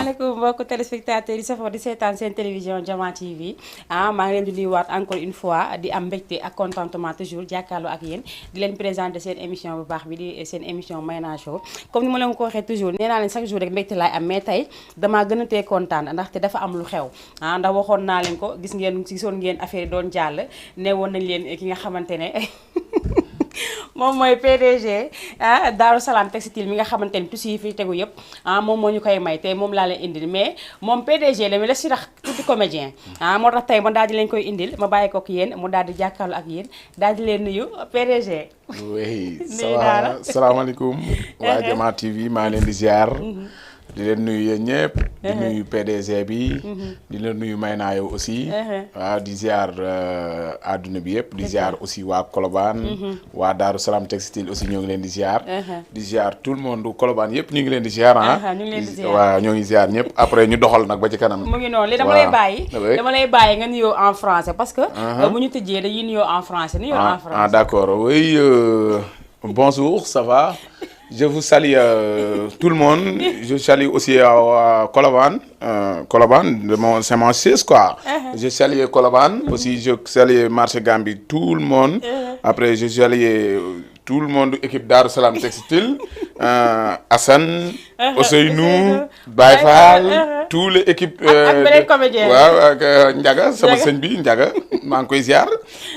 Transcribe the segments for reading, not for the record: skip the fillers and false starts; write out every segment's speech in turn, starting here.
asalaamaaleykum mbokki téléspectateurs yi safoo di seetaan seen télévision Diama TV maa ngi leen di nuyuwaat encore une fois di am mbégte ak contentement toujours jàkkaarloo ak yéen di leen présenter seen émission bu baax bi di seen émission Maïna Show comme ni ma leen ko waxee toujours nee naa leen chaque jour rek mbégte laay am mais tey damaa gën a tee kontaan ndaxte dafa am lu xew ndax waxoon naa leen ko gisoon ngeen affaire yi doon jàll ne woon nañ leen ki nga xamante ne moom mooy PDG Daaru Salaam textile mi nga xamante ni tous yi fi tegu yëpp moom moo ñu koy may tey moom laa leen indil mais moom PDG la mi la si tax tuuti comédien moo tax tey ma daal di leen koy indil ma bàyyi ko ak yéen mu daal di jàkkaarloo ak yéen daal di leen nuyu PDG. oui salaamaaleykum waa Diama TV maa ngi leen di ziar. di leen nuyu yéen ñëpp. di nuyu PDG bi. di leen nuyu Maïna yow aussi. waaw di ziar àdduna bi yëpp. di ziar aussi waa Colobane. waa Daaru Salaam textile aussi ñoo ngi leen di ziar. di ziar tout le monde Colobane yëpp ñu ngi leen di ziar ñu ngi leen di ziar waaw ñoo ngi ziar ñëpp après ñu doxal nag ba ci kanam. mu ngi noonu li dama lay bàyyi nga nuyoo en français parce que. bu ñu tëjee dañuy nuyoo en français nuyoo en français. d'accord oui bonjour ça va. Je vous salue tout le monde. Je salue aussi Colobane. Colobane, c'est mon fils quoi. Je salue Colobane. Aussi, je salue Marché Gambie, tout le monde. Après, je salue tout le monde, équipe Daaru Salaam Textile. Hassan, Ousseynou, Baye Fall, tous les équipes. ak beneen comédien. waaw ak Ndiaga sama sëñ bi Ndiaga maa ngi koy ziar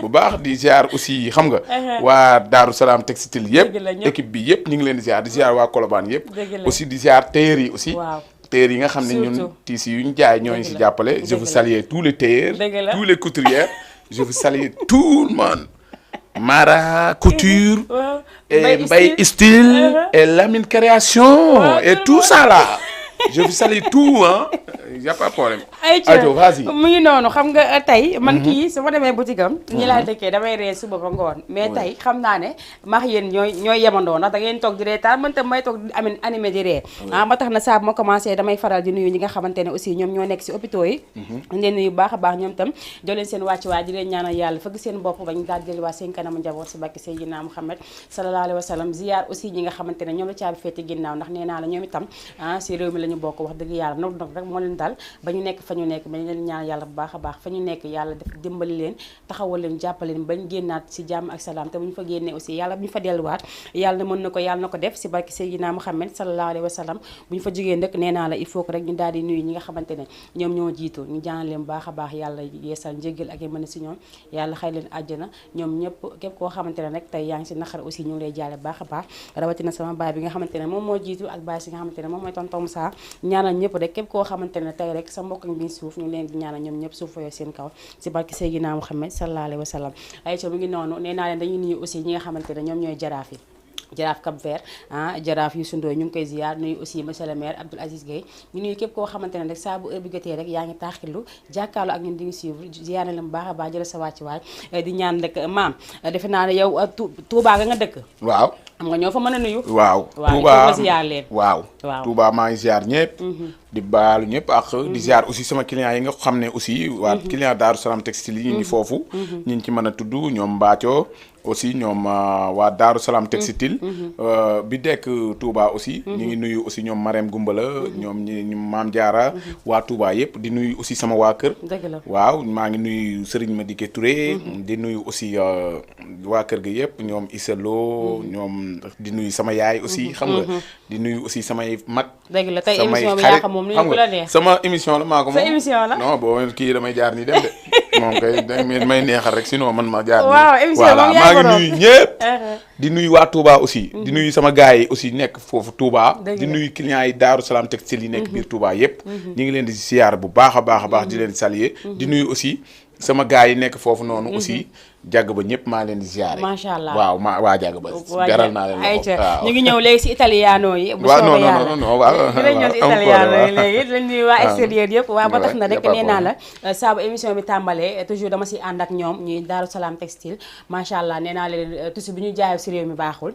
bu baax di ziar aussi xam nga. waa Daaru Salaam Textile yëpp. équipe bi yëpp ñu ngi leen di ziar waa Colobane yëpp. aussi di ziar tailleur yi aussi. tailleur yi nga xam ne ñun tissus yu ñu jaay ñoo ñu si jàppale. je vous salue tous les tailleurs. tous les couturiers. je vous salue tout le monde. Mara Couture. et Mbaye Style. et Lamine Création. et tout ça là. je vous salue tout y a pas de problème. ayca mu ngi noonu xam nga tey man kii su ma demee boutique am ñi laa dëkkee damay ree suba ba ngoon mais tey xam naa ne max yéen ñooy yemandoo ndax da ngeen toog di reetaan man tam may toog di animé di ree ba tax na saa bu ma commencé damay faral di nuyu ñi nga xamante ne aussi ñoom ñoo nekk si hôpitaux yi ñu leen nuyu baax a baax ñoom tam doo leen seen wàcc waay di leen ñaanal yàlla fëgg seen bopp bañ daal di jëliwaat seen kanamu njaboot si bakki Seydina Muhammad sallallahu alayhi wa sallam ziar aussi ñi nga xamante ne ñoom la caabi féete ginnaaw ndax nee naa la ñoom itam si réew mi la ñu bokk wax dëgg yàlla nag rek moo leen dal ba ñu nekk fa ñu nekk ba ñu leen ñaan yàlla bu baax a baax fa ñu nekk yàlla def dimbali leen taxawal leen jàppale leen bañ génnaat si jàmm ak salaam te bu ñu fa génnee aussi yàlla bu ñu fa delluwaat yàlla mën na ko def si barki Seydina Muhammad sallallahu alayhi wa sallam bu ñu fa jógee ndëkk nee naa la il faut que rek ñu daal di nuyu ñi nga xamante ne ñoom ñoo jiitu ñu ñaanal leen bu baax a baax yàlla yeesal njéggal ak mën a si ñoom yàlla xay leen àjjana ñoom ñëpp képp koo xamante ne rek tey yaa ngi si naqar aussi ñu ngi lay jaale baax a baax rawatina sama baay bi nga xamante ne moom moo jiitu ak baay si nga xamante ne moom mooy tonton Moussa ñaanal ñëpp rek képp koo xamante ne tey rek sa mbokk bi suuf ñu leen di ñaanal ñoom ñëpp suuf fooyoo seen kaw si barki Seydina Muhammad sallallahu alayhi wa sallam ay co mu ngi noonu nee naa leen dañuy nuyu aussi ñi nga xamante ne ñoom ñooy jaraaf yi jaraaf Cap Vert jaraaf Youssou Ndoye ñu ngi koy ziar nuyu aussi monsieur le maire Abdoul Aziz Gueye ñu nuyu képp koo xamante ne rek saa bu heure bi jotee rek yaa ngi taaxirlu jàkkaarloo ak ñun di ngi suivre ziar na leen bu baax a baax jëla sa wàcc waay di ñaan rek maam defe naa ne yow Touba nga dëkk waaw xam nga ñoo fa mën a nuyu waaw Touba ziar leen waaw Touba maa ngi ziar ñëpp di baalu ñëpp ak di ziar aussi sama clients yi nga xam ne aussi waa client Daaru Salaam textile yi ñu ngi foofu ñu ci mën a tudd ñoom Mbaaco aussi ñoom waa Daaru Salaam textile bi dekk Touba aussi ñu ngi nuyu aussi ñoom Marème Gumbala ñoom ñi Maam Diarra waa Touba yëpp di nuyu aussi sama waa kër waaw maa ngi nuyu Serigne Madické Touré di nuyu aussi waa kër gi yëpp ñoom Isalo ñoom di nuyu sama yaay aussi xam nga di nuyu aussi samay mag dëgg la tey émission bi yaa xam moom nuyu ko la neex sama émission la maa ko moom sa émission la non boo kii damay jaar nii dem de moom kay may neexal rek sinon man ma jaar nii waaw émission voilà maa ngi nuyu ñëpp di nuyu waa Touba aussi di nuyu sama gars yi aussi nekk foofu Touba di nuyu clients yi Daaru Salaam textile yi nekk biir Touba yëpp ñu ngi leen di ziar bu baax a baax a baax di leen saluer di nuyu aussi sama gars yi nekk foofu noonu aussi jàgg ba ñëpp maa leen di ziare. macha allah waaw waa jàgg ba. jaral naa leen loxo waaw ñu ngi ñëw léegi si italiano yi. bu waaw soobee yàlla non waaw. dinañ ñëw si italiano yi léegi dinañ nuyu waa extérieur yëpp. waaw ba tax na rek nee naa la saa bu émission bi tàmbalee toujours dama si ànd ak ñoom ñuy Daaru Salaam textile macha allah nee naa leen tusi bu ñu jaayoo si réew mi baaxul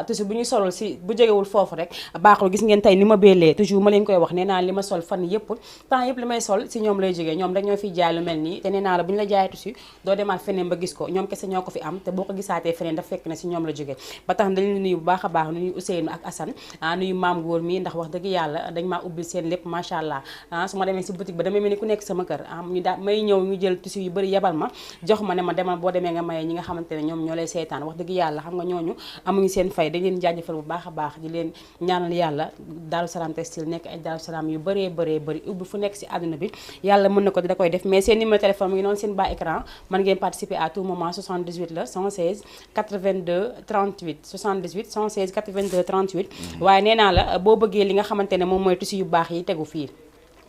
tusi bu ñu solul si bu jógewul foofu rek baaxul gis ngeen tey ni ma bélee toujours ma leen koy wax nee naa li ma sol fan yëpp temps yëpp li may sol si ñoom lay jógee ñoom rek ñoo fiy jaay lu mel nii te nee naa la bu ñu la jaayee tusi doo demaat feneen ba gis ko ñoom kese ñoo ko fi am te boo ko gisaatee feneen dafa fekk ne si ñoom la jógee ba tax dañ leen nuyu bu baax a baax nuyu Ousseynou ak Assane nuyu maam góor mi ndax wax dëgg yàlla dañ maa ubbil seen lépp macha allah su ma demee si boutique ba damay mel ni ku nekk sama kër ñu daal may ñëw ñu jël tissu yu bëri yebal ma jox ma ne ma demal boo demee nga maye ñi nga xamante ne ñoom ñoo lay seetaan wax dëgg yàlla xam nga ñooñu amuñu seen fay dañ leen jaajëfal bu baax a baax di leen ñaanal yàlla Daaru Salaam Textile nekk ay Daaru Salaam yu bëree bëri ubbi fu nekk si àdduna bi yàlla mën na ko da koy def mais seen numéro téléphone mu ngi noonu seen bas écran mën ngeen participer à tout moment 78 la 116 82 38 78 116 82 38 waaye nee naa la boo bëggee li nga xamante ne moom mooy tissu yu baax yi tegu fii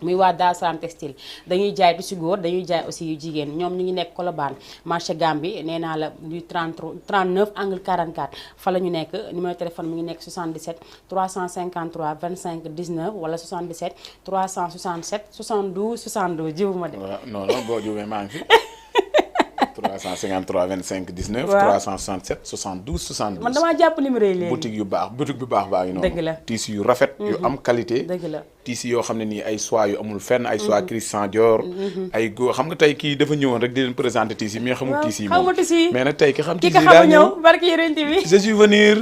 muy waa Daaru Salaam Textile dañuy jaay tissu góor dañuy jaay aussi yu jigéen ñoom ñu ngi nekk Colobane marché Gambie nee naa la du 39 angle 44 fa la ñu nekk numéro téléphone mi ngi nekk 77 353 25 19 wala 77 367 72 72 jiwu ma de. waaw non non boo jiwee maa ngi fi 353 25 19. waaw 367 72 72. man damaa jàpp numéro yi léegi. boutique yu baax boutique bu baax baa ngi noonu. dëgg la tissu yu rafet. yu am qualité. dëgg la tissu yoo xam ne nii ay soie yu amul fenn ay soie Christian Dior. ay góor xam nga tey kii dafa ñëwoon rek di leen présenter tissu mais xamul tissu yi moom. xamul tissu yi mais nag tey ki xam ki tissu ka yi daa xam ñëw ñëw barki yéen bi je suis venir.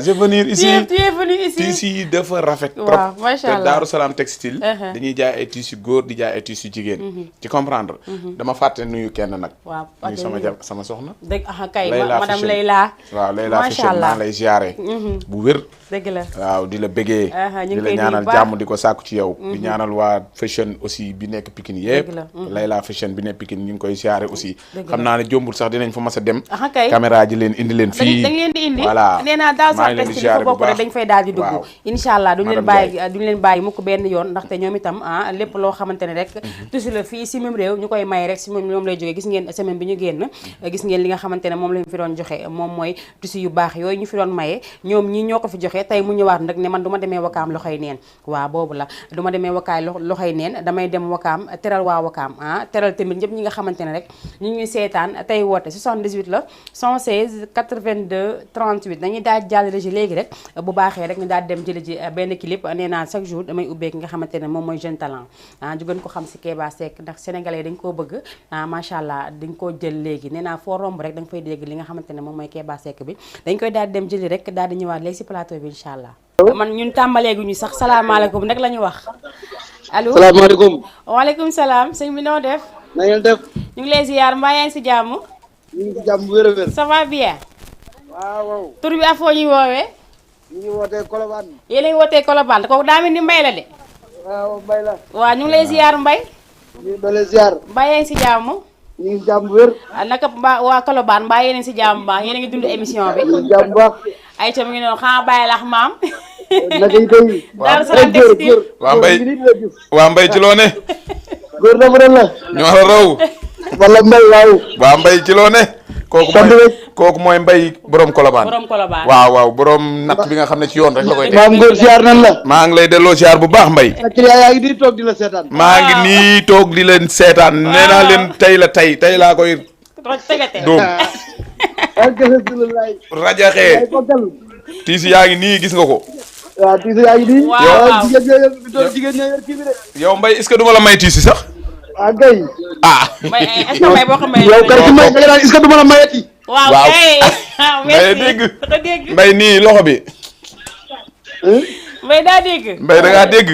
je venir ici tu es venu ici tissu yi dafa rafet trop waaw macha te allah Daaru Salaam Textile dañuy jaay ay tissu góor di jaay ay tissu jigéen ci comprendre dama fàtte nuyu kenn nag waaw nuyu sama soxna dëgg kay Layla madame Fashion. Layla waaw Layla macha Fashion allah maa lay ziare bu wér dëgg la waaw di la bëggee ñu di ngi la koy ñaanal nuyu bu jàmm di ko sàkku ci yow di ñaanal waa Fashion aussi bi nekk Pikine yëpp Dëgg la. Layla Fashion bi nekk Pikine ñu ngi koy ziare aussi Dëgg xam la. naa ne jombul sax dinañ fa mas a dem kay caméra ji leen indi leen fii dañ leen di indi voilà nee naa Daaru maa Salaam ngi leen di Textile ziare fa bu bokk rek baax dañ fay daal di dugg waaw. incha allah duñu leen Madame bàyyi duñu leen bàyyi mukk benn yoon ndaxte ñoom itam lépp loo xamante ne rek tissu la fii si même réew ñu koy may rek si moom lay jógee gis ngeen semaine bi ñu génn gis ngeen li nga xamante ne moom lañu fi doon joxe moom mooy tissu yu baax yooyu ñu fi doon maye ñoom ñii ñoo ko fi joxe tey mu ñëwaat nag ne man du ma demee wakaam loxoy neen waaw boobu la du ma demee wakaay loxoy neen damay dem wakaam teral waa wakaam teral tamit ñëpp ñi nga xamante ne rek ñu ñuy seetaan tey woote 78 la 116 82 38 dañuy daal jàll régi léegi rek bu baaxee rek ñu daal dem jëli ji benn clip nee naa chaque jour damay ubbee ki nga xamante ne moom mooy jeune talent ju gën ko xam si Kéba Seck ndax sénégalais dañ koo bëgg macha allah dañ koo jël léegi nee naa foo romb rek da nga fay dégg li nga xamante ne moom mooy Kéba Seck bi dañ koy daal di dem jëli rek daal di ñëwaat léegi si plateau bi incha allah man ñun tàmbaleegu ñu sax salaamaaleykum nag la ñu wax allo salaamaaleykum. waaleykum salaam sëñ bi noo def na ngeen def. ñu ngi lay ziar mbaa yaa ngi si jàmm ñu ngi ci jàmm bu wér a wér. ça va bien waaw waaw. tur bi afoo ñuy woowee ñu ngi wootee Colobane. yéen a ngi wootee Colobane kooku daa mel ni mbay la de waaw mbay la. waaw ñu ngi lay ziar mbay ñu ngi doole ziar. mbaa yaa ngi si jàmm ñu ngi ci jàmm bu wér. naka mbaa waa Colobane mbaa yéen a ngi si jàmm baax yéen a ngi dund émission bi ñu ngi ci jàmm bu baax. ay ca mu ngi noonu xanaa bàyyi lax maam naka yi tey. Daaru Salaam Textile waa mbay waa mbay ci loo ne góor dafa doon la. ñoo la raw wala mbay waaw. waa mbay ci loo ne kooku mooy mbay borom Colobane borom Colobane waaw borom natt bi nga xam ne ci yoon rek la koy teg maam góor ziar nan la. maa ngi lay delloo ziar bu baax mbay ak client yaa ngi di toog di la seetaan. maa ngi nii toog di leen seetaan nee naa leen tey laa koy tegate dóom ak alhamdulilah. rajaxee ay bokkal. tiisi yaa ngi nii gis nga ko waaw tiisi yaa ngi nii. waaw jigéen ñoo yor bi toog jigéen ñoo yor kii bi de. yow mbay est-ce que du ma la may tiisi sax ah kay. mbay est-ce que mbay boo ko mayee yow kay ci may nga naan est-ce que du ma la mayati. waaw waaw. kay mbay dégg mbay nii loxo bi mbay daa dégg mbay da ngaa dégg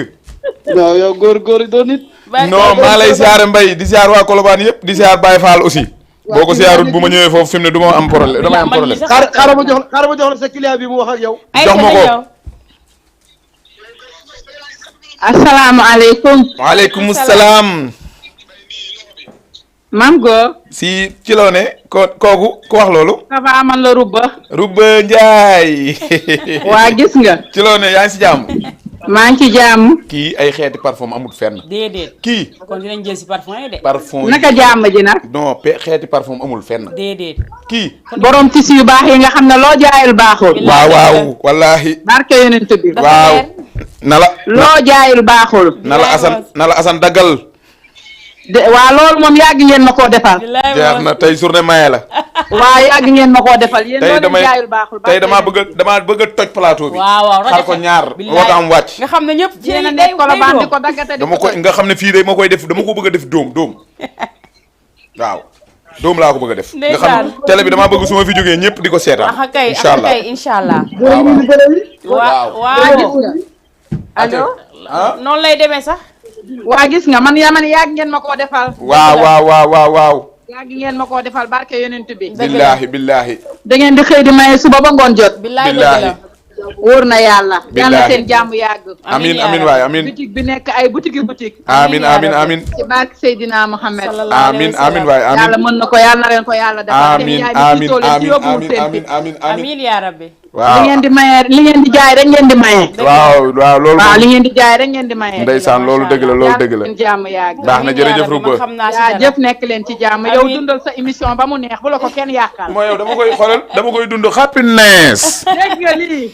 non yow góor doo nit. non maa lay ziare mbay di ziar waa Colobane yëpp di ziar Baye Fall aussi boo ko ziarul bu ma ñëwee foofu fi mu ne du ma am problème damay am problème xaaral ma jox la sa client bi mu wax ak yow. jox ma ko asalaamaaleykum. waaleykum salaam maam góor. si ci loo ne kooku ku wax loolu ça va man la Rubba. Rubba Njaay waa gis nga. ci loo ne yaa ngi si jàmm maa ngi ci jàmm. kii ay xeeti parfum amul fenn déedéet kii kon dinañ jël si parfum yi de parfum yi naka jàmm ji nag. non xeeti parfum amul fenn déedéet kii borom tissu yu baax yi nga xam ne loo jaayul baaxul. waaw wallaahi barke yonent bi. waaw loo jaayul baaxul. na la Asan daggal de waa loolu moom yàgg ngeen ma koo defal. jeex na tey journée maye la waa yàgg ngeen ma koo defal yéen tey loolu jaayul baaxul. tey damaa bëgg a toj plateau bi waaw xar ko ñaar wootaam wàcc nga xam ne ñëpp ci yéen a day nekk Colobane di ko daggate di dama ko nga xam ne fii de ma koy def dama ko bëgg a def dóom waaw doom laa ko bëgg a def. nga Ndeysaan. xam télé bi damaa bëgg su ma fi jógee ñëpp di ko seetaan. axa kay incha allah incha allah. waaw. waaw. allo. ah noonu lay demee sax. waa gis nga man yàgg ngeen ma koo defal. waaw. yàgg ngeen ma koo defal barke yonent bi. billahi. da ngeen di xëy di maye suba ba ngoon jot. billaay dëgg la. wóor na yàlla. Billaahi. yàlla seen jàmm yàgg. amin waay amin. boutique bi nekk ay boutique. amin. ci barke Seydina Mohamed. amin waay amin. yàlla mën na ko yàlla na leen ko yàlla defal. amin. amiin yaa rabbi. waaw li ngeen di maye li ngeen di jaay rek ngeen di maye. waaw loolu. waaw li ngeen di jaay rek ngeen di maye. ndeysaan loolu dëgg la yàlla seen jàmm yàgg. baax na jërëjëf Rouba. xam naa si yaa dara. jëf nekk leen ci jàmm yow dundal sa émission ba mu neex bu la ko kenn yàqal. mooy yow dama koy dund happiness. dégg nga lii.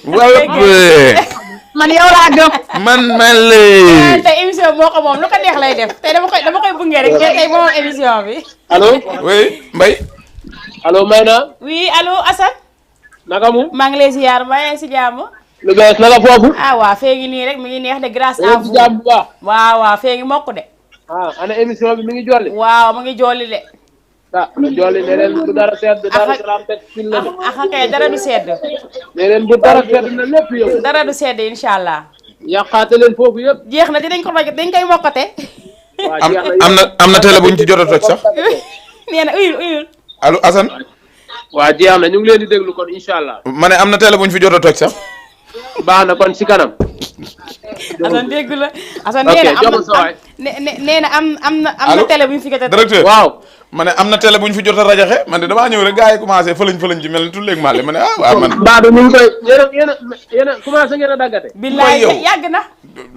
man yow laa gëm. man lii. tey émission moo ko moom lu ko neex lay def tey dama koy bunge rek tey moom émission bi. allo. oui Mbaye. allo Maïna. oui allo Assane. naka mu. maa ngi lay ziar maa ngi si jàmm. lu bees naka foofu. ah waaw fee ngi nii rek mi ngi neex de grâce à vous. jàmm bu baax. waaw fee ngi mokk de. ana émission bi mi ngi jolli. waaw mu ngi jolli de. na jolli ne leen bu dara sedd dara salaam teg fil la de. kay dara du sedd. ne leen bu dara sedd na lépp yow. dara du sedd incha allah. yàqaate leen foofu yëpp. jeex na dinañ ko roj dañ koy mokkate. am na télé bu ñu ci jot a toj sax. nee na uyul. allo Assane. waa jeex na ñu ngi leen di déglu kon incha allah. ma ne am na télé bu ñu fi jot a toj sax. baax na kon ci kanam. Assane dégg la. Assane ok nee na jox ma sa waay. nee na am na télé bu ñu fi jot a toj. directeur waaw. ma ne am na télé bu ñu fi jot a rajaxe man de damaa ñëw rek gars yi commencé fëlañ ci mel ni tulleeg maale ma ne waaw man. Badou ñu ngi koy yéen a commencé ngeen a daggate. billaay yow. yàgg na.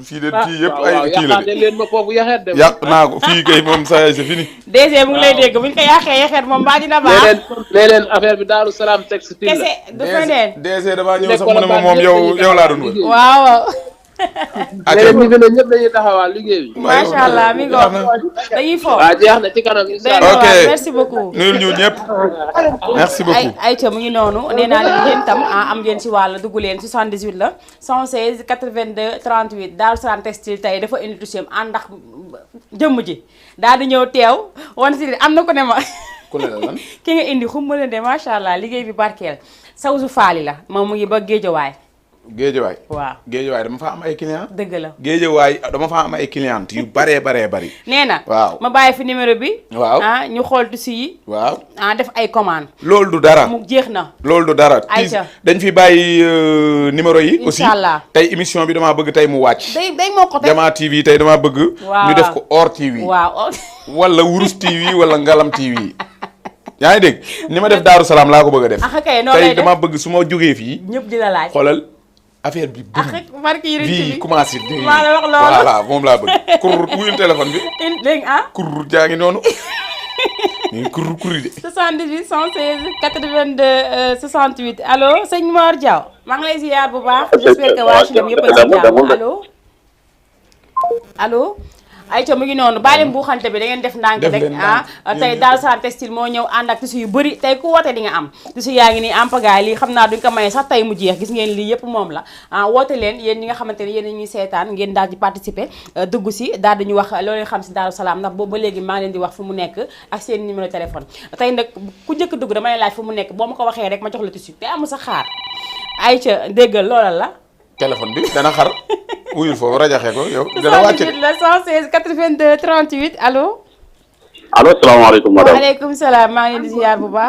fii de kii yëpp ay waaw kii la yàqaate de leen ma foofu yaxeet de. yàq naa ko fii kay moom ça c'est fini. DG mu ngi lay dégg buñ ko yàqee yaxeet moom mbaa dina baax. leen affaire bi Daaru Salaam textile la. kese du feneen. DG damaa ñëw sax mu ne ma moom yow laa doon wër. waaw. léeg-léeg ñu fi ne ñëpp dañuy taxawal liggéey bi. macha allah mi ngoog dañuy fo. waaw jeex na ci kanam incha allah. ok merci beaucoup. nuyul ñu ñëpp merci beaucoup. ayca mu ngi noonu nee naa leen yéen tam am ngeen ci wàll dugg leen 78 la 116 82 38 Daaru Salaam textile tey dafa indi touché ànd ak jëmm ji daal di ñëw teew wan si am na ko ne ma. ku ne la lan. ki nga indi xumba leen de macha allah liggéey bi barkeel sawsu faali la moom mu ngi ba géejawaay. Géejawaay. waaw Géejawaay dama fa am ay clients. dëgg la. Géejawaay dama fa am ay clientes yu baree bari. nee na. waaw ma bàyyi fi numéro bi. waaw ñu xool tissu yi. waaw def ay commande loolu du dara. mu jeex na. loolu du dara. ayca dañ fi bàyyi numéro yi. aussi incha allah tey émission bi damaa bëgg tey mu wàcc. day moo ko tey Diama TV tey damaa bëgg. waaw ñu def ko Or TV. waaw. wala Wurus TV wala Ngalam TV. yaa ngi dégg ni ma def Daaru Salaam laa ko bëgg a def. kay noonu lay tey def damaa bëgg su ma jógee fii. ñëpp di la laaj. xoolal affaire bi. marque yi bii commencé. maa la wax loolu voilà moom laa bëgg. kur wuyul téléphone bi. dégg nga kur jaa ngi noonu. nii kur de. 78 116 82 68 allo sëñ Mor Diaw maa ngi lay ziar bu baax j'espère que waa Chine yëpp a ngi si jàmm allo ayca mu ngi noonu bàyyi leen buuxante bi da ngeen def ndànk rek tey Daaru Salaam textile moo ñëw ànd ak tissu yu bëri tey ku woote di nga am tissu yaa ngi nii ampagaay lii xam naa duñ ko maye sax tey mu jeex gis ngeen lii yëpp moom la woote leen yéen ñi nga xamante ne yéen ñuy seetaan ngeen daal di participer dugg si daal di ñu wax loolu xam si Daaru Salaam ndax boobu ba léegi maa leen di wax fu mu nekk ak seen numéro téléphone tey nag ku njëkk dugg damay laaj fu mu nekk boo ma ko waxee rek ma jox la tissu te amul sa xaar ayca déggal loola la téléphone bi dana xar wuyul foofu rajaxe ko yow. dana wàcc 78 la 116 82 38 allo. allo salaamaaleykum madame. waaleykum salaam maa ngi leen di ziar bu baax.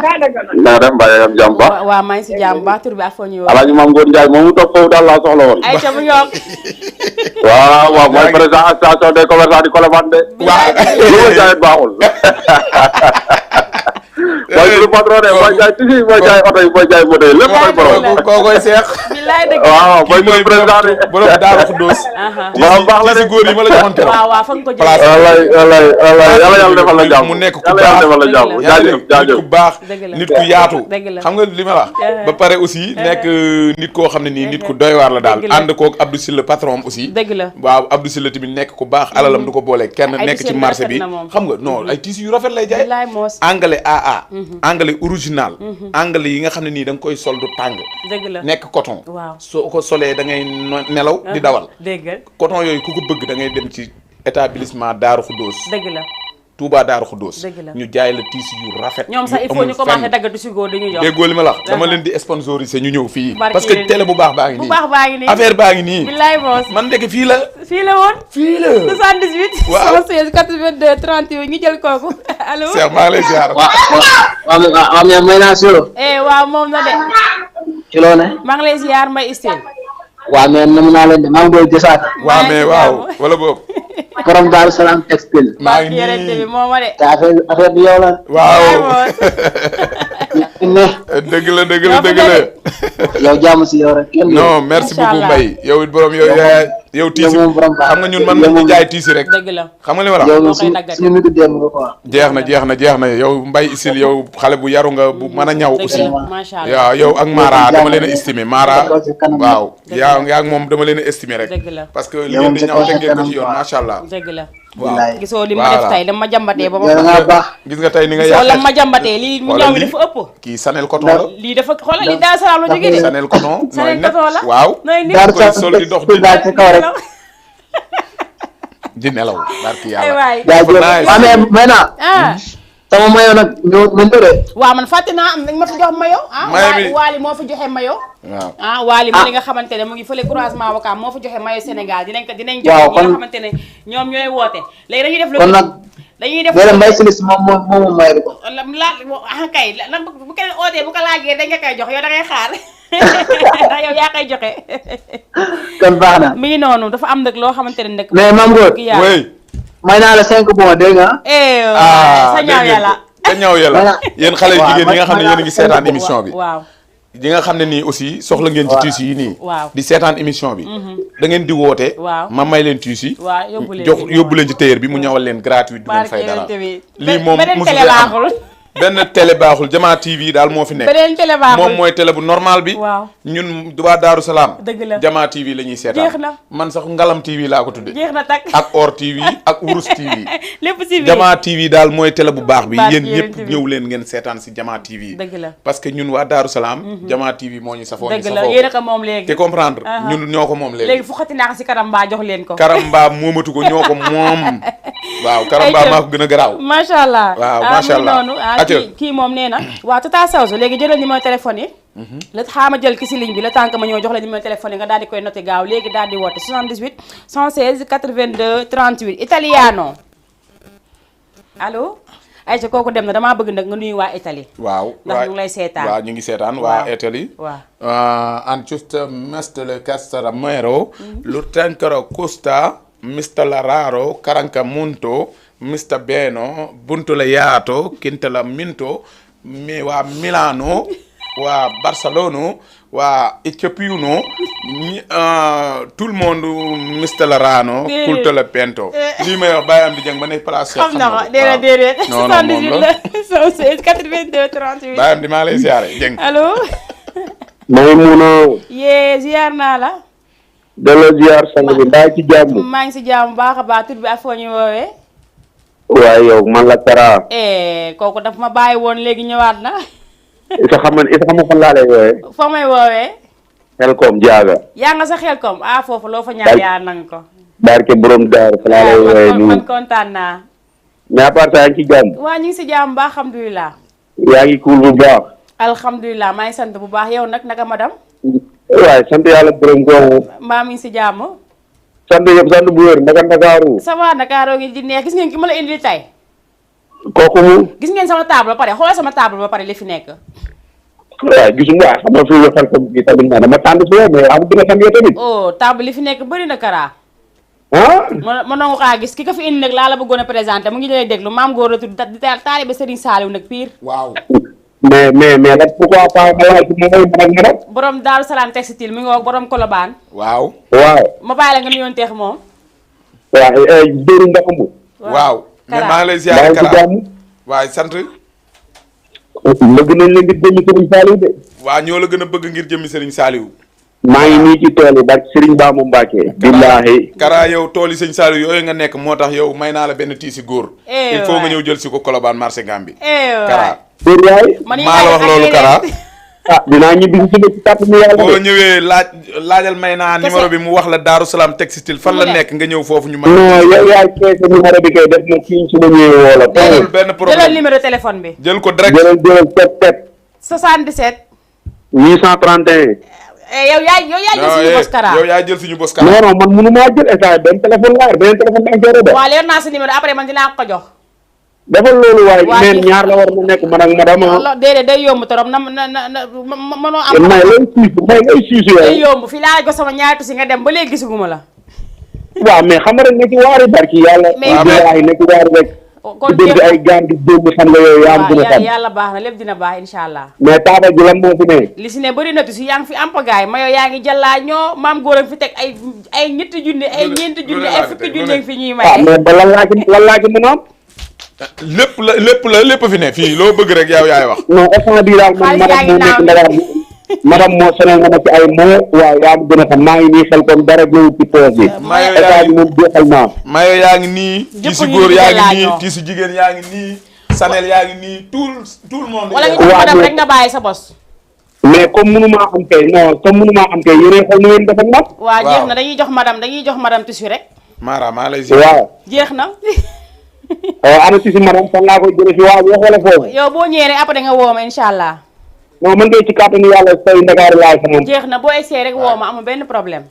na nga def mbaa yaa ngi am jàmm baax. waaw maa ngi si jàmm bu baax tur bi ak foo ñuy wax. Alaaji Maam Góor Njaay moomu toog foofu daal laa soxla woon. ayca bu ñoom. waaw mooy président association des commerçants di Colobane de. waaw lu ma jaayet baaxul. mooy suñu patron de mooy jaay tisi mooy jaay oto yi mooy jaay moto yi lépp mooy borom. koo koy seex. bilaay dëgg. waaw mooy suñu président de. borom Daaru Xuddoos. borom baax la de góor yi ma la joxoon keroog. waaw fa nga ko place jëlee. wallaay yàlla yàlla defal la jàmm. mu nekk ku yàlla yàlla defal la jàmm baax. jaajëf jaajëf. nit ku baax dëgg la. nit ku yaatu. dëgg la. xam nga li ma la wax. ba pare aussi nekk nit koo xam ne nii nit ku doy waar la daal. dëgg la. ànd koog Abdou Sylla patron aussi. dëgg la. waaw Abdou Sylla tamit nekk ku baax alalam du ko boole kenn ay nekk ci tissu marché rafet bi na moom. xam nga non ay tissu yu rafet lay jaay. bilaay moos. anglais AA. anglais original. anglais yi nga xam ne nii da nga koy sol du tàng. dëgg la. nekk coton. waaw. soo ko solee da ngay nelaw di dawal. dëgg la. coton yooyu ku ko bëgg da ngay dem ci établissement Daaru Xuddoos. dëgg la. Touba Daaru Xuddoos Dëgg la. ñu jaay la tissu yu rafet ñoom sax il faut ñu commencé daggatu si góor dañuy jox déggoo li ma la wax dama leen di sponsoriser ñu ñëw fii Barke parce que Yéen. télé bu baax baa ngi bu nii baax baa ngi nii affaire baa ngi nii billaay boos man ndeke fii la fii la woon fii la 78 Waaw. 116 82 38 ñu jël kooku allo Cheikh maa ngi lay ziar waaw mais Maïna Show waaw moom la de ci loo ne maa ngi lay ziar Mbaye Istel waaw mais nam naa leen de maa ngi doon gisaata waaw maa ngi mais ci waaw jàmm. wala boobu borom Daaru Salaam textile maa ngi Barke Yonent bi nii moom ma de te affaire bi yow la waaw ne dëgg la dëgg la dëgg la yow jàmm si yow rek kenn non merci Macha beaucoup Allah. Mbaye yow it borom yow yow tiisi moom borom baax. xam nga ñun mën Yow nañu moom- jaay tiisi rek dëgg la xam nga li ma la yow moo suñu koy daggat. suñu nitu démb nga quoi jeex na yow Mbaye Isil yow xale bu yaru nga bu mën a ñaw dëgg aussi la macha allah waaw yow ak Mara dama leen a estimé Mara Dëgg la, kanam. waaw yaa ak moom dama leen a estimé rek dëgg la parce que li Yow ngeen moom di sa ñaw kaw teg sa ngeen ko kanam ci yoon quoi. macha allah dëgg la Bilaay. gisoo li ma def tey dama ma jàmbatee ba ma yow da ngaa baax gis nga tey ni nga gisoo la yàqee ma jàmbatee lii mu ñaw mi dafa ëpp kii Sanel coton la lii dafa xoolal lii Daaru Salaam la jógee de Sanel coton nooy Sanel nekk coton la waaw nooy nit Daaru koy Salaam sol di dox di textile daal ci kaw rek di nelaw barki ay yàlla waay jaajëf nice. waaw mais Maïna ah sama mayo nag ñëw nañ ko de waaw man fàtte naa am dañ ma fi jox mayo ah Mayo bi. Waali moo fi joxe mayo waaw ah Waali ma li nga xamante ne mu ngi fële croisement Wakaam moo fi joxe mayo Sénégal dinañ joxe Waaw, ñi nga kon- xamante ne ñoom ñooy woote léegi dañuy def kon nag dañuy def léeg-léeg Mbaye Silis moom may bi ko kay lan bu keneen ootee bu ko laajee dañ nga koy jox yow da ngay xaar ndax yow yaa koy joxe kon baax na mi ngi noonu dafa am nag loo xamante ne nag mais Mame Goor yaa oui may naa la 5 bon dégg nga sa ñaaw yàlla te ñaaw yàlla yéen xale yu waaw, jigéen ñi nga xam ne man- yéen a ngi seetaan émission bi waaw yi nga xam ne nii aussi soxla ngeen ci Waaw. tissu yi nii Waaw. di seetaan émission bi da ngeen di woote Waaw. ma may leen tissu yi waaw yóbbu leen jox yóbbu leen ci tailleur bi mu ñëwal leen gratuit du leen barke fay dara Yonent bi lii moom beneen mosu télé fee am. baaxul benn télé baaxul Jama TV daal moo fi nekk beneen télé baaxul moom mooy télé bu normal bi waaw ñun waa Daaru Salaam dëgg la Jama TV la ñuy seetaan Jeex na. man sax Ngalam TV laa ko tudde jeex na takk ak Or TV ak Wurus TV lépp si biir Jama TV daal mooy télé bu baax bi Barke yéen Yonent ñëpp bi. ñëw leen ngeen seetaan si Jama TV dëgg la parce que ñun waa Daaru Salaam Jama TV moo ñu safoo ñu dëgg la safoo yéen a ko moom léegi te comprendre Aha. ñun ñoo ko moom léegi léegi fu xati naa ko si kanam mbaa jox leen ko Karamba moomatu ko ñoo ko moom waaw Karamba Ayca. maa ko gën a garaaw macha allah Waaw, ah, macha mu ngi allah. noonu ah Acca. kii moom nee na waaw Tata Sawso léegi jëlal numéro téléphone yi la xaama jël ki si ligne bi le temps que ma ñëw jox la numéro téléphone yi nga daal di koy noté gaaw léegi daal di woote 78 116 82 38 italiano allo Aïcha kooku dem na damaa bëgg nag nga nuyu waa Italie waaw ndax ñu ngi lay seetaan waaw ñu ngi seetaan waa Waaw. Italie waaw an giusto mestole castaramero lu tankaro costa mista la raro karanka munto mista beno bunto la yaato kinta la minto mi waa Milano waa Barcelone waa Ethiopie tout le monde mista la rano Déedéet. kulta la pento lii may wax bàyyi am di jàng ba ne place xam na ko déedéet déedéet non non moom 78 la la 116 82 38 bàyyi am di maa lay siyaare jëng allo may mun a yee ziar naa la delloo ziar sang bi ndaa ci jàmm maa ngi si jàmm baax a baax tur bi ak foo ñu woowee waaye yow man la Kara kooku daf ma bàyyi woon léegi ñëwaat na isa xam fan laa lay wooye foo may woowee xel koom jaaga yaa nga sa xel kom foofu loo fa ñaan yaa nang ko barke borom daaru fa laa lay wooye man nii kontaan naa mais à part ça yaa ngi ci jàmm waa ñu ngi si jàmm baax alhamdulilah yaa ngi cool bu baax alhamdulilah maa ngi sant bu baax yow nag naka madame waaye sant yàlla borom googu mbaa mi ngi si jàmm sant yëpp sant bu wér naka Ndakaaru ça va Ndakaaroo ngi di neex gis ngeen ki ma la indi tey kooku mu gis ngeen sama table ba pare xoolal sama table ba pare li fi nekk waaw gisuma xam nga fii xel koom bi tamit naa dama tànn fii mais am dina sant yow tamit oh table li fi nekk bëri na Kara ah ma nangu kaa gis ki ko fi indi nag laa la bëggoon a présenté mu ngi lay déglu maam góor la tudd di taalibe Serigne Saliou nag pire waaw mais nag pourquoi pas ma laaj ma ngay mën ak nga rek borom Daaru Salaam textile mi ngi wax borom Colobane waaw waaw ma bàyyi la nga nuyoon teex moom waaw jëriñ nga am waaw mais Kara. maa ngi lay maa ziare ngi ci Kara jàmm waaye sant bëgg nañ leen di jëmi Serigne Saliou de waa ñoo la gën a bëgg ngir jëmmi Serigne Saliou maa ngi nii ci tool yi ba Serigne Bamba Mbacke billaahi Kara yow tool yi sëñ Saliou yooyu nga nekk moo tax yow may naa la benn tiisi góor il faut nga ñëw jël si ko Colobane marché Gambi Kara pour waay man maa la wax loolu Kara ah dinaa ñibbi si suba ci kàttanu yàlla. boo ñëwee laajal Maïna numéro bi mu wax la Daaru Salaam textile fan la nekk nga ñëw foofu ñu. non yow yaay keese numéro bi kay def na kii su ma ñëwee woo la. jëlal benn problème jëlal numéro téléphone bi. jël ko direct jëlal 77. 831. yow yaa jël suñu bos Kara. yow yaa jël suñu bos Kara. non non man mënu maa jël instant benn téléphone laa yor beneen téléphone da nga koy waaw leer naa sa numéro après man dinaa ko jox. defal loolu waaye neen ñaar la war na nekk man ak madame. déedéet day yomb trop mënoo am. may lay siisu yow. day yomb fii laa ko sama ñaari tusi nga dem ba léegi gisuguma la. waaw mais xam nga rek ne ci waari barki yàlla. mais ne ci waari rek. kon dégg ay gaan di dégg xam nga yow yaa am gën a xam. yàlla baax na lépp dina baax incha allah. mais taaba ji lan moo fi ne. li si ne bëri na tusi yaa ngi fi am pagaay ma yow yaa ngi jàllaa ñoo maam góor fi teg ay ñetti junni ay ñeenti junni ay fukki junni fi ñuy maye. mais ba lan laa ci mën a am. lépp fi ne fii loo bëgg rek yow yaay wax. non instant bii daal man madame moo sonal nga ma ci ay moo waaw yaa am gën a xam maa ngi nii xel comme dara ñëw ci poos bi. état bi moom jeexal naa. mayo yaa ngi nii. tiisu góor yaa ngi nii tiisu jigéen yaa ngi nii. sanel yaa ngi nii tout le monde. wala nga jox madame rek nga bàyyi sa bos. mais comme mënumaa am kay yéen xool nu ngeen def ak man. waaw jeex na dañuy jox madame tissu rek. Mara maa lay ziar. waaw jeex na. ana tissu madame fan laa koy jëlee fi waaw wax wala foofu. yow boo ñëwee rek après nga woo ma incha allah. non man de ci kàttanu yàlla say Ndakaaru laay fa moom. jeex na boo essayé rek woo ma amul benn problème.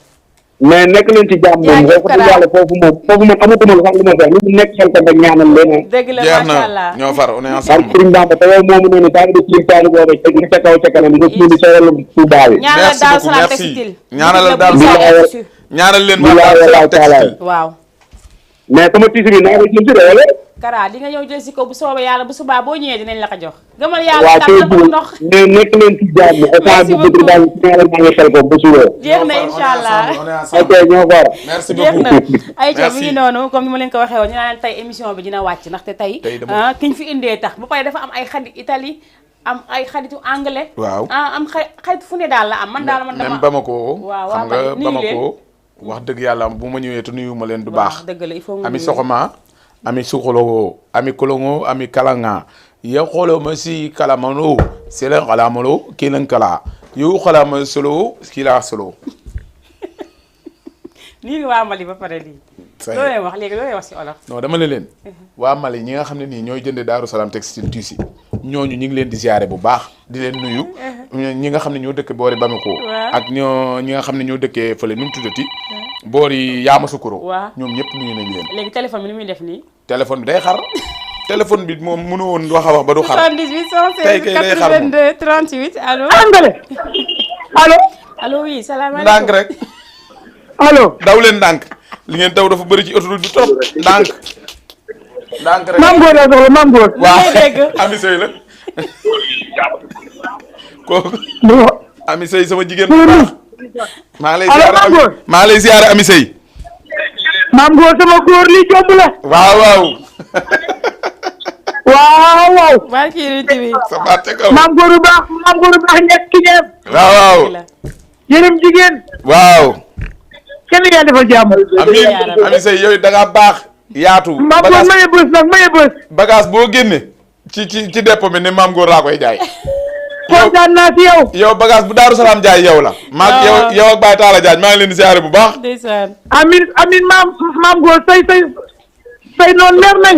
mais nekk leen ci jàmm moom wax dëgg yàlla foofu moom amatuma sax lu ma wax lu mu nekk xel ko rek ñaanal leen. dëgg la macha allah ñoo far on est ensemble. Serigne Bamba te yow moomu noonu taa ngi def ci taani boobu te nga ca kaw ca kanam nga suñu sa wàllu Touba bi. ñaanal daal Salam Textile. ñaanal daal ñaanal leen waa Salam Textile. waaw. mais sama tissu bi naa ko jël si de wala. Kara di nga ñëw jël si ko bu soobee yàlla bu subaa boo ñëwee dinañ la ko jox. gëmal yàlla waaw tax na ko ndox. mais nekk leen ci jàmm. merci beaucoup daal ñaanal maa ngi xel ko ba suba. jeex na incha allah ok ñoo far. merci jeex beaucoup na ayca mi ngi noonu comme ni ma leen ko waxee woon ñu naan tey émission bi dina wàcc ndaxte tey kiñ fi indee tax ba pare dafa am ay xarit Italie am ay xaritu anglais. waaw am xarit fu ne daal la am man daal man dama même Bamako. waaw xam nga Bamako wax dëgg yàlla bu ma ñëwee te nuyu ma leen du baax. dëgg la il faut nga ami soxoma ami suxolowo ami kolongo ami kalanga ya xoloma si kalamano selen kalamalo kelen kala yu xalama solo kila solo. lii nga waa Mali ba pare lii. loo leen wax léegi loo leen wax si olof. non dama ne leen. waa Mali ñi nga xam ne nii ñooy jënde Daaru Salaam textile tissu ñooñu ñu ngi leen di ziare bu baax di leen nuyu. ñi nga xam ne ñoo dëkk boori Bamako. ak ñi nga xam ne ñoo dëkkee fële nu mu tuddati. boori Yamoussoukro. waaw ñoom ñëpp nuyu nañ leen. léegi téléphone bi ni muy def nii. téléphone bi day xar. téléphone bi moom mënu woon wax a wax ba du xar. 78 tey kay day xar 116 82 38 allo. allo. allo oui salaamaaleykum. ndànk rek. allo. daw leen ndànk li ngeen daw dafa bëri ci autoroute bi trop ndànk. ndànk rek maam góor laa soxla maam góor. waaw dégg. Ami Sey la. kooku. Ami Sey sama jigéen bu baax. maa lay ziare Ami Sey. maam góor sama góor lii jomb la. waaw waaw. waaw waaw. maa ngi ciy TV. sa baat ca kaw. maam góor bu baax nekk ki ñeem. waaw waaw. yërëm jigéen. waaw. kenn yaa defal jàmm. amiin Ami Sey yow da ngaa baax. yaatu maam góor maye bës nag maye bës. bagage boo génne. ci dépôt bi ne maam góor laa koy jaay. kontaan naa si yow. yow bagage bu Daaru Salaam jaay yow la. maa yow ak Baye Talla Diagne maa ngi leen di ziare bu baax. ndeysaan. amin maam góor say noonu leer nañ.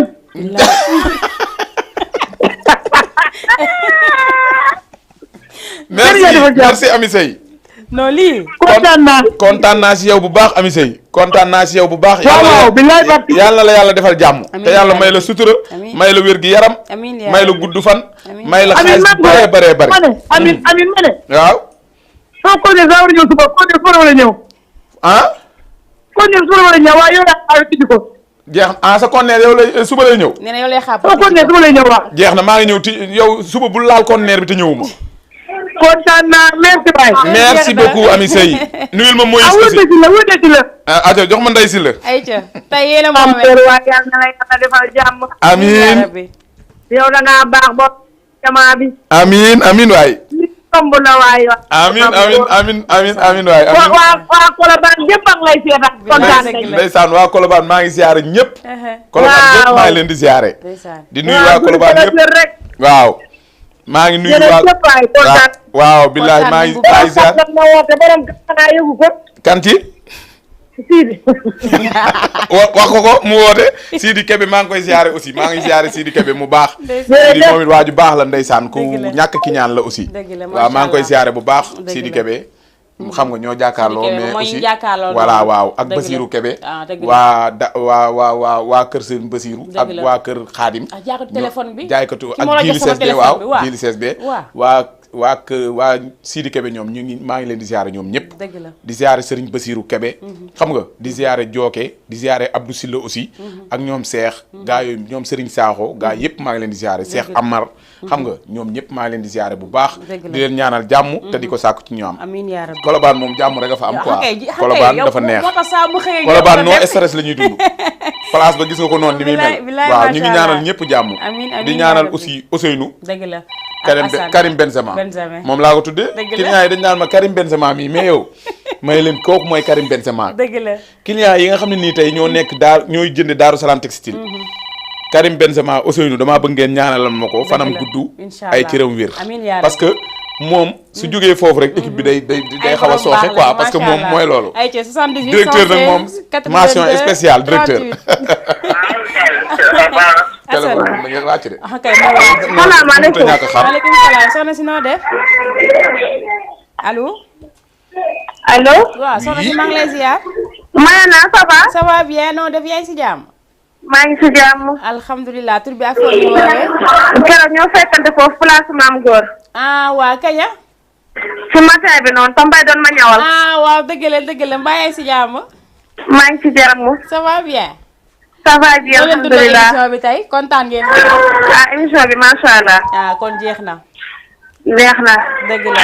merci Ami Sey. non lii. kontaan naa si yow bu baax Ami Sey. kontaan naa si yow bu baax. waaw billaay barki. yàlla la yàlla defal jàmm. te yàlla may la sutura. may la wér gi yaram. may la gudd fan. may la xaalis bu bëree bare. amin ma ne. waaw. soo ko ne saa war a ñëw suba ko ne suba war a ñëw. ah. ko ne suba war a ñëw waaye yow daa tijji ko. jeex sa conteneur yow lay suba lay ñëw. nee na yow lay xaar soo ko ne suba lay ñëw waaw. jeex na maa ngi ñëw yow suba bu laal conteneur bi te ñëwuma. kontaan naa merci Baye. merci beaucoup Ami Sey. nuyul ma Moïse aussi wute si la. aja jox ma Ndeye si la. ayca tey yéen a moomee. waaye yàlla na la yàlla defal jàmm. amiin. yow da ngaa baax bopp jamaa bi. amiin waay. tomb na waay. amiin waay. waa Colobane ñëpp a ngi lay seetal. kontaan nañu. ndeysaan waa Colobane maa ngi ziare ñëpp. Colobane ñëpp maa ngi leen di ziare. di nuyu waa Colobane ñëpp waaw. maa ngi nuyu waaw billahi maa ngi ziar kanti Sidi wax ko mu woote Sidi Kebe maa ngi koy ziare aussi maa ngi ziare Sidi Kebe mu baax Sidi moom it waaju baax la ndeysaan ku ñàkk ki ñaan la aussi waaw maa ngi koy ziare bu baax Sidi Kebe xam nga ñoo jàkkaarloo mais aussi voilà waaw ak Basirou Kebe waa kër Sëriñ Basirou ak waa kër Xaadim jaaykatu ak Jili CSB waaw Jili CSB waa Sidi Kebe ñoom ñu ngi maa ngi leen di ziare ñoom ñëpp di ziare Serigne Basirou Kebe xam nga di ziare Jooke di ziare Abdou Silla aussi ak ñoom Seex gaa yooyu ñoom Serigne Sakho gaa yëpp maa ngi leen di ziare Seex Amar xam nga ñoom ñëpp maa ngi leen di ziare bu baax di leen ñaanal jàmm te di ko sàkku ci ñoom Colobane moom jàmm rek a fa am quoi Colobane dafa neex Colobane non stress la ñuy dund place ba gis nga ko noonu ni muy mel waaw ñu ngi ñaanal ñëpp jàmm di ñaanal aussi Ousseynou Karim Benzema moom laa ko tuddee client yi dañ naan ma Karim Benzema mii mais yow may leen kooku mooy Karim Benzema client yi nga xam ne nii tey ñoo nekk ñooy jënd Daaru Salaam textile Karim Benzema Ousseynou damaa bëgg ngeen ñaanalal ma ko fanam gudd ay cëram wér parce que moom su jógee foofu rek équipe bi day xaw a sooxe quoi parce que moom mooy loolu directeur nag moom mention spéciale directeur téléphone da ngeen wàcc de salaamaaleykum maaleykum salaam soxna si noo def allo waaw soxna si maa ngi lay ziar Maïna ça va bien noo def yaa ngi si jàmm maa ngi si jàmm alhamdulilah tur bi ak foo ñu woowee keroog ñoo fekkante foofu place maam góor waa kaña si matin bi noonu Tombay doon ma ñawal waaw dëgg la mbaa yaa ngi si jàmm maa ngi si jàmm ça va bien ça va bien alhamdulilah émission bi tey kontaan ngeen émission bi macha allah kon jeex na dëgg la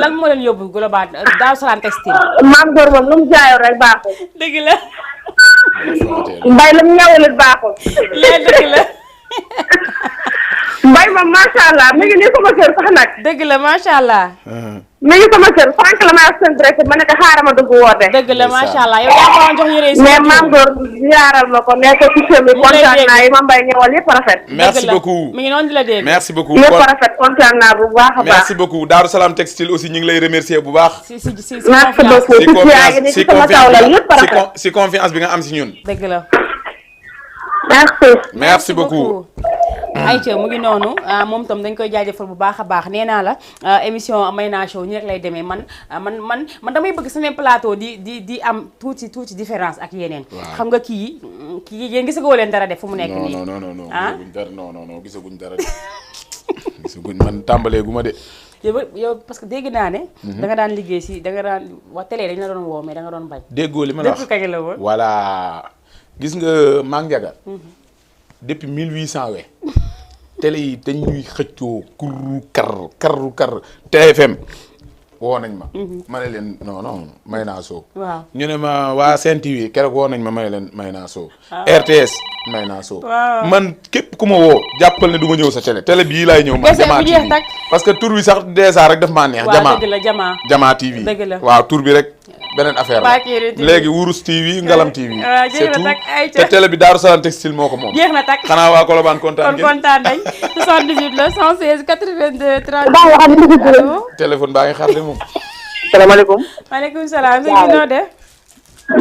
lan moo leen yóbbu Global Daaru Salaam textile maam góor moom lu mu jaayoo rek baaxul dëgg la mbay lu mu ñawalut baaxul dëgg la mbay moom macha allah mi ngi nii sama kër sax nag dëgg la macha allah mi ngi sama kër sànq la may wax seen direct ma ne ko xaaral ma dugg woote dëgg la macha allah yow yaa ko jox yére mais maam góor yaaral ma ko nekk ci semi kontaan naa yi ma mbay ñëwal yëpp rafet merci beaucoup mi ngi noonu di la dégg merci beaucoup yëpp rafet kontaan naa bu baax a baax merci beaucoup Daaru Salaam textile aussi ñu ngi lay remercier bu baax merci beaucoup si confiance bi nga am si ñun dëgg la merci beaucoup ayca mu ngi noonu moom tam dañ koy jaajëfal bu baax a baax nee naa la émission Maïna Show ñu rek lay demee man damay bëgg sama plateau di am tuuti différence ak yeneen xam nga kii yéen gisagoo leen dara def fu mu nekk nii non gisaguñ dara gisaguñ man tàmbalee gu ma de yow parce que dégg naa ne da nga daan liggéey si da nga daan wax télé dañ la doon woo mais da nga doon bañ déggoo li ma la wax kañ la woon voilà gis nga Mang Ndiaga depuis 1800 we télé yi dañ ñuy xëccoo karru kar TFM woo nañ ma ma ne leen non Maïna Show waaw ñu ne ma waa Sen TV keroog woo nañ ma ne leen Maïna Show RTS Maïna Show man képp ku ma woo jàppal ne du ma ñëw sa télé bii laay ñëw man Jama TV parce que tur bi sax dèjà rek daf maa neex Jama TV waaw tur bi rek beneen affaire la léegi Wurus TV Ngalam TV c'est tout te télé bi Daaru Salaam textile moo ko moom jeex na tak xanaa waa Colobane kontaan ngeen kontaan nañ 78 la 116 82 30 téléphone baa ngi xar de moom salaamaaleykum maaleykum salaam sëñ bi noo def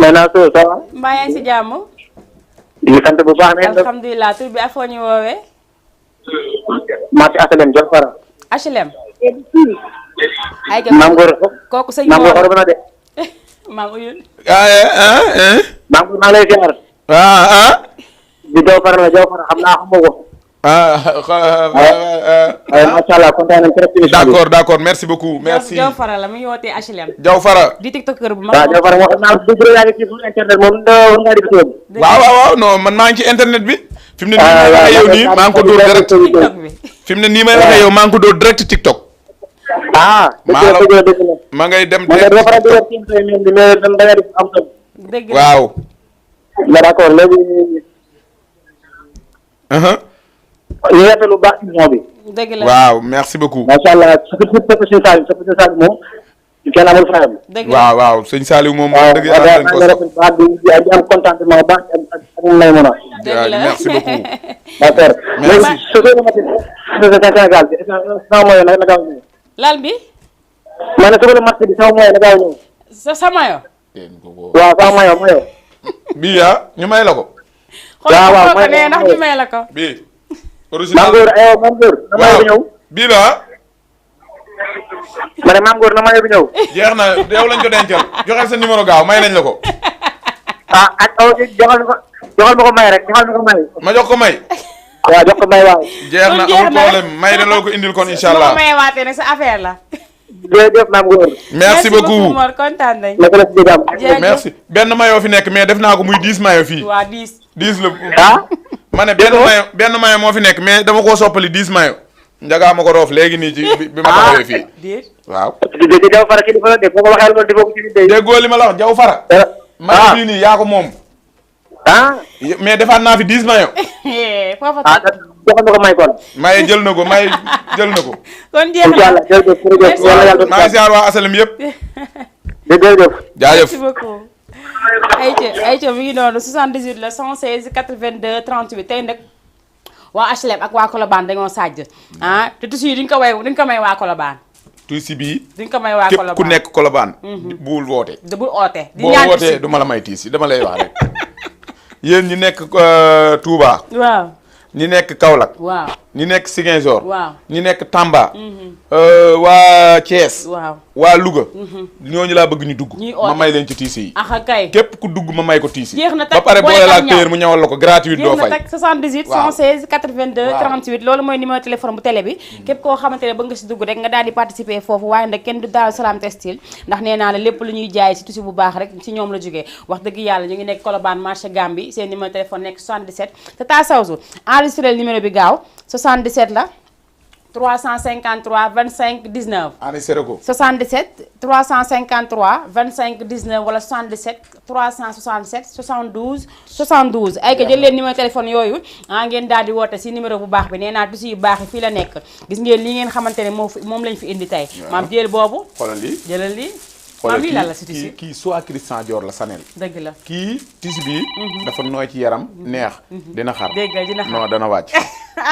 Maïna Show ça va mbaa yaa ngi si jàmm di sant bu baax alhamdulilah tur bi ak foo ñu woowee marché HLM Jol Fara HLM ay maam góor kooku sëñ maam góor xorob na de maam uyul maam góor maa ngi lay ziar di Jaw Fara la Jaw Fara xam naa xam nga ko macha allah kontaan nañ trop d'accord merci beaucoup merci Jaw Fara la mu ngi wootee HLM Jaw Fara di tiktokeur bu mag waaw Jaw Fara moo xam naa dugg yaa ngi ci internet moom war ngaa di ko waaw non man maa ngi ci internet bi fi mu ne nii may waxee yow nii maa ngi ko dóor direct tiktok bi fi mu ne nii may waxee yow maa ngi ko dóor direct TikTok ma ngay dem waaw d'accord léegi ñu rafetlu lu baax émission bi dëgg la waaw merci beaucoup macha allah sëñ Saliou moom kenn amul frère waaw sëñ Saliou moom dëgg yàlla di am contentement baax ak may mën a dëgg la merci beaucoup. d'accord. Merci. Sénégal bi sama mooy na gaaw ñëw. lal bi. ma ne sama marché bi sama mooy na gaaw ñëw. sama yo. waaw sama mayo. bii ñu may la ko. xool waaw ko ne ndax ñu may la ko. bii. original Maam Góor Maam Góor na mayo bi ñëw. bii la ma ne Maam Góor na mayo bi ñëw. jeex na yow lañ ko dencal joxal sa numéro gaaw may nañ la ko. ak joxal ma ko may rek joxal ma ko may. ma jox ko may. waaw jox ko may waaw. jeex na amul problème may na loo ko indil kon incha allah. su ma ko mayewaatee nag sa affaire la. jërëjëf Maam Góor. merci beaucoup Mor kontaan nañ. la ko def ci jàmm. jërëjëf merci benn mayo fi nekk mais def naa ko muy 10 mayo fii. waa 10. 10 la. ah. ma ne benn mayo moo fi nekk mais dama koo soppali 10 mayo. njagaa ma ko roof léegi nii ci bi ma taxawee fii. déet. waaw. di jaw fara kii di fa de boo ko waxee loolu di bokk ci biir déggoo li ma la wax jaw fara. mayo bii nii yaa ko moom. ah. mais defaat naa fi 10 mayo. foofa ah joxal ma ko may kon. maye jël na ko maye jël na ko. kon jeex incha allah na. jërëjëf jërëjëf yàlla yàlla maa ngi ziar waa asalam yëpp. jërëjëf. jaajëf. merci beaucoup. ayca mi ngi noonu 78 la 116 82 38 tey nag waa HLM ak waa Colobane dañoo sàjj te tissu yi duñ ko may waa Colobane. tuuti bii. duñ ko may waa képp Colobane ku nekk Colobane. bul woote. bul oote. di boo ñaan wootee du ma la may tiis dama lay wax rek. yéen ñi nekk Touba. waaw. ñi nekk Kaolack. waaw. ñi nekk Ziguinchor. waaw. ñi nekk Tamba. waa Thiès. waaw. waa Louga. ñooñu laa bëgg ñu dugg. ñuy oote ma may leen ci tiis yi. axa kay. képp ku dugg ma may ko tiis yi. jeex na ba tag pare boole boole tax laa téer mu ñawal la ko gratuit doo jeex na fay. tag 78 waaw 116 82 waaw 38 loolu mooy numéro téléphone bu télé bi képp koo xamante ne bëgg nga si dugg rek nga daal di participer foofu waaye nag kenn du Daaru Salaam textile ndax nee naa la lépp lu ñuy jaay si tissu bu baax rek si ñoom la jógee wax dëgg yàlla ñu ngi nekk Colobane marché Gambie seen numéro téléphone nekk 77 te taa sawsu enregistré numéro bi gaaw 77 la 353 25 19 enregistré ko. 77 353 25 19 wala 77 367 72 72 ay ka jël leen numéro téléphone yooyu ngeen daal di woote si numéro bu baax bi nee naa tissu yu baax yi fii la nekk gis ngeen li ngeen xamante ne moom lañ fi indi tey maam jël boobu xoolal lii jëlal lii xoolal maam lii lan la si tissu kii soit Christian Dior la Sanel. dëgg la kii tissu bi dafa nooy ci yaram neex dina xar dégg nga dina xar non dana wàcc.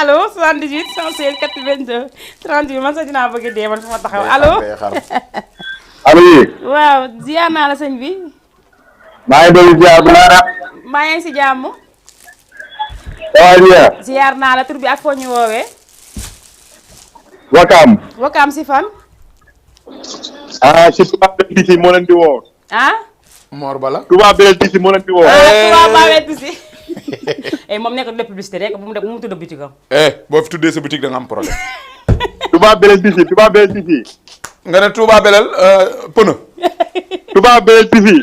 allo 78 116 82 38 man sax dinaa bëgg a dee man fu ma taxaw allo allo yi. waaw ziar naa la sëñ bi maa ngi doon ziar bu baax. maa ngi si jàmm waaw ziar naa la tur bi ak foo ñu woowee Wakaam. Wakaam si fan si Touba Belel Tissi moo leen di woo. Mor Bala. Touba Belel Tissi moo leen di woo. Touba Belel Tissi moom nekk de publicité rek bu mu tudd boutique am boo fi tuddee sa boutique da nga am problème. Touba Belel Tissi Touba Belel Tissi. nga ne Touba Belel pënë. Touba Belel Tissi.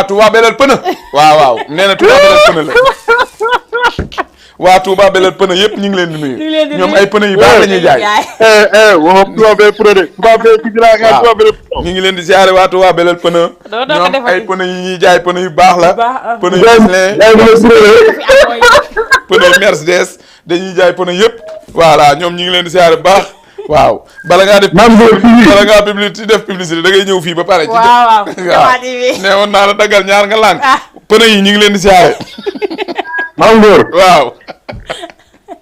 Touba Belel pënë. waaw nee na Touba Belel pënë la. waa Touba Belel pënë yëpp ñu ngi leen di nuyu. ñoom ay pënë yu baax la ñuy jaay. waxoon Touba Belel pënë de Touba Belel Tissi laa nga Touba Belel pënë. ñu ngi leen di ziare waa Touba Belel pënë. ñoom ay pënë yi ñuy jaay pënë yu baax la. pënë yu pënë yu Mercedes dañuy jaay pënë yëpp. voilà ñoom ñu ngi leen di ziare bu baax. waaw bala ngaa def def publicité da ngay ñëw fii ba pare. waaw nee woon naa la daggal ñaar nga lànk. pënë yi ñu ngi leen di ziare. Maam Ngor. waaw.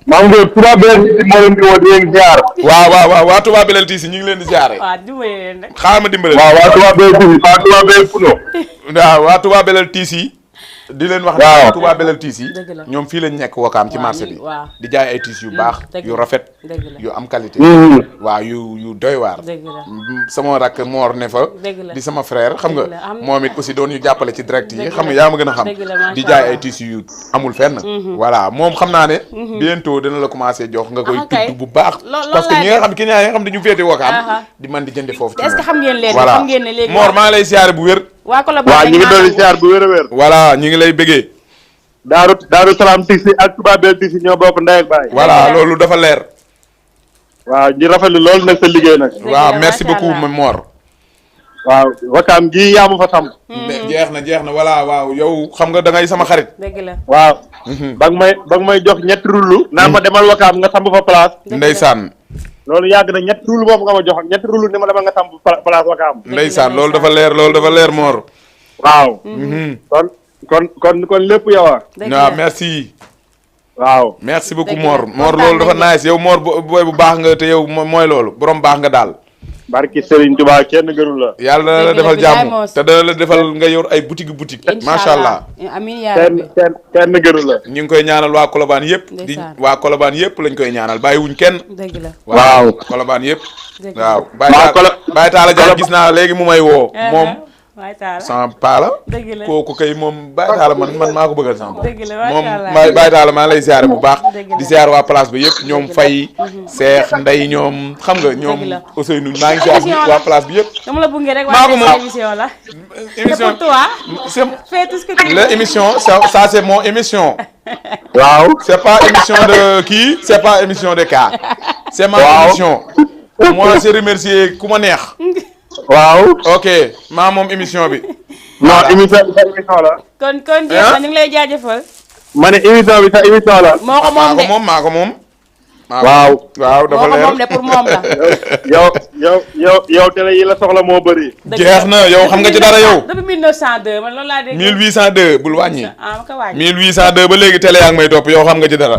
Maam Ngor Touba Belel Tissi moo leen di woo di leen ziar. waaw waa Touba Belel Tissi ñu ngi leen di ziare. waaw dimbali leen rek. xaaral ma dimbale. waaw waa Touba Belel Tissi waa Touba Belel Puno. waaw waa Touba Belel Tissi di leen wax ne Touba Belel Tissi ñoom fii lañ nekk Wakaam ci marché bi di jaay ay tissus yu baax yu rafet yu am qualité waaw yu doy waar sama rakk Mor ne fa di sama frère xam nga moom it aussi doon ñu jàppale ci direct yi xam nga yaa ma gën a xam di jaay ay tissus yu amul fenn voilà moom xam naa ne bientôt dina la commencé jox nga koy tudd bu baax parce que ñi nga xam client yi nga xam dañu féete Wakaam di man di jënde foofu ci est-ce que xam ngeen leen voilà xam ngeen ne léegi Mor maa ngi lay siyaare bu wér waa Colobane waaw ñu ngi doon ziar bu wér a wér. voilà ñu ngi lay bëggee. Daaru Salaam Tissi ak Touba Belel Tissi ñoo bokk ndey ak baay. voilà loolu dafa leer. waaw ñu rafetlu loolu nag sa liggéey nag. waaw merci beaucoup Mor. waaw Wakaam gi yaa ma fa sam. jeex na voilà waaw yow xam nga da ngay sama xarit. dëgg la waaw. ba nga may jox ñetti rullu. naan ma demal Wakaam nga samp fa place. ndeysaan. loolu yàgg na ñetti rullu boobu nga ma jox ñetti rullu ni ma demal nga samp place Wakaam. ndeysaan loolu dafa leer Mor. waaw. kon lépp yow a. waaw merci. waaw. merci beaucoup Dëgg Mor la. Mor loolu dafa nice yow Mor booy bu baax nga te yow mooy loolu borom baax nga daal. barki Serigne Touba kenn gënu la. yàlla dana la Dëgg la defal bilaay jàmm moos. te dana la defal nga yor ay boutique. macha allah amiin yaa rabbi. kenn gënu la. ñu ngi koy ñaanal waa Colobane yëpp. di Ndeysaan. waa Colobane yëpp lañ koy ñaanal bàyyiwuñ kenn. dëgg la. Waaw. Colobane yëpp. Dëgg la. waaw Waa Baye Talla Diagne gis naa léegi mu may woo. moom waay taala. sama paala. Dëgg la. kooku kay moom Baye Talla man maa ko bëggal sama bopp. Dëgg la, macha moom allah. Baye Talla maa lay ziare bu baax. Dëgg la. di ziare waa place bi yëpp ñoom Faye. Seex Ndey ñoom xam nga ñoom Dëgg la. Ousseynou maa ngi ziare Émission la. waa place bi yëpp. dama la bëggee rek maa ko moom. waaye émission la. émission C'est pour toi. c'est Fais tout ce que tu veux. la émission ça c'est mon émission. waaw. C'est pas émission de qui, c'est pas émission de cas. C'est ma Waaw. émission. Moi, je remercie ku ma neex. waaw. Ok, maa moom émission bi. non émission bi sa émission la. kon jeex na ñu ngi lay jaajëfal. ma ne émission bi sa émission la. moo ko moom de maa ko moom. waaw. waaw moo dafa ko moom de leer. pour moom la. yow télé yi la soxla moo bëri. Jeex na yow xam nga ci dara yow. depuis 1902 man loolu laa dégg. 1802 bul wàññi. ah ma ko wàññi. 1802 ba léegi télé yaa ngi may topp yow xam nga ci dara.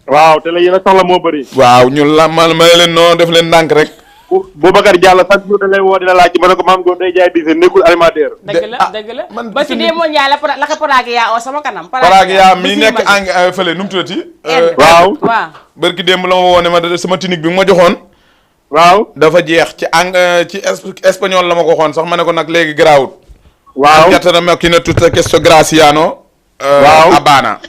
waaw télé yi la soxla moo bëri. waaw ñun la ma leen noonu def leen ndànk rek. Boubacar Diallo chaque jour da lay woo di la laaj ma ne ko maam góor day jaay diise nekkul animateur. dëgg la dëgg la. man ba ci dee moo ñaay la ko paraag yaa oo sama kanam. Paraag yaa mi nekk ang fële nu mu tuddati. waaw. waaw. barki démb la ma woo ne ma sama tunique bi ma joxoon. waaw. dafa jeex ci ci espagnol la ma ko waxoon sax ma ne ko nag léegi garaawut. waaw. Gattana macchina tutta questo graziano. Waaw. Abana.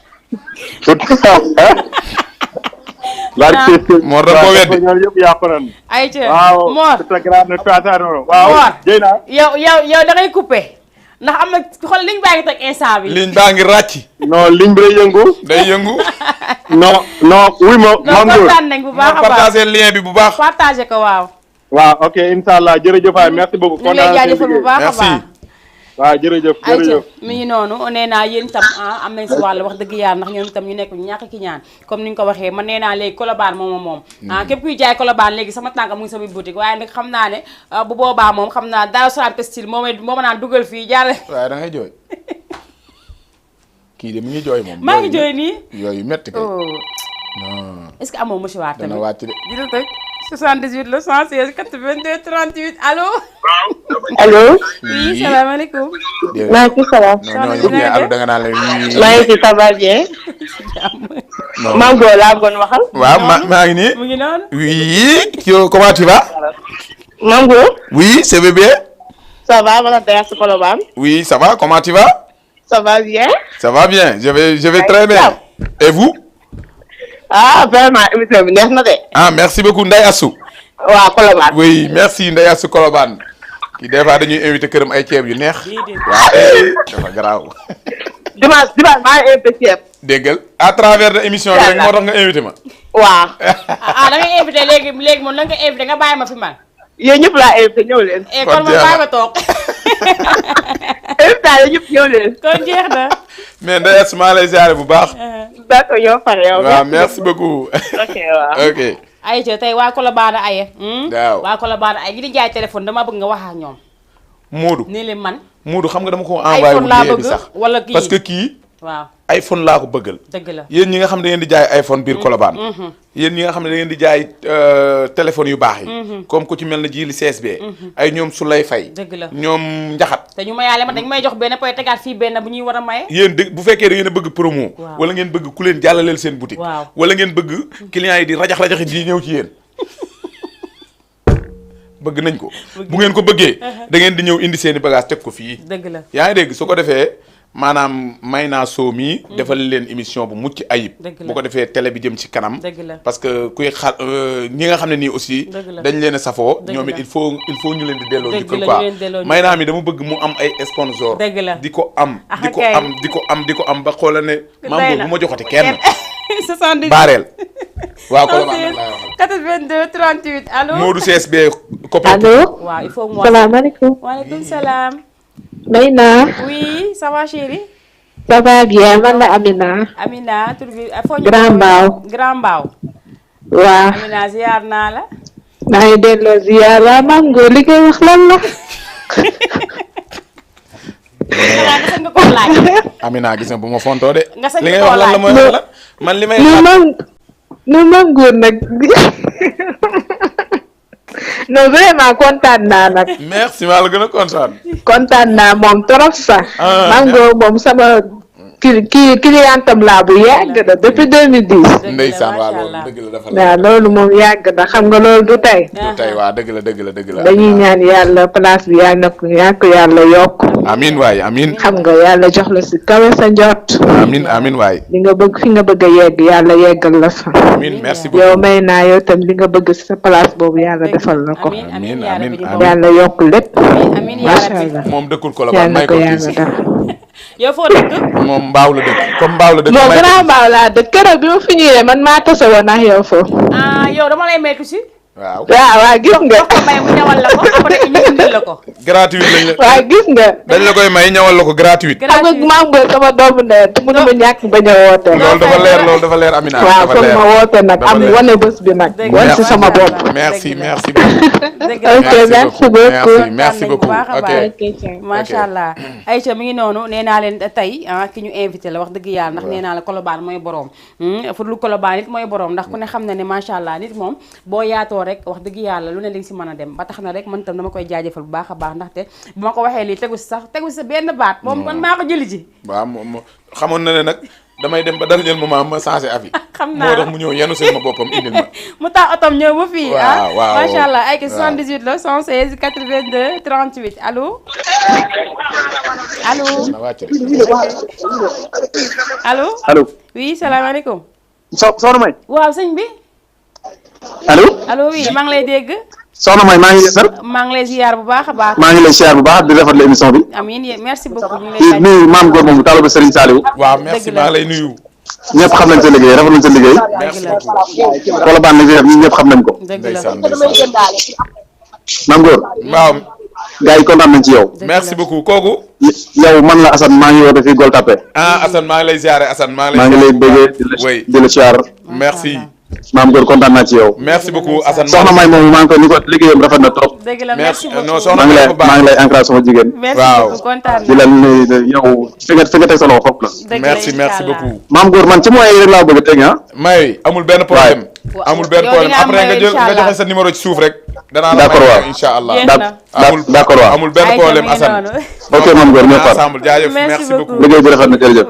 Mor da koo weddi. ñoom yëpp yàqu nañu. ayca waaw. Mor tutta grande tuatano. waaw. Mor jëy naa. yow da ngay coupé ndax am na xool liñ baa ngi teg instant bi. ligne baa ngi ràcc. non ligne bi day yëngu. day yëngu. non wuy ma. non maam góor. kontaan nañ bu baax a baax partagé lien bi bu baax. partagé ko waaw. waaw ok incha allah jërëjëf waay merci beaucoup. ñu ngi lay jaajëfal bu baax a Merci. baax. waaw jërëjëf ayca jërëjëf. mi ngi noonu nee naa yéen itam am nañ si wàll wax dëgg yàlla ndax ñoom itam ñu nekk ñàkk ki ñaan comme ni ñu ko waxee man nee naa léegi Colobane moom képp kuy jaay Colobane léegi sama tànk mu ngi sama boutique waaye nag xam naa ne bu boobaa moom xam naa Daaru Salaam textile moo ma naan dugal fii jàll. waaye da ngay jooy. kii de mi ngi jooy moom. maa ngi jooy nii. yooyu metti kay. oh non est-ce que amoo monsieur Waar tamit dana wàcc de. dina tëj 78 le 116 82 38 allo. allo. oui salaamaaleykum. maaleykum salaam. non ñooñu bu ñu allo da nga naan leen. maa ngi ci ça va bien. non Mango laa bëggoon waxal. waaw maa ngi nii. mu ngi noonu. oui. comment tu vas. Mango. oui c'est bien. ça va ma la Daya si Colobane. oui ça va comment tu vas. ça va bien. ça va bien je vais très bien. et vous. ah vraiment émission bi neex na de. ah merci beaucoup Ndeye Assou. waaw Colobane. oui merci Ndeye Assou Colobane. kii des fois dañuy invité këram ay ceeb yu neex. déedéet. waaw dafa garaaw. dimanche maa ngi invité ceeb. déggal à travers de émission bi rek moo tax nga invité ma. waaw. da ngay invité léegi moom na nga invité nga bàyyi ma fi man. yéen ñëpp laa invité ñëw leen. kon ma bàyyi ma toog. invité yéen ñëpp ñëw leen. kon jeex na. mais Ndeye Assou maa lay ziare bu baax. d'accord yow pare yow. waaw merci beaucoup. ok waaw. ok. ayca tey waa Colobane aye. waaw waa Colobane aye ñi di jaay téléphone dama bëgg nga wax ak ñoom. Moodu. nii leen man. Moodu xam nga dama ko envoyé iPhone laa wu bi bëgg sax. wala kii parce que kii. waaw iPhone laa ko bëggal. dëgg la. yéen ñi nga xam ne da ngeen di jaay iPhone biir Colobane. yéen ñi nga xam ne da ngeen di jaay téléphone yu baax yi. comme ku ci mel ne Jili CSB. ay ñoom Souley Faye. dëgg la ñoom Njaxat. te ñu mayaale ma dañ may jox benn poy tegaat fii benn bu ñuy war a maye. yéen dëgg bu fekkee da ngeen a bëgg promo. Waaw. wala ngeen bëgg ku leen jàllaleel seen boutique. Waaw. wala ngeen bëgg clients yi di rajax di ñëw ci yéen. bëgg nañ ko. bu ngeen ko bëggee. da ngeen di ñëw indi seen i bagage teg ko fii. dëgg la. yaa ngi dégg su ko defee maanaam Maïna Show mii defal leen émission bu mucc ayib. Dëgg la. bu ko defee télé bi jëm ci kanam. dëgg la. parce que kuy ñi nga xam ne nii aussi. Dëgg la. dañ leen a safoo. Dëgg ñoom it la. il faut ñu leen di delloo Dëgg njukkal la, quoi ñu leen delloo Maïna mi dama bëgg mu am ay sponsor. Dëgg la. di ko am. Ah, di ko kay. am di ko am ba xoolal ne. maam bu ma joxati kenn. 78. baareel. waaw Colobane laay waxal. 82 38 allo. Modou CSB. copain. allo. waaw il faut mu wax. salaamaaleykum. waaleykum salaam. Maïna. oui ça va chérie. ça va bien man la Amina. Amina tur bi foo ñu. Grand Mbao. Grand Mbao. waaw. Amina ziar naa la. maa ngi delloo ziar waa Mango li ngay wax lan la. nga sañ nga koo laaj. Amina gis nga bu ma fontoo de. Nga sañ li ngay koo wax lan la laaj. mooy lan man li may. non man góor nag non vraiment kontaan naa nag. merci maa la gën a kontaan naa moom trop sax. Mango moom sama clientam laa bu yàgg na depuis 2010. ndeysaan waa loolu dëgg la dafa waaw loolu moom yàgg na xam nga loolu du tey. du tey waa dëgg la. dañuy ñaan yàlla place bi yàlla na ko yàlla yokk. amiin waay amiin. xam nga yàlla jox la si kawe sa njort. amiin waay. li nga bëgg fi nga bëgg a yegg yàlla yeggal la fa. amiin merci beaucoup yow may naa yow tam li nga bëgg si sa place boobu yàlla defal la ko. amiin yàlla yokk lépp. macha allah moom dëkkul ko la may ko yàlla def. yow foo dëkk. moom mbaaw la dëkk comme mbaaw la dëkk. moom gannaaw mbaaw laa dëkk keroog bi ma fi ñëwee man maa tase woon ak yow foofu. yow dama lay maytu si. waaw gis nga. ko may mu ñawal la ko après ñu indil la ko. gratuit lañ la. waaw gis nga. dañ la koy may ñawal la ko gratuit. xam nga maa ngi sama doomu ndey te mënu ma ñàkk bañ a woote. loolu dafa leer Amina. waaw foog ma woote nag am wane bés bi nag. wan si sama bopp. merci ok merci beaucoup ok macha allah. Aïcha mi ngi noonu nee naa leen tey ki ñu invité la wax dëgg yàlla ndax nee naa la Colobane mooy borom fu dul Colobane nit mooy borom ndax ku ne xam na ne macha allah nit moom boo yaatoo rek wax dëgg yàlla lu ne li nga si mën a dem ba tax na rek man tam dama koy jaajëfal bu baax a baax ndaxte bu ma ko waxee lii tegu si sa benn baat moom man maa ko jëli ji. waaw moom xamoon na ne nag damay dem ba dernier moment ma changé avis. xam naa moo tax mu ñëw yenu seen ma boppam indil ma. mu tax otom ñëw ba fii. waaw macha allah ay 78 la 116 82 38 allo. allo. oui salaamaaleykum. soxna May. waaw sëñ bi. allo oui maa ngi lay dégg. soxna May maa ngi yeesal. maa ngi lay ziar bu baax a baax. maa ngi lay ziar bu baax di rafetlu émission bi. amiin merci beaucoup ñu ngi di lay nuyu maam góor moomu taalibe Serigne Saliou. waaw merci maa lay nuyu. ñëpp xam nañ sa liggéey rafet nañ sa liggéey. merci beaucoup. Colobane lañ fi def ñun ñëpp xam nañ ko. ndeysaan maam góor. waaw. gars yi kontaan nañ ci yow. merci beaucoup kooku. yow man la Assane maa ngi woote fii Gueule Tapée. Assane maa ngi lay ziare Assane maa ngi lay bëggee di la ziar. merci. maam góor kontaan naa ci yow. merci beaucoup Assane. soxna May moom maa ngi koy ni ko liggéeyam rafet na trop. dëgg la merci beaucoup non soxna maa ngi lay encouragé sama jigéen. merci beaucoup kontaan di la yow fi nga teg sa loxo foofu la. merci beaucoup. maam góor man ci moyens yi rek laa bëgg a teg may amul benn problème. amul benn problème après nga joxe sa numéro ci suuf rek. danaa la may incha allah d'accord waaw amul benn problème Assane. ok maam góor ñoo far ensemble jaajëf merci beaucoup. liggéey bi rafet na jërëjëf.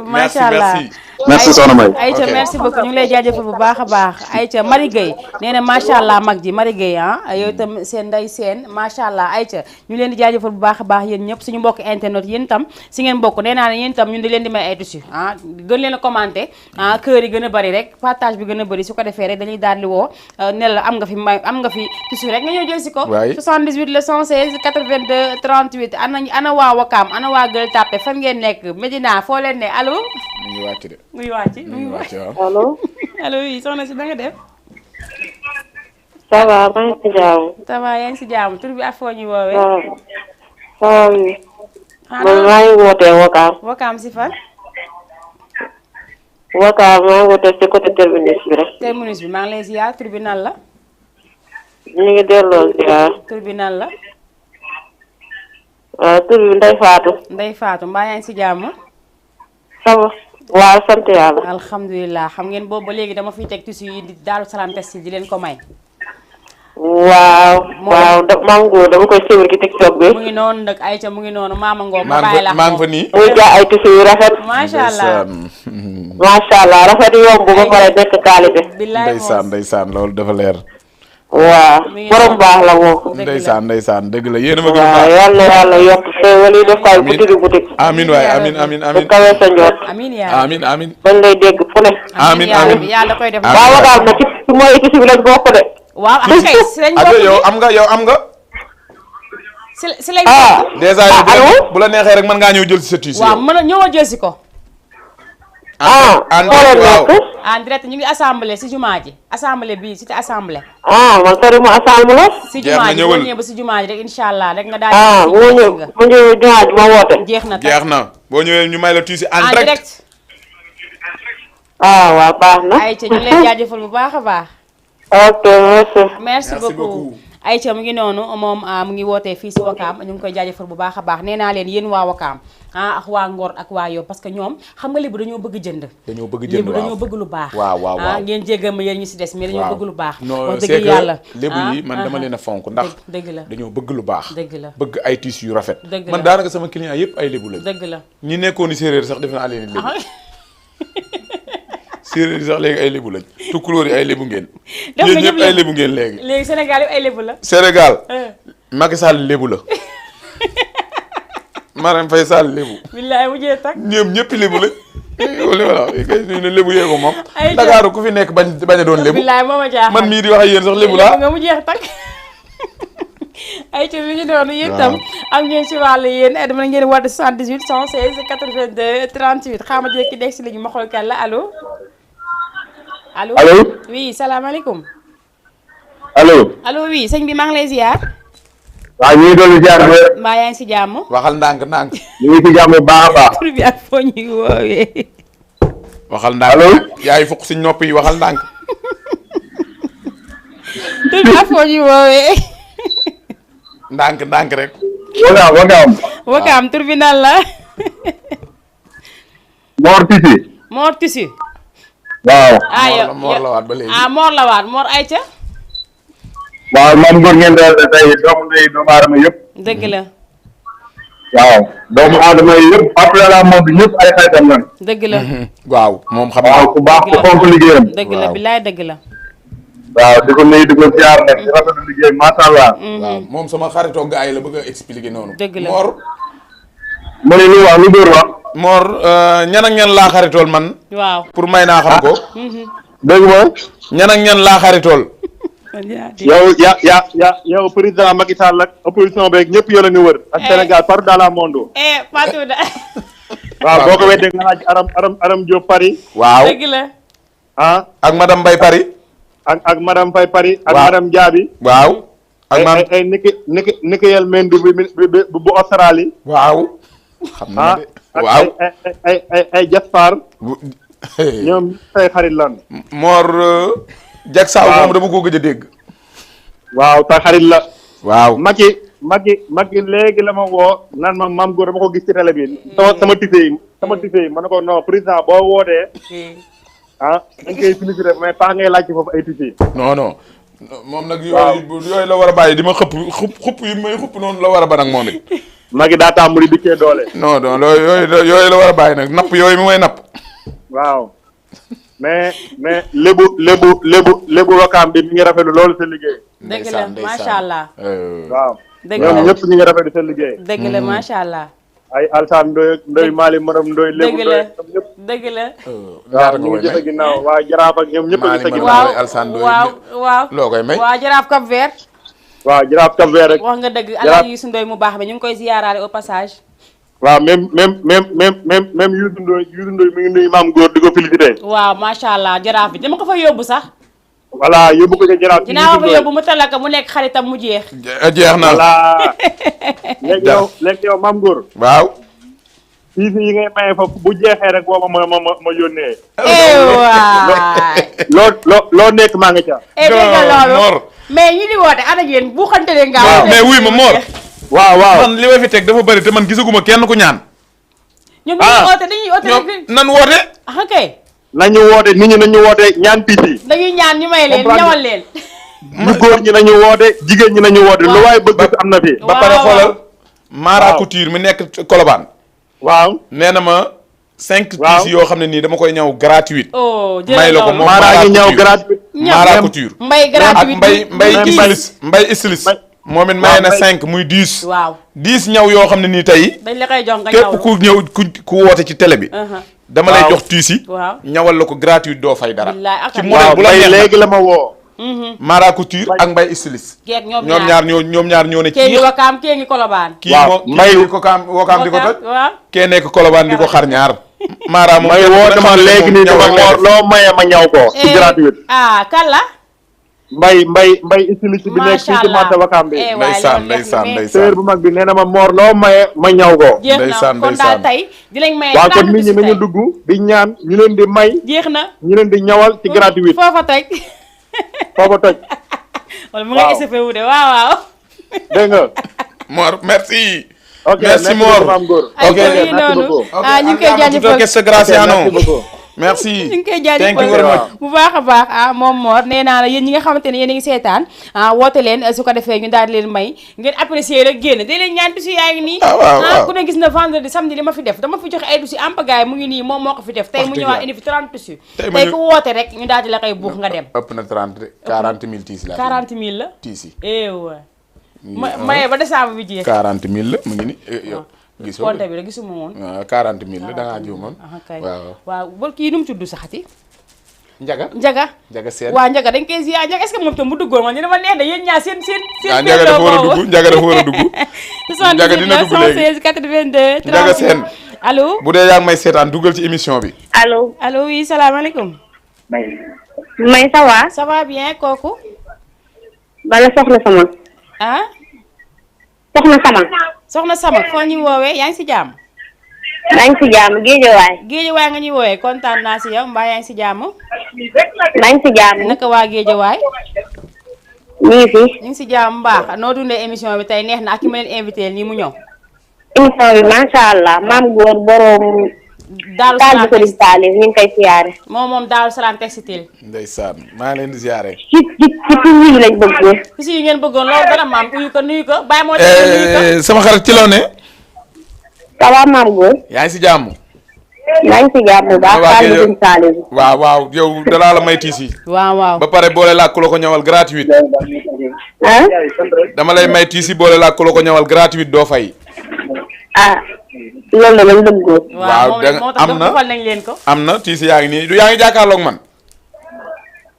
merci soxna May. Aïcha merci beaucoup ñu ngi lay jaajëfal bu baax a baax Aïcha Marie Gueye nee na macha allah mag ji Marie Gueye yow itam seen nday seen macha allah Aïcha ñu leen di jaajëfal bu baax a baax yéen ñëpp suñu mbokk internet yéen itam si ngeen bokk nee naa ne yéen itam ñun di leen di may ay tissu gën leen a commenté kër yi gën a bëri rek partage bi gën a bëri su ko defee rek dañuy daal di woo ne la am nga fi tissu rek nga ñëw jël si ko 78 le 116 82 38 ana waa Wakaam ana waa Gueule Tapée fan ngeen nekk Médina foo leen ne allo mu ngi wàcc de. muy wàcc waaw. allo oui soxna si da nga def. ça va maa ngi si jàmm. ça va yaa ngi si jàmm tur bi ak foo ñuy woowee. waaw. man maa ngi wootee Wakaam. Wakaam si fan. Wakaam maa ngi wootee si côté terminus bi rek. terminus bi maa ngi lay ziar tur bi nan la. ñu ngi delloo ziar. tur bi nan la. tur bi Ndeye Fatou. Ndeye Fatou mbaa yaa ngi si jàmm. ça va. waaw sant yàlla. alhamdulilah xam ngeen boobu ba léegi dama fiy teg tissu yi di Daaru Salaam Textile di leen ko may. waaw. maa ngi dama koy suivre ci TikTok bi. mu ngi noonu nag Aïcha mu ngi noonu maama Ngom. ma bàyyi la maa ngi fa nii. muy jaay ay tissu yu rafet. macha allah macha allah rafet yomb ba pare nekk qualité. billaay ndeysaan loolu dafa leer. waaw borom baax la moom. ndeysaan dëgg la yéen a ma gën a waaw yàlla yàlla yokk xéewal yi def ko ay boutique. amiin waay amiin bu kawee sa njoot. amiin bañ lay dégg fu ne. amiin yàlla koy def. waaw Wakaam na ci mooy tissu bi lañ bokk de. waaw am kay si lañ bokk yow am nga. si lañ bokk. déjà bu la neexee rek mën ngaa ñëw jël si sa tissu. waaw mën a ñëwal jël si ko. en direct ñu ngi assemblée si jumaa ji assemblée bii cité assemblée. man sori mu assemblée. si jumaa ji boo ñëwee ba si jumaa ji rek incha allah rek nga daal di. mu ñëw jumaa ji ma woote. jeex na boo ñëwee ñu may la tissu en direct. waaw baax na. Aïcha ñu ngi lay jaajëfal bu baax a baax. ok merci. merci beaucoup. Aïcha mu ngi noonu moom mu ngi wootee fii si Wakaam ñu ngi koy jaajëfal bu baax a baax nee naa leen yéen waa Wakaam ak waa Ngor ak waa Yoff parce que ñoom xam nga lébu dañoo bëgg jënd lébu dañoo bëgg lu baax waaw ngeen jéggal ma yéen ñi si des mais dañoo bëgg lu baax wax dëgg yàlla lébu yi man dama leen a fonk ndax dëgg la dañoo bëgg lu baax dëgg la bëgg ay tissus yu rafet dëgg man daanaka sama client yëpp ay lébu lañ dëgg la ñi nekkoon séeréer sax def naa leen lébu séeréer sax léegi ay lébu lañ tukkulóor yi ay lébu ngeen yéen ñëpp ay lébu ngeen léegi Sénégal yi ay lébu la Sénégal Macky Sall lébu la Marème Faye Sall lébu billaay mu jee tak ñoom ñëpp lébu lañ voilà kay ne lébu yee ko moom Dakar ku fi nekk bañ a doon lébu billaay moo ma jaaxal man mii di wax ak yéen sax lébu laa nga mu jeex tak ay ci mi ngi doonu yéen itam am ngeen ci wàllu yéen dama ngeen woote 78 116 82 38 xaama jëkki nekk si ligne ma xool kan la allo allo oui salaamaaleykum allo oui sëñ bi maa ngi lay ziar waaw ñu ngi doon ziar mbaa yaa ngi si jàmm waxal ndànk ñu ngi si jàmm bu baax a baax tur bi ak foo ñuy woowee waxal ndànk yaay fukk si nopp yi waxal ndànk tur bi ak foo ñuy woowee ndànk rek Wakaam tur bi nan la Mor Tissi waaw Mor la waat ba léegi Mor la waat Mor Aïcha waaw moom góor ngeen doon tey doomu aadama yëpp dëgg la waaw doomu aadama yëpp après la moom bi ñëpp ay xaritam lan dëgg la waaw moom xam waaw ku baax ku fonk liggéeyam dëgg la bilaay dëgg la waaw di ko nuyu di ko ziar nag di rafetlu liggéey macha allah waaw moom sama xaritoo gars yi la bëgg a expliquer noonu dëgg la Mor ma ne lu wax lu dóor wax Mor ñan ak ñan laa xaritool man waaw pour may naa xam ko dégg ma ñan ak ñan laa xaritool yow président Macky Sall ak opposition beeg ñëpp yoo la ñu wër ak Sénégal partout dans le monde partout da waaw boo ko weddee nga laaj Aram Diop Paris waaw dëgg la ak madame Mbaye Paris ak madame Faye Paris ak madame Diaby waaw ak maam ay Nikel Mendy bu Australie waaw xam na de waaw ay Jaspar ñoom say xarit lan Mor jag saaw moom dama ko gëj a dégg waaw ta xarit la waaw Macky léegi la ma woo naan ma maam góor dama ko gis ci télé bi sama tise yi ma ne ko non président boo wootee dañ koy félicité mais pas ngay laajte foofu ay tise non moom nag yooyu la war a bàyyi di ma xupp yi may xupp noonu la war a ba nag moom it Macky daa tàmbali dikkee doole non yooyu la war a bàyyi nag napp yooyu mi may napp waaw mais lébu Wakaam bi mi ngi rafetlu loolu sa liggéey dëgg la macha allah waaw dëgg la ñoom ñëpp ñu ngi rafetlu sa liggéey dëgg la macha allah ay Alsaan Ndoye Mali Maram Ndoye lébu Ndoye ñoom ñëpp dëgg la waaw ñu ngi gis a ginnaaw waa Jaraaf ak ñoom ñëpp a gis a ginnaaw waaw loo koy may waaw Jaraaf Cap Vert waaw Jaraaf Cap Vert rek wax nga dëgg Alaaji Youssou Ndoye mu baax bi ñu ngi koy ziyaaraale au passage waaw même Youssou Ndoye mi ngi nuyu maam góor di ko félicité waaw macha allah Jaraaf bi dama ko fa yóbbu sax voilà yóbbu ko ca Jaraaf dinaa ko fa yóbbu mu talaka mu nekk xaritam mu jeex jeex na voilà léegi yow maam góor waaw fii yi ngay maye foofu bu jeexee rek boo ma yónnee waay loo nekk maa nga ca dégg nga loolu mais ñi di woote ana yéen bu xante de nga mais wuy ma Mor waaw man li ma fi teg dafa bëri te man gisaguma kenn ku ñaan ñoom dañuy oote nan woote kay nañu woote nit ñi nañu woote ñaan pis yi dañuy ñaan ñu may leen ñawal leen ñu góor ñi nañu woote jigéen ñi nañu woote lu waaye bëgg am na fi ba pare xoolal Mara Couture mi nekk Colobane waaw nee na ma 5 pièces yoo xam ne nii dama koy ñaw gratuite may la ko moom Mara ngi ñaw gratuite Mara Couture mbay gratuite ak mbay styliste moom it may na 5 muy 10 waaw 10 ñaw yoo xam ne nii tey dañ la koy jox nga ñaw képp ku ñëw ku woote ci télé bi dama lay jox tiis yi ñawal la ko gratuite doo fay dara ci modèle bu la neex léegi la ma woo Mara Couture ak mbay styliste ñoom ñaar ñoo ne ci kii ngi Wakaam kii ngi Colobane kii mbay ko Wakaam di ko toj kee nekk Colobane di ko xar ñaar Mara moom may woo dama léegi nii dama loo maye ma ñaw ko ci gratuite kan la mbay styliste bi nekk fii ci marché Wakaam bi ndeysaan sœur bu mag bi nee na ma Mor loo maye ma ñaw ko ndeysaan kon daal tey dinañ maye waaw kon nit ñi nañu dugg di ñaan ñu leen di may jeex na ñu leen di ñawal ci gratuite foofa toj foofa toj wala mu ngi SFP wu de waaw. dégg nga. Mor merci. ok merci Mor. ok ñu ngi koy jaajëfal merci. ñu ngi koy jaajëfal bu baax a baax moom Mor nee naa la yéen ñi nga xamante ne yéen a ngi seetaan woote leen su ko defee ñu daal di leen may ngeen apprécier rek génn day leen ñaan tusi yaa ngi nii ku ne gis na vendredi samedi li ma fi def dama fi joxe ay tusi ampagaay mu ngi nii moom moo ko fi def tey mu ñëwaat indi fi 30 tusi tey ku woote rek ñu daal di la koy buux nga dem ëpp na 40 000 tiis la 40 000 la tiis yi maye ba décembre bi jeex 40 000 la mu ngi ni yow gisoo compte bi rek gisuma woon 40 000 la da ngaa juumoon waaw ba kii nu mu tudd saxati Njaga seen waaw Njaga dañ koy ziar Njaga est-ce que moom tam mu duggoon ma ñu dama neex de yéen ñaar seen Njaga dafa war a dugg Njaga dafa war a dugg Njaga dina dugg léegi 82 Njaga seen allo bu dee yaa ngi may seetaan duggal ci émission bi allo oui salaamaaleykum may ça va bien kooku bala soxna sama soxna sama foo ñu woowee yaa ngi si jàmm maa ngi si jàmm Géejawaay nga ñuy woowee kontaan naa si yow mbaa yaa ngi si jàmm maa ngi si jàmm naka waa Géejawaay ñu ngi si jàmm mbaax noo dundee émission bi tey neex na ak ki ma leen invité nii mu ñëw émission bi macha allah maam góor borom Daaru Salaam textile ñu ngi koy siyaare moom Daaru Salaam textile ndeysaan maa leen di ziare ci yi lañ bëgg si yi ngeen bëggoon loolu dara maam nuyu ko bàyyi moo nuyu ko sama xarit ci loo ne ça va maam góor yaa ngi si jàmm maa ngi si jàmm bu baax waaw yow dalaa la may tiis yi waaw ba pare boole laa ku la ko ñawal gratuite dama lay may tiis yi boole laa ku la ko ñawal gratuite doo fay loolu la lañ bëggoon waaw am na tiis yaa ngi nii du yaa ngi jàkkaarloog man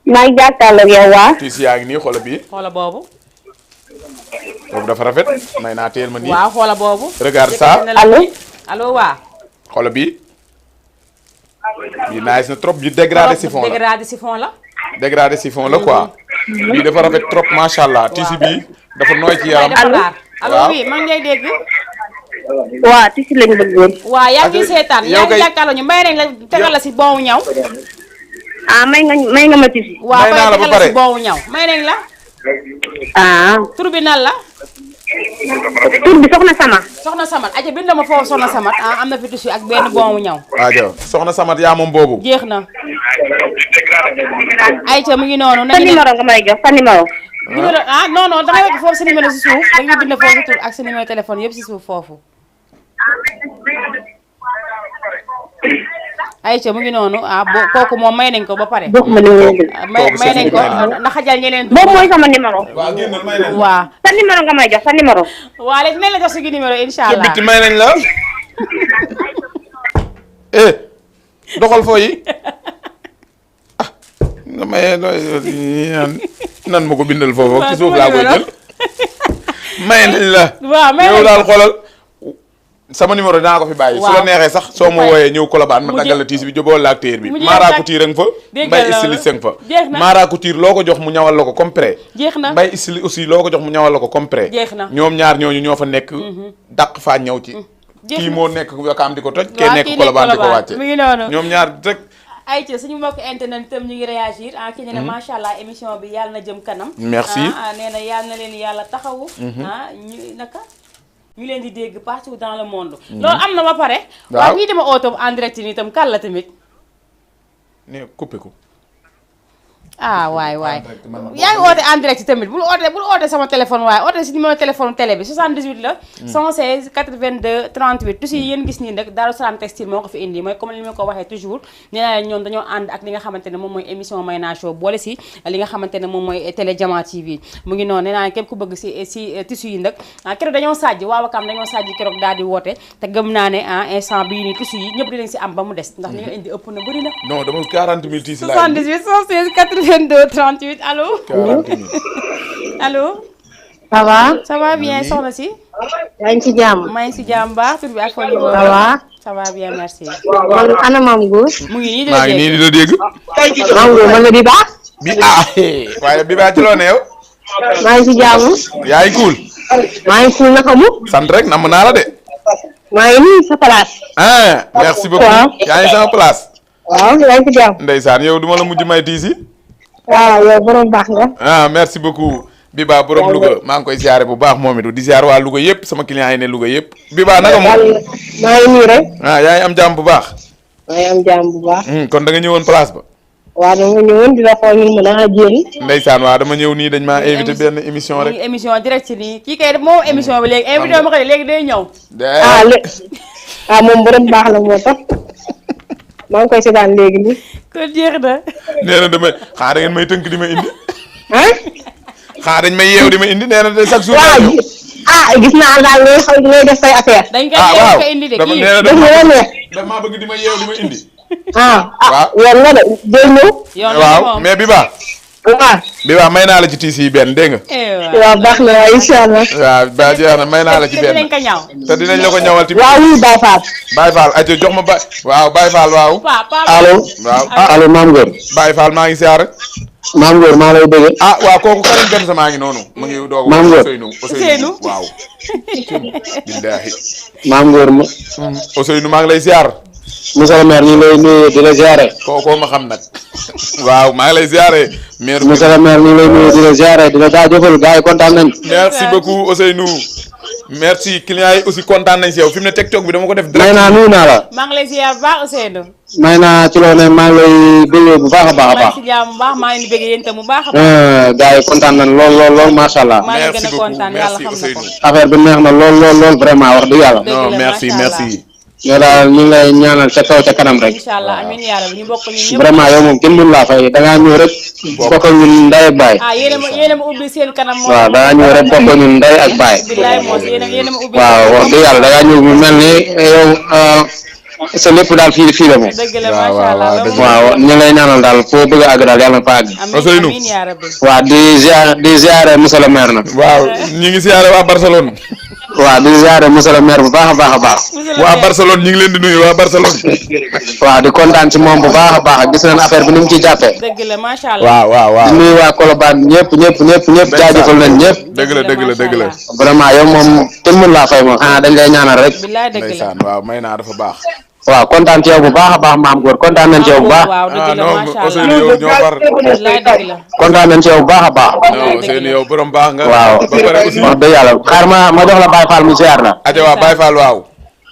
maa ngi jàkkaarloog yow waa tiis yaa ngi nii xoola bii xoola boobu dafa rafet may naa teel ma nii waaw xoola boobu regarde ça allo waa xoola bii nice na trop bi dégradé chiffon la quoi bii dafa rafet trop macha allah tiisi bii dafa nooy ci yaram allo oui man ngay dégg waaw tiisi lañ bëggoon waaw yaa ngi seetaan yaa ngi jàkkaarloo ñu may nañ la tegal la si boobu ñaw may nga ma tiisi waaw may tegal la si boobu ñaw may nañ la tur bi nan la tur bi soxna samat aja bind ma foofu soxna samat am na fi tissu ak benn boobu ñaw aja soxna samat yaa moom boobu jeex na ayca mu ngi noonu sa numéro nga may jox sa numéro non dangay wekk foofu sa numéro si suuf da ngay bind foofu tur ak sa numéro téléphone yëpp si suuf foofu ayca mu ngi noonu kooku moom may nañ ko ba pare may nañ ko na xajal ñeneen boobu mooy sama numéro waaw sa numéro nga may jox sa numéro waaw léegi nañ la jox suñu numéro inshallah bitti may nañ la doxal foo yi nga maye nan ma ko bindal foofu ci suuf laa koy jël may nañ la yow daal xoolal sama numéro dinaa ko fi bàyyi su la neexee sax soo ma wooyee ñëw Colobane ma daggal la tiis bi joboo la ak téer bi Mara Couture nga fa Mbay Styliste nga fa Mara Couture loo ko jox mu ñawal la ko compré Mbay Styliste aussi loo ko jox mu ñawal la ko compré ñoom ñaar ñooñu ñoo fa nekk dàq faa ñëw ci kii moo nekk Wakaam di ko toj kee nekk Colobane di ko wàcce ñoom ñaar rek ay ci suñu mbokk internet itam ñu ngi réagir ki ne macha allah émission bi yàlla na jëm kanam merci nee na yàlla na leen yàlla taxawu ñu naka ñu leen di dégg partout dans le monde loolu am na ba pare waaw ñii dama ootom en direct ni itam kan la tamit ne coupé ko waay yaa ngi oote en direct tamit bul oote sama téléphone waaye oote si numéro téléphone télé bi 78 la 116 82 38 tusi yéen gis nii nag Daaru Salaam textile moo ko fi indi mooy comme li ma ko waxee toujours nee naa leen ñoom dañoo ànd ak li nga xamante ne moom mooy émission Maïna Show boole si li nga xamante ne moom mooy télé Diama TV mu ngi noonu nee naa leen képp ku bëgg si tissu yi nag keroog dañoo sajj waa Wakaam dañoo sajj keroog daal di woote te gëm naa ne instant bii nii tissu yi ñëpp dinañ si am ba mu des ndax li nga indi ëpp na bëri na non dama 40 000 tissu la 78 116 22 38 allo. 40 000 allo. ça va bien soxna si. yaa ngi ci jàmm. maa ngi si jàmm baax tur bi ak foo ñu woo. ça va bien merci. man ana Mame Goor. mu ngi nii di maa ngi nii di la dégg. Mame Goor man la di baax. waaye bi baa ci loo ne yow. maa ngi ci jàmm. yaa ngi cool. maa ngi cool naka mu. sant rek namm naa la de. maa ngi nii sa place. merci beaucoup. yaa ngi sama place. waaw yaa ngi ci jàmm. ndeysaan yow duma la mujj may tiisi. waaw yow borom baax nga. merci beaucoup. Biba borom Louga maa ngi koy ziare bu baax moom it di ziar waa Louga yëpp sama client yi ne Louga yëpp Biba naka moom. maa ngi nii rek. ah yaa ngi am jàmm bu baax. maa ngi am jàmm bu baax. kon da nga ñëwoon place ba. waaw dama ñëwoon di la xool ñu mën a jéem. Ndeysaan waaw dama ñëw nii dañ maa invité benn émission rek. émission direct nii kii kay moom émission bi léegi invité ma ko léegi day ñëw. moom borom baax la moo tax maa ngi koy seetaan léegi nii. kon jeex na. nee na damay xanaa da ngeen may tënk di ma indi. ah. xanaa dañ may yeew di ma indi nee na chaque jour. gis naa daal ngay def say affaire. dañ koy yeew ko indi de kii dama bëgg di ma yeew di ma indi. yoon nga de day ñëw. waaw mais Biba. Biba may naa la ci tiis yi benn dégg nga. waaw baax na waaw incha allah. waaw ba jeex na may naa la ci benn dinañ ko ñaw. te dinañ la ko ñawal ci. waaw oui Baye Fall. Baye Fall ayca jox ma waaw Baye Fall waaw. allo. waaw allo Mame Ngor. Baye Fall maa ngi siyaare. Mame Ngor maa lay bëgg. waaw kooku Karim Benza maa ngi noonu. mu ngi doog Mame Ngor Ousseynou waaw. billaahi. Mame Ngor ma. Ousseynou maa ngi lay siyaar. monsieur le maire ñu ngi lay nuyu di la ziare. kookoo ma xam nag. waaw maa ngi lay ziare. maire monsieur le maire ñu ngi lay nuyu di la ziare di la jaajëfal gars yi kontaan nañ. merci beaucoup Ousseynou. merci clients yi aussi kontaan nañ si yow fi mu ne TikTok bi dama ko def. Maïna nuyu naa la. maa ngi lay ziar bu baax Ousseynou. Maïna ci loo ne maa ngi lay bëggee bu baax a baax a baax. maa ngi si jàmm bu baax maa ngi bëggee yéen itam bu baax a baax. gars yi kontaan nañ lool macha allah. maa ngi gën a beaucoup kontaan yàlla merci xam na ko. Ousseynou. affaire bi neex na lool vraiment wax dëgg yàlla. non la, merci macha Allah. merci. ñoo daal ñu ngi lay ñaanal ca kaw ca kanam rek. incha allah amiin yaa rabbi ñu bokk ñun ñëpp. vraiment yow moom kenn mënu laa fay da ngaa ñëw rek. bokk ak ñun ndey ak baay. yéen a ma ubbi seen kanam. waaw da ngaa ñëw rek bokk ak ñun ndey ak baay. billaay moom yéen a ma ubbi. waaw wax dëgg yàlla da ngaa ñëw mu mel ni yow sa lépp daal fii la moom. dëgg la macha allah waaw ñu lay ñaanal daal foo bëgg a àgg daal yàlla na fa àgg. Ousseynou amiin yaa rabbi. waaw di ziare monsieur le maire nag. waaw ñu ngi siyaare waa Barcelone. waaw di ziare monsieur le maire bu baax a baax. waa Barcelone ñu ngi leen di nuyu waa Barcelone. waaw di kontaan ci moom bu baax a baax gis nañ affaire bi ni mu ciy jàppee. dëgg la macha allah. waaw. di nuyu waa Colobane ñëpp jaajëfal nañ ñëpp. dëgg la. vraiment yow moom kenn mën laa fay moom xanaa dañ lay ñaanal rek. billaay dëgg la. ndeysaan waaw may naa dafa baax. waaw kontaan ci yow bu baax a baax Mame Ngor kontaan nañ ci yow bu baax. waaw dëgg la macha allah Ousseynou yow ñoo far. billaay dëgg la. kontaan nañ ci yow bu baax a baax. non Ousseynou yow borom baax nga. waaw ba pare aussi. wax dëgg yàlla xaar ma jox la Baye Fall mu ziar la. aja waa Baye Fall waaw.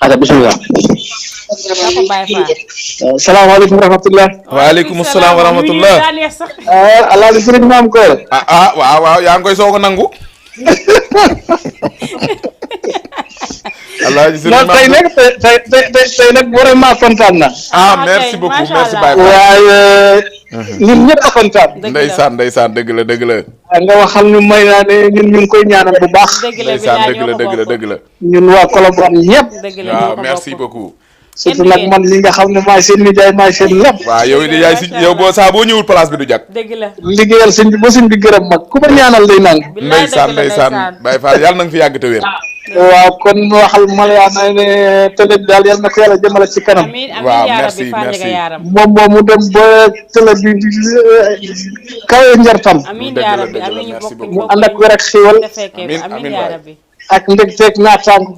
aja bismillah. yaa ko Baye Fall. salaamaaleykum wa rahmatulah. waaleykum salaam wa rahmatullah. daa neex sax. alaaji sëriñ Mame Ngor. waaw yaa ngi koy soog a nangu. alaaji sëriñ non tey nag vraiment kontaan na. merci beaucoup macha merci Allah. Baye Fall. waaye ñun ñëpp a kontaan. ndeysaan dëgg la. nga waxal ñu may naa ne ñun ñu ngi koy ñaanal bu baax. dëgg la ndeysaan billaay dëgg la. ñun waa Colobane ñëpp. dëgg la waaw merci beaucoup. surtout nag man li nga xam ne maay seen nijaay maay seen lépp. waaw yow de yaay si yow boo ñëwul place bi du jag. dëgg la. liggéeyal sëñ bi ba sëñ bi gërëm mag ku ma ñaanal day nang. billaay dëgg la ndeysaan Baye Fall yàlla na nga fi yàgg te wér. waaw kon waxal ma la yaa ne télé bi daal yal na ko yàlla jëmale ci kanam. amiin waaw yaa merci, rabbi Fall nga yaaram. moom mu dem ba télé bi kawe njortam. amiin dëgg yaa la, rabbi dëgg la, amiin ñu merci bokk beaucoup. mu ànd ak wér ak xiiwal te fekkee Amiin, amiin amiin yaa waay. rabbi. ak ndegteeg naataangu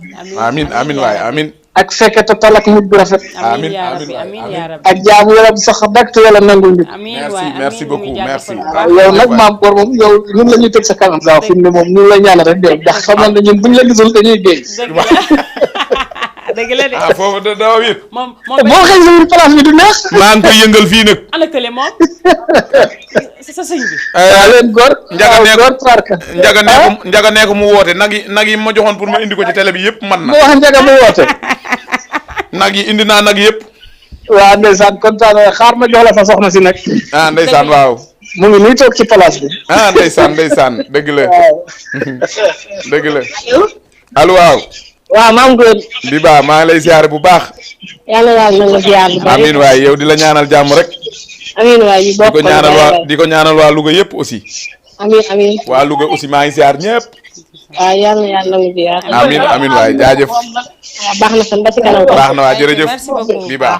amiin waay amiin. ak fekke te tal ak mujj bu rafet. amiin yaa amiin, rabbi amiin, amiin yaa rabbi. ak jaamu yàlla sax dak te yàlla nangul nit. amiin waay amiin merci ñu beaucoup, jaajëfal merci. bu baax. yow nag Mame Ngor moom yow ñun la ñuy teg sa kanam daaw fi mu ne moom ñun la ñaanal rek de ndax xam nañ ne ñun buñ la gisul dañuy géej. dëgg la de. foofu da dawa wér. moom boo xëy sa place bi du neex. maa ngi koy yëngal fii nag. ana kële moom sa sëñ bi. waaw leen góor. njaga nekk mu woote nag yi ma joxoon pour ma indi ko ci télé bi yëpp man na. mu wax njaga mu woote. nag yi indi naa nag yëpp. waaw ndeysaan kontaan xaar ma jox la sa soxna si nag. ndeysaan waaw. mu ngi nuy toog ci place bi. ndeysaan dëgg la. dëgg la. allo waaw. waaw Mame Ngor. Biba maa ngi lay ziare bu baax. yàlla yàlla na nga ziar bu bari. amiin waay yow di la ñaanal jàmm rek. amiin waay ñu bokk di ko ñaanal waa Louga yëpp aussi. amiin. waa Louga aussi maa ngi ziar ñëpp. waaw yàlla yàlla na nga ziar. amiin waay jaajëf. waaw baax na fan ba ci kanam. baax na waa jërëjëf merci beaucoup. Biba.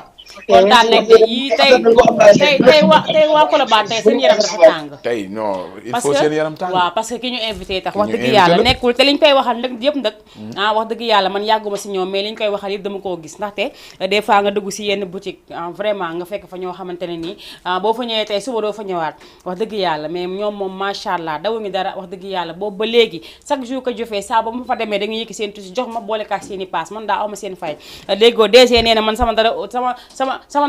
kontaan nañ de yii tey waa Colobane tey seen yaram dafa tàng. tey non il faut seen yaram tàng. waaw parce que ki ñu invité tax wax dëgg yàlla nekkul te liñ koy waxal nag yëpp nag wax dëgg yàlla man yàgguma si ñoom mais liñ koy waxal yëpp dama koo gis ndaxte des fois nga dugg si yenn boutique vraiment nga fekk fa ñoo xamante ne nii boo fa ñëwee tey suba doo fa ñëwaat wax dëgg yàlla mais ñoom moom macha allah dawuñu dara wax dëgg yàlla boobu ba léegi chaque jour que jofee saa ba ma fa demee dañuy yëkki seen tusi jox ma boole kaak seen i paas man daa awma seen fay déggoo DG nee na man sama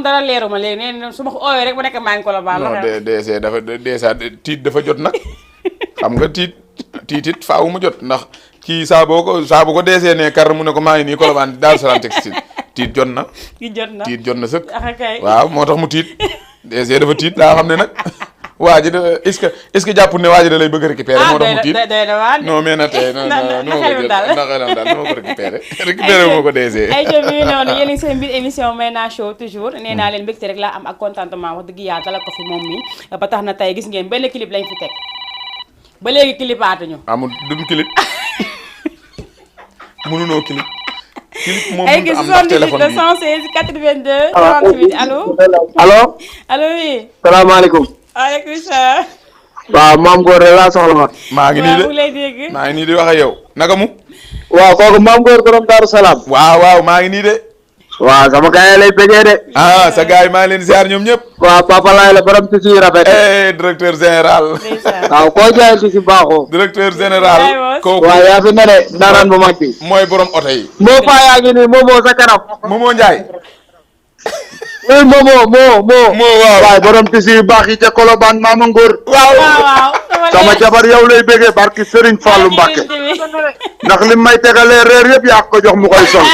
dara leeru ma léegi nee na su ma ko ooyee rek ma nekk maa ngi Colobane non DG dafa déjà tiit dafa jot nag xam nga tiit it faaw mu jot ndax kii saa bu ko DG ne kar mu ne ko maa ngi nii Colobane Daaru Salaam textile tiit jot na tiit jot na sëkk waaw moo tax mu tiit DG dafa tiit daa xam ne nag waa ji da est-ce que jàpp ne waa ji da lay bëgg a récupérer moo tax mu tiit non mais na tey na xelam daal dama ko récupérer moo ko DG ay jom yi noonu yéen seen mbir émission Maïna Show toujours nee naa leen mbégte rek laa am ak contentement wax dëgg yàlla dalal ko fi moom mi ba tax na tey gis ngeen benn clip lañ fi teg ba léegi clipaatuñu amul duñ clip mënunoo clip moom ay mënut gis am ndax téléphone bi 216 82 38 allo allo oui salaamaaleykum waaleykum salaam waaw maam góor rek laa soxla woon maa ngi nii de mu lay dégg maa ngi nii di wax ak yow naka mu waaw kooku maam góor borom Daaru Salaam waaw maa ngi nii de waaw sama gars yi lay bëggee de sa gars yi maa ngi leen ziar ñoom ñëpp waaw papa laay la borom tissu yu rafet directeur général waaw koo jaay tissu baaxoo directeur général kooku waaw yaa fi ne de ndaanaan bu mag bi mooy borom oto yi moo faa yaa ngi nii moomoo sa kanam Momo Ndiaye moo waaw borom tissu yu baax yi ca Colobane maama ngóor waaw sama jabar yow lay bëggee barki Serigne Fallou Mbacké ndax li may tegalee reer yëpp yaa ko jox mu koy sol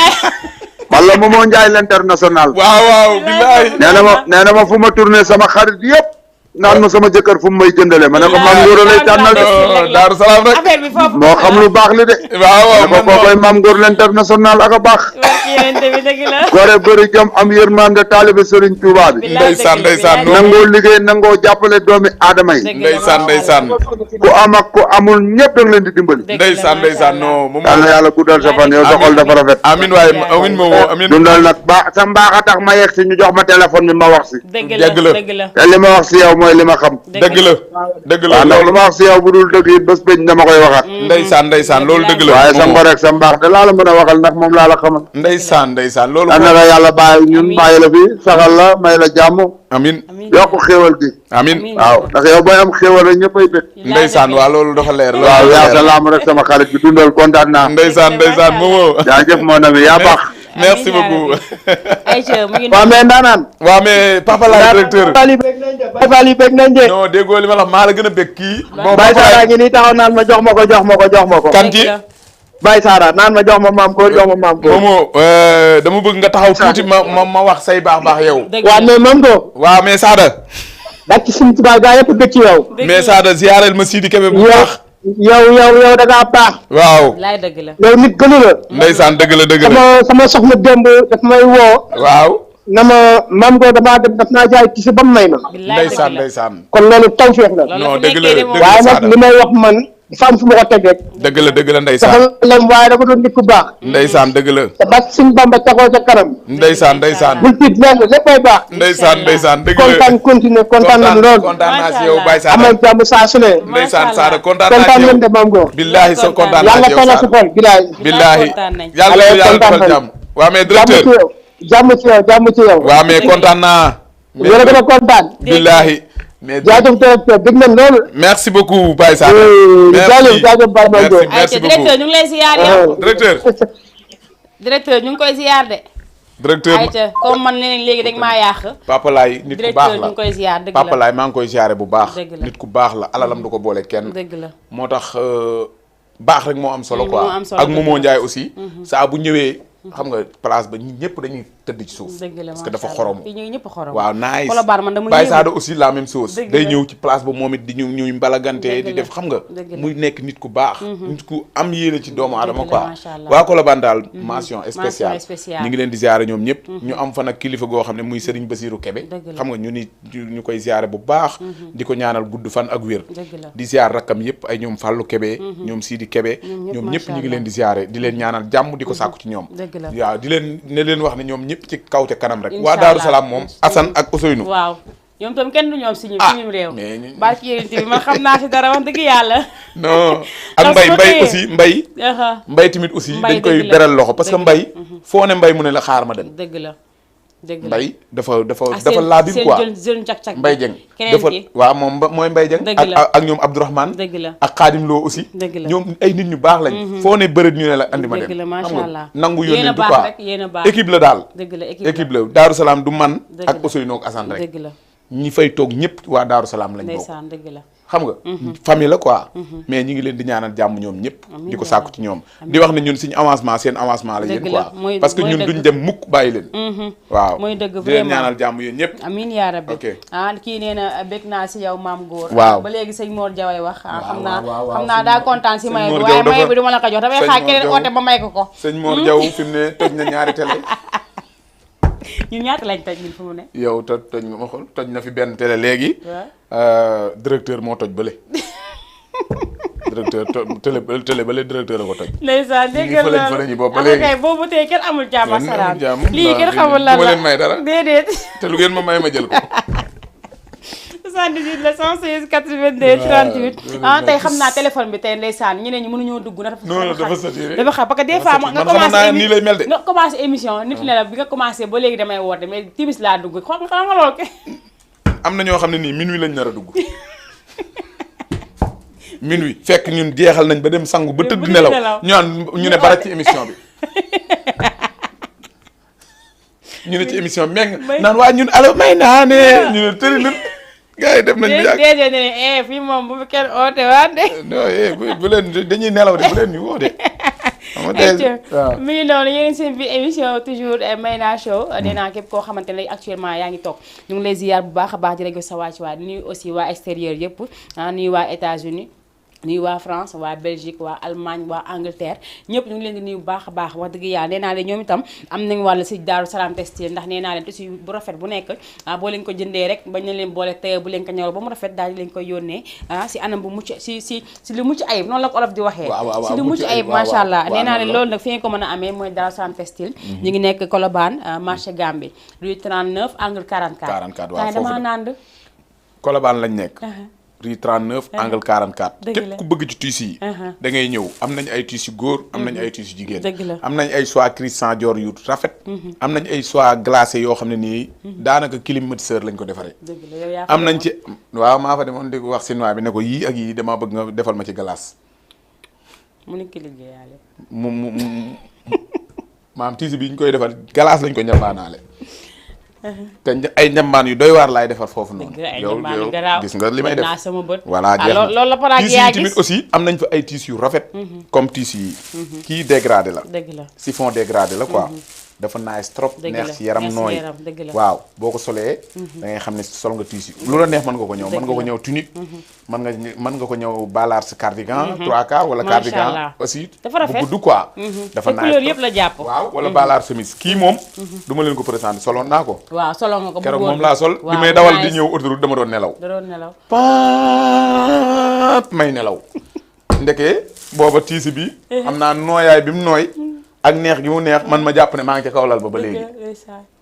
walla Momo Ndiaye l'international waaw billahi nee na ma fu ma tourné sama xarit yëpp naan ma sama jëkkër fu mu may jëndale ma ne ko maam ngóor lay tànnal Daaru Salaam rek affaire bi foofu moo xam lu baax li de waaw ne ko koy maam ngóor l'international ak a baax gore bëri jom am yërmande taalibe Serigne Touba bi ndeysaan nangoo liggéey nangoo jàppale doomi aadama yi ndeysaan ku am ak ku amul ñëpp danga leen di dimbali ndeysaan non moom yàlla yàlla guddal sa fan yow sa xol dafa rafet amin waaye amin Momo amin dundal nag ba sa mbaax a tax ma yegg si ñu jox ma téléphone bi ma wax si dëgg la te li ma wax si yow mooy li ma xam dëgg la waaw ndax lu ma wax si yow bu dul dëgg it bés bëñ dama koy waxaat ndeysaan loolu dëgg la waaye sa ngor ak sa mbaax de laa la mën a waxal ndax moom laa la xamal ndeysaan loolu am na la yàlla bàyyi ñun bàyyi la fi saxal la may la jàmm amin yokk xéewal gi amin waaw ndax yow booy am xéewal rek ñëppay bég ndeysaan waaw loolu dafa leer waaw yaa salaam rek sama xarit bi dundal kontaan naa ndeysaan Momo jaajëf mon ami yaa baax merci beaucoup waaw mais ndaanaan waaw mais papa la directeur Baye Fall yi bég nañ de non déggoo li ma la maa la gën a bég kii Baye Sara ngi nii taxaw naan ma jox ma ko kanti Baye Sara naan ma jox ma maam góor Momo dama bëgg nga taxaw tuuti ma wax say baax yow waaw mais mam ko waaw mais Sada dak ci suñu tubaab gaa yëpp bëgg ci yow mais Sada ziareel ma Sidi Kébé bu baax yow da ngaa baax waaw laay dëgg la yow nit gënu la ndeysaan dëgg la sama soxna démb daf may woo waaw na ma maam ko daf naa jaay ci si ba mu may ma ndeysaan kon loolu tawfeex la non dëgg la waaye nag li may wax man dafa am fu ma ko teg rek dëgg la ndeysaan saxal lem waaye dafa doon nit ku baax ndeysaan dëgg la te bak suñ Bamba taxoo ca kanam ndeysaan bul tiit lenn léppay baax ndeysaan dëgg la kontaan nañ lool kontaan naa si yow Baye Sada amal jàmm saa su ne ndeysaan Sada kontaan naa si kontaan yow leen de maam go billahi so kontaan naa yàlla si yow tala si xol billahi yàlla defal jàmm waaw mais directeur jàmm ci yow waaw mais kontaan naa yéen a gën a kontaan billahi mais jaajëf directeur dégg nañ loolu merci beaucoup Baye Sada jaajëf Baye Mango merci beaucoup directeur ñu ngi lay ziar yow directeur ñu ngi koy ziar de directeur ayca comme man léegi rek maa yàq Papa Laay nit ku baax directeur ñu ngi koy ziar dëgg la Papa Laay maa ngi koy ziare bu baax dëgg la nit ku baax la alalam du ko boole kenn dëgg la moo tax baax rek moo am solo quoi moo am solo ak Momo Ndiaye aussi saa bu ñëwee xam nga place ba ñëpp dañuy tëdd ci suuf parce que dafa xoromu ñëpp xoromu waaw nice Colobane man dama Baye Sada aussi la même chose dëgg day la. ñëw ci place ba moom it di ñuy mbalagante dëgg di la. def xam nga dëgg la. muy nekk nit ku baax nit ku am yéene ci doomu aadama dëgg la, quoi macha Allah. waa Colobane daal mention spéciale spéciale. ñu ngi leen di ziare ñoom ñëpp ñu am fa nag kilifa goo xam ne muy Serigne Bassirou Kébé Dëgg la. xam nga ñu koy ziare bu baax di ko ñaanal gudd fan ak wér dëgg la. di ziar rakkam yëpp ay ñoom Fallou Kébé ñoom Sidi Kébé ñoom ñëpp ñu ngi leen di ziare di leen ñaanal jàmm di ko sàkku ci ñoom dëgg dëgg la waaw di leen wax ne ñoom ñëpp ci kaw ca kanam rek Incha waa Daaru Allah. Salaam moom Assane ak Ousseynou waaw ñoom tam kenn du ñoom suñu réew mais barki yéen bi man xam naa si dara wax dëgg yàlla non ak Parce mbay que mbay tey- aussi mbay tamit aussi Mbay dañ koy dëgg la. beral loxo parce que Dëgg la. mbay foo ne mbay mu ne la xaar ma dem dëgg la dëgg la mbay dafa laabir quoi seen jeune cak-cak mbay jeng keneen dafa ki waaw moom mooy mbay jeng Dëgg la. ak ñoom Abdourahmane dëgg la ak Xaadim Lo aussi dëgg la ñoom ay nit ñu baax lañ foo ne bërët ñu ne la andi ma dem dëgg la macha xam nga allah nangu yéen a yónnee du baax quoi rek yéen a baax équipe la daal dëgg la équipe la Daaru Salaam du man Dëgg ak la. Ousseynou ak Assane rek dëgg la ñi fay toog ñëpp waa Daaru Salaam lañ bokk ndeysaan dëgg la xam nga famille la quoi mais ñi ngi leen di ñaanal jàmm ñoom ñëpp Amiin di ko yaa sàkku ci ñoom di wax ne ñun suñu avancement seen avancement la yéen Dëgg la, quoi mooy- parce que mooy ñun dëgg. duñ dem mukk bàyyi leen waaw mooy dëgg di leen vraiment. ñaanal jàmm yéen ñëpp amin yaa rabbi Ok. kii nee na bég naa si yow maam góor Waaw. ba léegi sëñ Mor Jaway wax xam naa waaw, xam naa daa kontaan si sëñ maye bi Mor waaye Jaw maye dafa- bi du ma la ko jox damay sëñ xaar Mor keneen Jaw- oote ba may ko ko sëñ Mor Diaw fi mu ne toj na ñaari télé ñun ñaata lañ toj ñun fu mu ne yow toj nga ma xool toj na fi benn télé léegi directeur moo toj bële directeur télé bële directeur a ko toj ndeysaan dégg ngi fële fële ñi boobu ba léegi. kay boobu tey kenn amul jàmm ak Kenn salaam amul jàmm. lii Waaw, kenn lii xamul du lan ma la leen may dara. déedéet te lu ngeen ma may ma jël ko 78 la 116 82 38 tey xam naa téléphone bi tey ndeysaan ñeneen ñi mënuñoo dugg na non dafa saturé dafa xam parce que des fois nga man xamoon naa nii lay mel de nga commencé émission nit ne la bi nga commencé ba léegi damay woote mais timis laa dugg xam nga loolu ke am na ñoo xam ne nii minuit lañ nar a dugg minuit fekk ñun jeexal nañ ba dem sangu ba tëdd nelaw ñu ne bara ci émission bi ñu ne ci émission bi naan waa ñun allo may naa ne ñu ne tëri lën gars yi dem nañ bu yàgg déedéet ne fii moom bu fi kenn oote waat de non bu leen dañuy nelaw de bu leen ñu woo de xam nga waaw mi ngi noonu yéen seen biir émission toujours Maïna Show nee naa képp koo xamante ne actuellement yaa ngi toog ñu ngi lay ziar bu baax a baax di la jox sa wàccuwaay di nuyu aussi waa extérieur yëpp nuyu waa États-Unis nuyu waa France waa Belgique waa Allemagne waa Angleterre ñëpp ñu ngi leen di nuyu bu baax a baax wax dëgg yàlla nee naa leen ñoom itam am nañ wàll si Daaru Salaam textile ndax nee naa leen tissu bu rafet bu nekk boo leen ko jëndee rek bañ na leen boole tey bu leen ko ñëwal ba mu rafet daal di leen koy yónnee si anam bu mucc si lu mucc ayib noonu la ko olof di waxee si lu mucc ayib macha allah nee naa leen loolu nag fi nga ko mën a amee mooy Daaru Salaam textile ñu ngi nekk Colobane marché Gambie rue 39 angle 44 waaw dama nand Colobane lañ nekk rue 39 angle 44 Dëgg képp la. ku bëgg ci tissu yi da ngay ñëw am nañ ay tissu góor am nañ ay tissu jigéen Dëgg la. am nañ ay soie cristal dior yu rafet am nañ ay soie glacé yoo xam ne nii daanaka climatiseur lañ ko defaree dëgg la yow yaa am nañ ci waaw maa fa demoon di ko wax chinois bi ne ko yii ak yii dama bëgg nga defal ma ci glace mu nekk liggéeyaale mu maam tissu bi ñu koy defar glace lañ ko ñambaanaale te ay njambaan yu doy waar laay defar foofu noonu. ay njambaan yu garaaw gis nga li may def naa sama bët. voilà jeex na loolu la paraag tissu yaa yi tamit gis aussi am nañ fa ay tissu yu rafet. comme tissu yi. kii dégradé la. dëgg la chiffon dégradé la quoi. dafa nice trop. dëgg la neex ci yaram neex ci nooy. yaram, dëgg la. waaw boo ko solee. da ngay xam ne sol nga tissu lu la neex mën nga ko ñëw. Dëgg mën nga ko la. ñëw tunique. mën nga ko ñëw balaar sa cardigan. 3/4 wala Macha cardigan Allah. aussi. Dafa rafet. bu gudd quoi. dafa te nice couleur trop. yëpp la jàpp. waaw wala balaar chemise kii moom. du ma leen ko présenté soloon naa ko. waaw solo nga ko bu keroog góor moom laa sol bi waaw, may dawal di nice. ñëw autoroute dama doon nelaw. da doon nelaw. paap may nelaw ndeke booba tiisi bi xam naa nooyaay bi mu nooy ak neex gi mu neex man ma jàpp ne maa ngi ca kaw lal ba léegi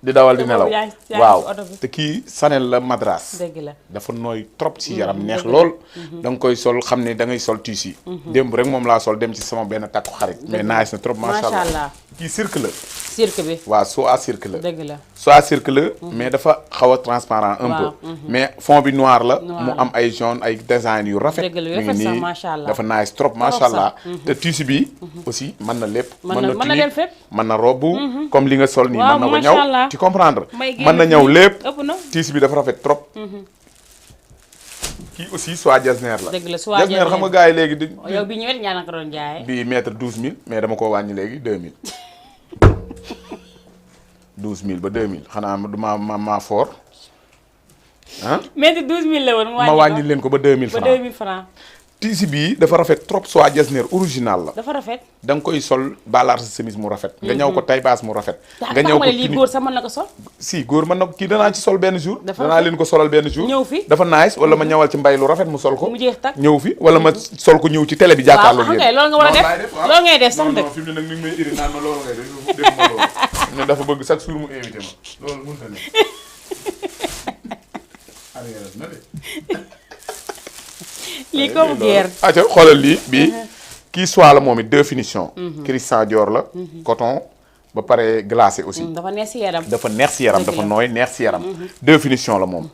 di dawal di te nelaw boobu yaa ngi waaw ci oto bi. te kii Chanel la madras dëgg la dafa nooy trop ci yaram neex dëgg la. lool da nga koy sol xam ne da ngay sol tiisi démb rek moom laa sol dem ci sama benn takku xarit mais nice na trop macha macha allah allah kii cirque la cirque bi waaw soo à cirque la dëgg la soit cirque la mais dafa xaw a transparent un peu Waaw, mais fond bi noir la Noir mu la. am ay jaune ay design yu rafet Dëgg la, yu mi ngi rafet sax, nii macha allah. dafa nice trop macha sax. allah te tissu bi aussi mën na lépp Mën na tunique, dem fépp. mën na robe comme li nga sol nii Waaw, mën na ko macha ñaw allah. ci comprendre May génn mën na ñaw fii. lépp ëpp na tissu bi dafa rafet trop kii aussi soit jasner la Dëgg la, soit jasner xam jasner. nga gars yi léegi di yow bi ñëwet ñaa na ko doon jaayee bi mètre 12000 mais dama ko wàññi léegi 2000 12000 ba 2000 xanaa du ma fort ah mais 12000 la woon mu ma wàññi leen ko ba 2000 ba francs 2000 francs tiisi bii dafa rafet trop soit jasner original la. dafa rafet. da nga koy sol balaar sa chemise mu rafet. nga ñëw ko tay baas mu rafet. nga ñëw ko lii góor sax mën na ko sol. si góor mën na ko kii danaa ci sol benn jour. dafa danaa leen ko solal benn jour. ñëw fi dafa nice wala ma ñëwal ci mbay lu rafet mu sol ko. mu jeex tak ñëw fi wala ma sol ko ñëw ci télé bi. jàkkaarloo yéen waaw loolu nga war a def loolu ngay def sax dëgg. fi mu ne nag ni may iri naan ma loolu ngay def ma loolu. ne dafa bëgg chaque jour mu invité ma loolu mënta ne. lii comme guerre. acca xoolal lii bii kii soit la moom it deux finitions. cristal dior la. coton ba pare glacé aussi. dafa neex si yaram. dafa neex si yaram dafa nooy neex si yaram. deux finitions la moom.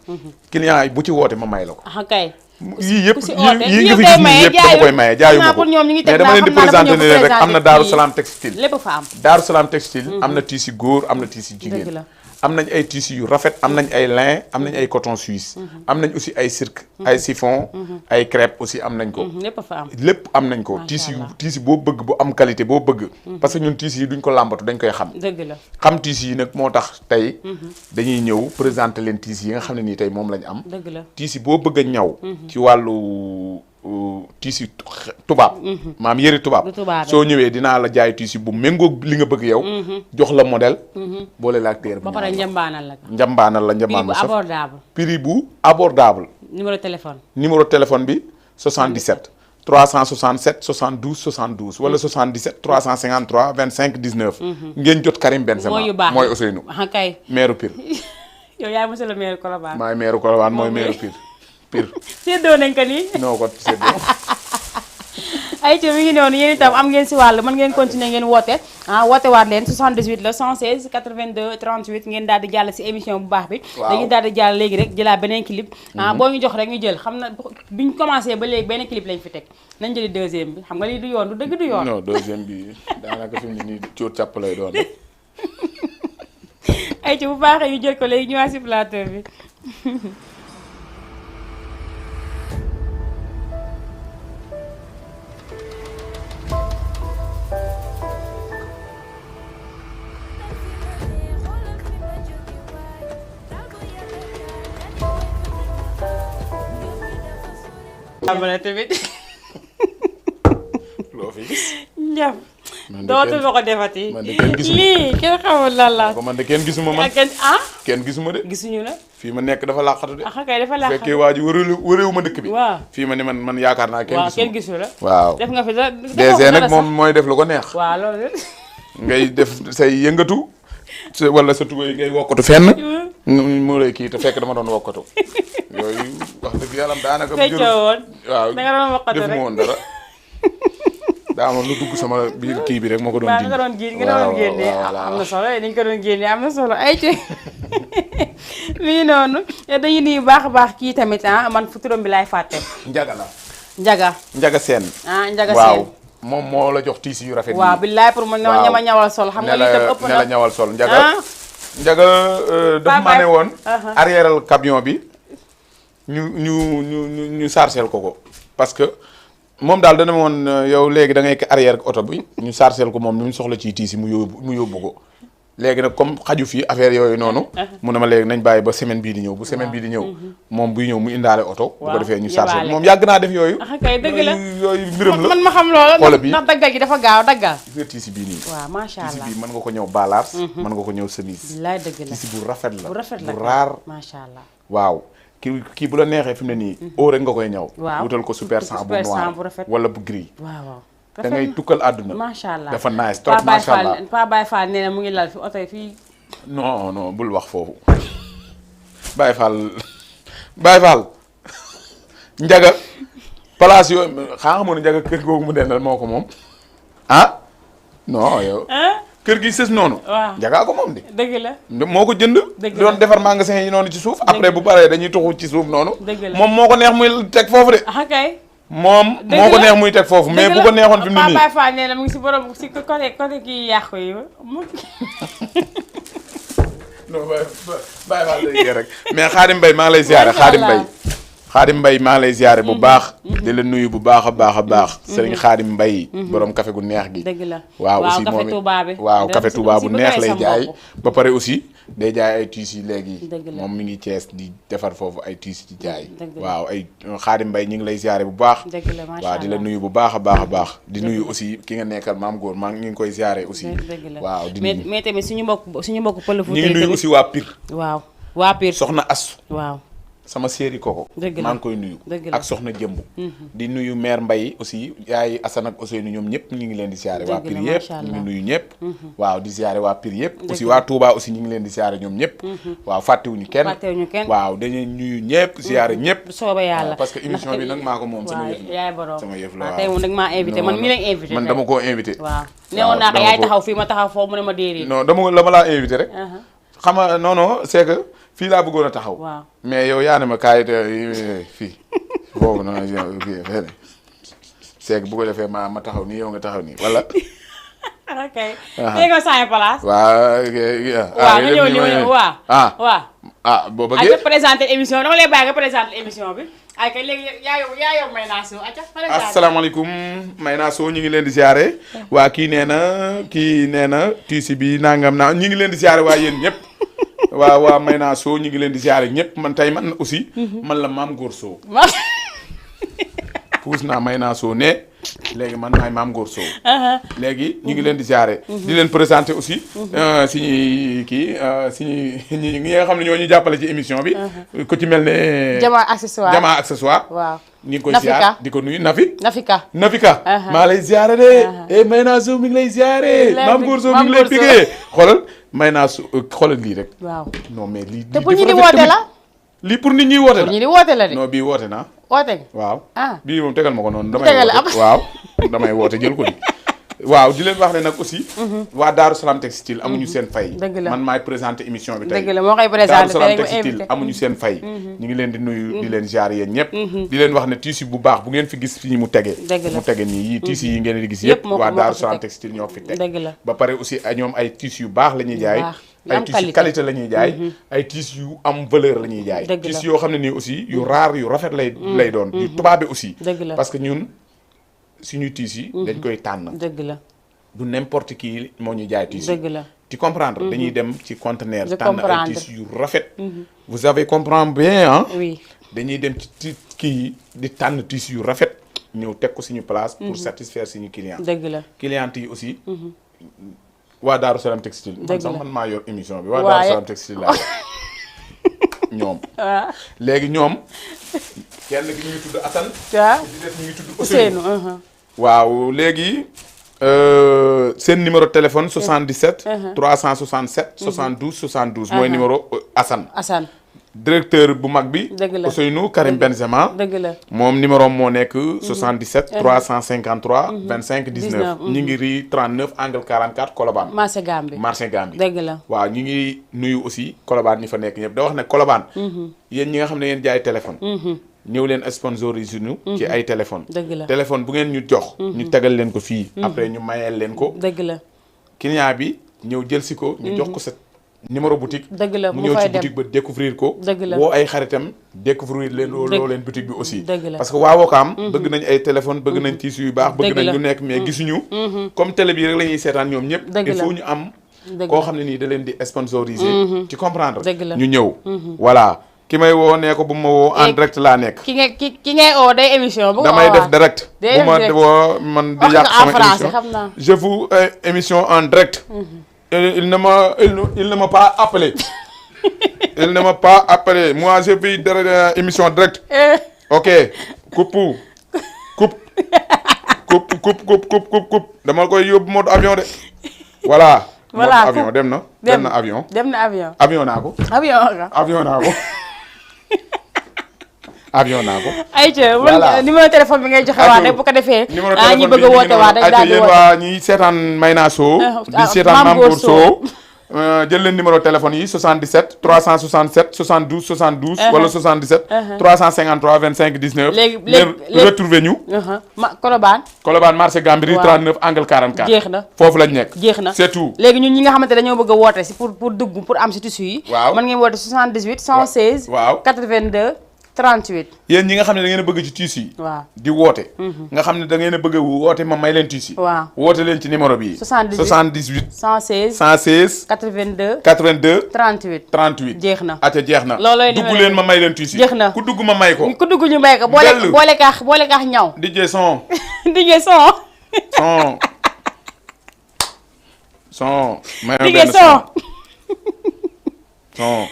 client yi bu ci woote ma may la ko. kay. yii yëpp si oote yii nga fi gis nii yëpp dama koy maye jaayu ma ko mais dama leen di présenté ne rek am na Daaru Salaam textile. lépp fa am. Daaru Salaam textile. am na tissu góor am na tissu jigéen. am nañ ay tissus yu rafet am nañ ay lin am nañ ay coton suisse. am nañ aussi ay cirque ay chiffon ay crêpe aussi am nañ ko. lépp fa am lépp am nañ ko. tissu boo bëgg bu am qualité boo bëgg. parce que ñun tissu yi duñ ko làmbatu dañ koy xam. dëgg la xam tissu yi nag moo tax tey. dañuy ñëw présenter leen tissu yi nga xam ne nii tey moom lañ am. dëgg la tissu boo bëgg a ñaw. ci wàllu tissu tubaab. maam yëri tubaab. soo ñëwee dinaa la jaay tissu bu méngoog li nga bëgg yow. jox la modèle. boole la ak téere ba pare njambaanal la. njambaanal la njambaan bu saf prix bu abordable. numéro téléphone bi 77 367 72 72 wala 77 353 25 19. ngeen jot Karim Benzema mooy Ousseynou. kay maire Pire. yow yaay monsieur le maire Colobane. maay maire Colobane mooy maire Pire. séddoo nañ ko nii. non ko séddoo. ay ci mi ngi noonu yéen itam am ngeen si wàll mën ngeen continuer ngeen woote woote waat leen 78 la 116 82 38 ngeen daal di jàll si émission bu baax bi. waaw dañuy daal di jàll léegi rek jëlaat beneen clip. boo ñu jox rek ñu jël xam na biñ commencé ba léegi benn clip lañ fi teg nañ jëli deuxième bi xam nga lii du yoon du dëgg du yoon. non deuxième bi daanaka fi mu ne nii cóot càpp lay doon. ay ci bu baaxee ñu jël ko léegi ñëwaat si plateau bi. amana tamit. loo fi gis. njab. dootul ma ko defati. man de kenn gisuma lii kenn xamul lan la. man de kenn gisuma man. kenn gisuma de. gisuñu la. fii ma nekk dafa laqatu de. kay dafa laqatu fekkee waa ji wëreewu ma dëkk bi. waaw fii ma ne man yaakaar naa kenn gisuma. waaw kenn gisu la. waaw def nga fi da DG nag moom mooy def lu ko neex. waaw loolu. ngay def say yëngatu. wala sa tubéy ngay wokkatu fenn. mu lay kii te fekk dama doon wokkatu. yooyu wax dëgg yàlla daanaka. feccoo woon. waaw da nga doon wokkatu rek defuma woon dara. daa amoon lu dugg sama biir kii bi rek moo ko doon. nga doon génne am na solo dañ ko doon génne am na solo ay ci mi ngi noonu dañuy nuyu baax a baax kii tamit man fu turam bi laay fàtte. Njaga la. Njaga Seen. Njaga Seen waaw moom moo la jox tiisi yu rafet. waaw billaay pour ma ñama ñawal sol xam nga lii tam ëpp na ne la ñawal sol Njaga dafa ma ne woon arrièreal camion bi ñu chargel ko parce que moom daal dana woon yow léegi da ngay arrière oto bi ñu chargel ko moom ni mu soxla ci tiisi mu yóbbu ko léegi nag comme xaju fii affaire yooyu noonu mu ne ma léegi nañ bàyyi ba semaine bii di ñëw bu semaine bii di ñëw moom buy ñëw mu indaale oto bu ko defee ñu chargel moom yàgg naa def yooyu kay dëgg la yooyu mbiram la man ma xam loolu ndax daggal gi dafa gaaw daggal tiisi bii nii waaw macha allah tiisi bii mën nga ko ñëw balaars mën nga ko ñëw chemise billaay dëgg la tiisi bu rafet la bu raar macha allah waaw kii bu la neexee fi mu ne nii oo rek nga koy ñëw waaw wutal ko super 100 bu noir wala bu gris waaw da ngay tukkal àdduna macha allah dafa nice trop macha allah Pa Baye Fall nee na mu ngi lal fi oto yi fii non bul wax foofu Baye Fall Njaga place yooyu xamoo ne Njaga kër googu mu dendal moo ko moom non yow kër gi sës noonu. waaw Njaga ko moom de. dëgg la moo ko jënd. doon defar magasin yi noonu ci suuf. après bu paree dañuy tuxu ci suuf noonu. moom moo ko neex muy teg foofu de. kay. moom moo ko neex muy teg foofu mais bu ko neexoon fi mu ne nii. Papa Fall nee na mu ngi si borom si côté kii yàqu yi. non Baye Fall lay rek mais Xaadim Mbaye maa ngi lay ziare Xaadim Mbaye maa ngi lay ziare bu baax. di la nuyu bu baax a baax a baax. Sëriñ Xaadim Mbaye. borom café gu neex gi. dëgg la waaw aussi moom waaw café Touba bu neex lay jaay. ba pare aussi day jaay ay tissus yi léegi. dëgg la moom mi ngi Thiès di defar foofu ay tissus di jaay. dëgg la waaw ay Xaadim Mbay ñu ngi lay ziare bu baax. dëgg la macha allah waaw di la nuyu bu baax a baax a baax. di nuyu aussi ki nga nekkal maam góor maa ngi koy ziare aussi. dëgg la waaw di mais mais tamit suñu mbokk pël fu ñu ngi nuyu aussi waa Pire. waaw waa Pire soxna As. waaw. sama séeri koko dëgg la maa ngi koy nuyu ak soxna jëmb di nuyu maire Mbaye aussi yaay Assane ak Ousseynou ñoom ñëpp ñu ngi leen di siyaare waa Pire yëpp ñu ngi nuyu ñëpp waaw di siyaare waa Pire yëpp aussi waa Touba aussi ñu ngi leen di siyaare ñoom ñëpp waaw fàttewuñu kenn waaw dañuy nuyu ñëpp siyaare ñëpp sooba yàlla parce que émission bi nag maa ko moom sama yëf la yaay borom sama yëf la waaw tey moom nag maa invité man mi lañ invité man dama koo invité waaw neewoon naa ko yaay taxaw fii ma taxaw foofu mu ne ma déedéet non la ma laa invité rek xam nga non c'est que fii laa bëggoon a taxaw. waaw mais yow yaa ne ma kaay fii boobu noonu c'est que bu ko defee ma taxaw nii yow nga taxaw nii wala. ok. dégg nga saa place. waaw nga ñëw nii waaw. boo bëggee nga présenté émission dama lay bàyyi nga présenté émission bi. ay kay léegi yaa yow Maïna Show asalaamaaleykum Maïna Show ñu ngi leen di ziare. waa kii nee na tiisi bi nangam naa ñu ngi leen di ziare waa yéen ñëpp. waa Maïna Show ñu ngi leen di ziare ñëpp man tey man aussi. man la maam Góor Show. puus naa Maïna Show ne léegi man maay maam Góor Show. léegi ñu ngi leen di ziare. di leen présenter aussi. suñuy ñi nga xam ne ñoo ñu jàppale ci émission bi. ku ci mel ne. Jama accessoire waaw. ñu ngi koy ziar di ko nuyu Nafika. maa lay ziare de. Maïna Show mi ngi lay ziare. maam Góor Show mi ngi lay bigee xoolal. Maïna Show xoolal lii rek. waaw non mais lii. te pour ñu di woote la. lii pour nit ñi woote la. pour ñu di woote la de. non bii woote naa. woote waaw. bii moom tegal ma ko noonu. damay woote jël ko di. waaw di leen wax ne nag aussi. waa Daaru Salaam Textile amuñu seen fay. dëgg la man maay présenté émission bi tey. dëgg la moo koy présenté Daaru Salaam Textile amuñu seen fay. ñu ngi leen di nuyu di leen jaar yéen ñëpp. di leen wax ne tissu bu baax bu ngeen fi gis fii mu tege. mu tege nii yii tissu yi ngeen di gis yëpp. waa Daaru Salaam Textile ñoo fi teg. dëgg la ba pare aussi ñoom ay tissu yu baax la ñuy jaay. ay tissu qualité la ñuy jaay. ay tissu yu am valeur la ñuy jaay. tissu yoo xam ne nii aussi yu raar yu rafet lay doon. yu tubaabe aussi. parce que ñun suñu tissu yi dañ koy tànn. dëgg la du n'importe qui moo ñu jaay tissu. dëgg la tu comprendre dañuy dem ci conteneur tànn ay tissu yu rafet. vous avez compris bien ah. oui dañuy dem ci kii yi di tànn tissu yu rafet ñëw teg ko suñu place. pour satisfaire suñu client. dëgg la client yi aussi. waa Daaru Salaam Textile. dëgg la man maa yor émission bi. waa Daaru Salaam Textile laa ñoom. léegi ñoom kenn ki ñu ngi tudd Assane. waaw di def ñu ngi tudd Ousseynou. waaw léegi seen numéro téléphone 77. 367 72 72. mooy numéro Assane. directeur bu mag bi. dëgg la Ousseynou Karim Benzema. dëgg la moom numéro moo nekk. 77 353. 25 19. ñu ngi ri 39 angle 44 Colobane. marché Gambie. dëgg la waaw ñu ngi nuyu aussi Colobane ñi fa nekk ñëpp da wax ne Colobane. yéen ñi nga xam ne yéen jaay téléphone. ñëw leen sponsorisé ñu ci ay téléphone dëgg la téléphone bu ngeen ñu jox. ñu tegal leen ko fii. après ñu mayeel leen ko. dëgg la client bi ñëw jël si ko. ñu jox ko sa numéro boutique. dëgg la mu ñëw ci boutique ba découvrir ko. dëgg la woo ay xaritam découvrir leen loo leen boutique bi aussi. dëgg la parce que waa Wakaam bëgg nañ ay téléphone bëgg nañ tissu yu baax. bëgg nañ lu nekk mais gisuñu. comme télé bi rek la ñuy seetaan ñoom ñëpp. il faut ñu am. koo xam ne nii da leen di sponsoriser. ci comprendre ñu ñëw. voilà ki may woo nee ko bu ma woo en direct laa nekk. ki ngay oo day émission bu damay def direct. bu ma woo man di yàq sama émission je vous émission en direct. il ne m'a pas appelé. il ne m'a pas appelé moi je vis derrière émission direct. ok coupe dama koy yóbbu mode avion de. voilà. mode avion dem na avion. avion naa ko. avion naa ko. ayca numéro téléphone bi ngay joxe waat rek bu ko defee. numéro téléphone ñi bëgg a woote waat rek daal di woote waa ñi seetaan Maïna Show. di seetaan Mame Goor Show. jël leen numéro téléphone yi 77 367 72 72. wala 77. 353 25 19. léegi retrouver ñu. Colobane marché Gambie 39 angle 44. jeex na foofu lañ nekk. jeex na c'est tout. léegi ñun ñi nga xamante dañoo bëgg a woote si pour dugg pour am si tissu yi. waaw mën ngeen woote 78 116. waaw 82. 38. yéen ñi nga xam ne da ngeen a bëgg ci tissu yi. waaw di woote. nga xam ne da ngeen a bëgg a woote ma may leen tissu. waaw woote leen ci numéro bi. 78 116. 116. 82. 82. 38. 38. jeex na ate jeex na. loolooy dugg leen ma may leen tissu. jeex na ku dugg ma may ko. ku dugg ñu may ko. boole kaax ñaw. DJ son. DJ son. son. DJ son. son.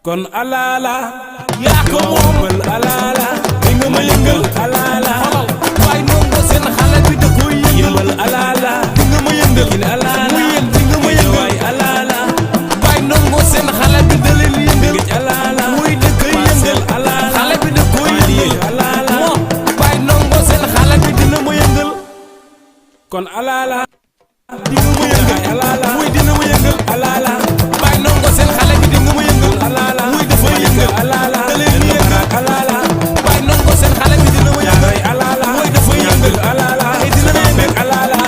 kon alaala yaa ko moomal alaala di nga ma yëngal alaala waay nongo seen xale bi da koy yëngal alaala di nga ma yëngal alaala di nga ma yëngal waay alaala waay nongo seen xale bi da leen yëngal alaala muy da koy yëngal alaala xale bi da koy yëngal alaala waay nongo seen xale bi dina ma yëngal kon alaala di nga ma yëngal alaala muy dina ma yëngal alaala waay nongo seen xale bi di nga ma yëngal alaala muy dafa yëngal alaala da leen yëngal alaala waay nongo seen xale bi dina ma yëngal alaala muy dafa yëngal alaala dina ma yëngal alaala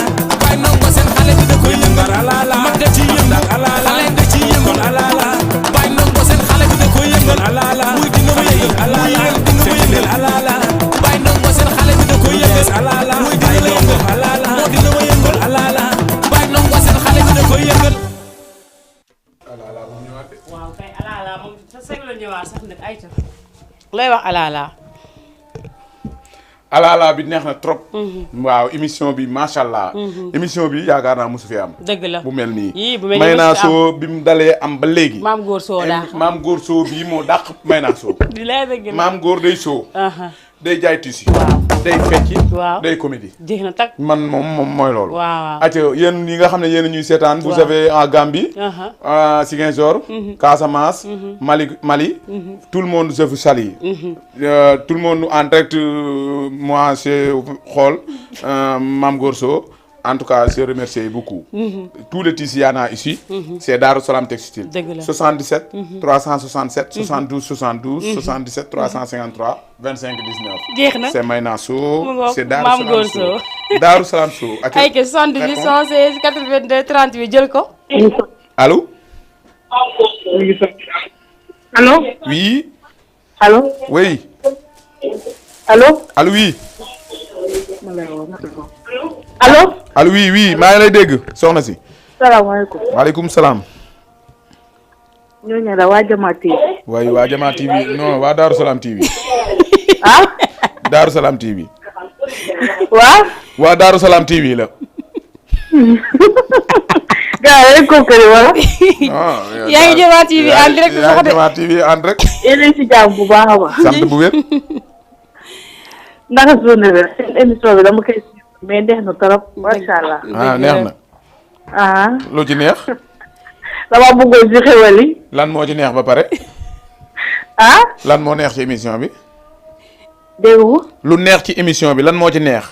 waay nongo seen xale bi da koy yëngal alaala mag da ci yëngal alaala xale da ci yëngal alaala waay nongo seen xale bi da koy yëngal alaala muy dina ma yëngal alaala dina ma yëngal alaala waay nongo seen xale bi da koy yëngal alaala muy dina la yëngal alaala moo dina ma yëngal alaala waay nongo seen xale bi da koy yëngal waaw kay alaala moom sa sëg la ñëwaat sax nag ay ta looy wax alaala alaala bi neex na trop. waaw émission bi macha allah. émission bi yaakaar naa mosu fi am. dëgg la bu mel nii. yii bu mel Maïna Show bi mu dalee am ba léegi. maam góor soo daa maam góor soo bii moo dàq Maïna Show. di lay dëgg la maam góor day show. day jaay tissu. waaw day fecci. waaw day comédie. jeex na tag. man moom mooy loolu. waaw. acca yéen yi nga xam ne yéen a ñuy seetaan. vous avez en Gambie. Ziguinchor. Casamance. Mali. tout le monde je vous salue. tout le monde en direct moi c'est xool Mame Gorso. En tout cas, je remercie beaucoup. Tous les tissus y en a ici. C'est Darou Salam Textile. 77 367 72 72 77 353 25 19. C'est Maïna Show. C'est Darou Salam Show. Darou Salam Show. Ay ke 78 116 82 38 jël ko. Allô? Allô? Oui. Allô? Oui. Allô? Allô oui. Allô? Allô oui oui maa ngi lay dégg soxna si. salaamaaleykum. waaleykum salaam. ñooñu la waa Jama TV. waaye waa Jama TV non waa Darou Salam TV. ah. Darou Salam TV. waa. waa Darou Salam TV la. gars yi kooku wala. yaa ngi Jama TV en direct sax de. yaa ngi Jama TV en direct. yéen a ngi si jàmm bu baax a baax. sant bu wér. naka journée bi seen émission bi dama koy mais neex na trop macha allah. ah neex na. ah. lu ci neex. dama bëggoon si xewal yi. lan moo ci neex ba pare. ah. lan moo neex ci émission bi. dégg nga. lu neex ci émission bi lan moo ci neex.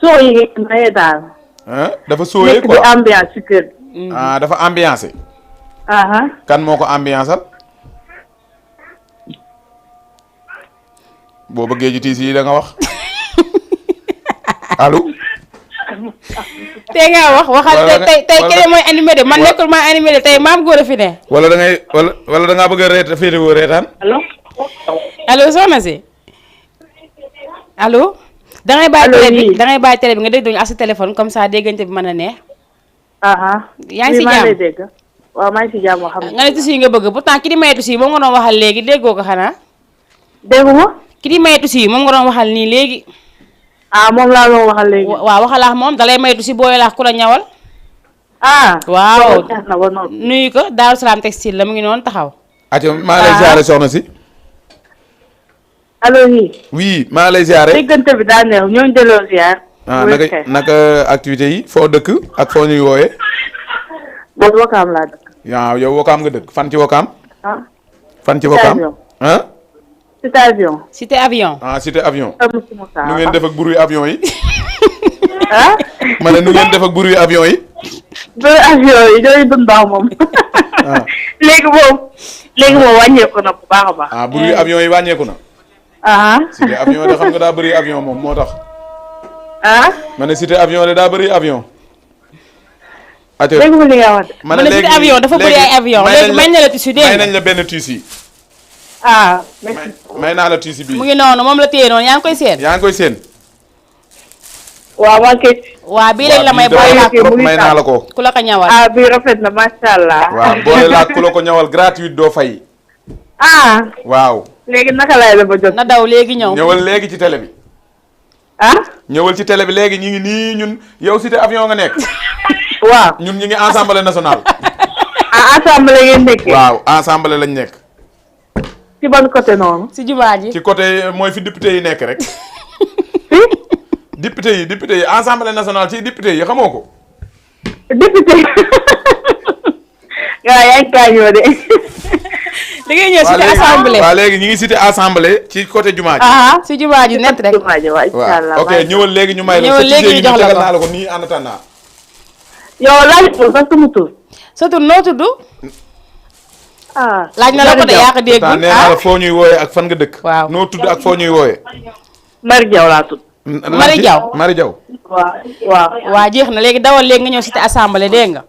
soo yi ngeen maye daal. ah dafa sóoyee quoi nekk di ambiance ci kër. ah dafa ambiancé. ah. kan moo ko ambianceal. boo bëggee ci tiis yi da nga wax. allo. tey nga wax waxal tey keneen mooy animé de man nekkul maa animé de tey maam góor a fi ne. wala da ngay wala da ngaa bëgg a féetewoo reetaan. allo soxna si. allo. da ngay bàyyi télé bi da ngay bàyyi télé bi nga dégg ak sa téléphone comme ça déggante bi mën a neex. yaa ngi si jàmm waaw maa ngi si jàmm xam nga ne tusi nga bëgg pourtant ki di maye tusi moom nga doon waxal léegi déggoo ko xanaa. déggu ma. ki di maye tusi moom nga doon waxal nii léegi. moom laa doon waxal léegi. waaw waxalaax moom dalay may tusi booy laax ku la ñawal. waaw nuyu ko Darou Salam Textile la mu ngi noonu taxaw. ati maa lay ziare soxna si. allo oui maa lay ziare. déggante bi daa neex ñooñu delloo ziar. naka activité yi foo dëkk ak foo ñuy wooyee. boobu Wakaam laa dëkk. waaw yow Wakaam nga dëkk fan ci Wakaam. fan ci Cité Wakaam avion. ah. Cité avion. Cité avion. Cité avion. nu nu ngeen def ak bruit avion yi. ah. ma ne nu ngeen def ak bruit avion yi. bruit avion yi ñooy dund baax moom. léegi moom wàññeeku na bu baax a baax. bruit avion yi wàññeeku na. Cité avion de xam nga daa bëri avion moom moo tax. ma ne Cité avion de daa bëri avion. dégg nga li nga wax de. ma ne Cité avion dafa bëri ay avion léegi may na la tissu dégg may nañ la benn tissu. may naa la tissu bii. mu ngi noonu moom la téye noonu yaa ngi koy seen. yaa ngi koy seen. waaw maa ngi koy. waaw bii lañ la may boole laa trop may naa la ko. ku la ko ñawal. bii rafet na macha allah. waaw boole laa ku la ko ñawal gratuite doo fay. waaw. léegi naka laay la ba jot. na daw léegi ñëw. ñëwal léegi ci télé bi. ñëwal ci télé bi léegi ñu ngi nii ñun yow Cité avion nga nekk. waaw ñun ñu ngi assemblée nationale. assemblée ngeen nekkee. waaw assemblée lañ nekk. ci ban côté noonu. si jumaa ji. ci côté mooy fi député yi nekk rek. député yi assemblée nationale ci député yi xamoo ko. député. waaw yaa ngi kaañoo de. da ngay ñëw cité assemblée. waaw léegi ñu ngi cité assemblée ci côté jumaa ji. si jumaa ji net rek. jumaa ji waaw incha allah. ok ñëwal léegi ñu may la. ñëwal léegi ñu jox la ko naa la ko nii en attendant. yow laaj ko sax sama tur. sa tur noo tudd. laaj na la ko de yaa ko déggul. nee naa la foo ñuy wooyee ak fan nga dëkk. waaw noo tudd ak foo ñuy wooyee. Mari Diaw laa tudd. Mari Diaw Mari Diaw. waaw jeex na léegi dawal léegi nga ñëw cité assemblée dégg nga.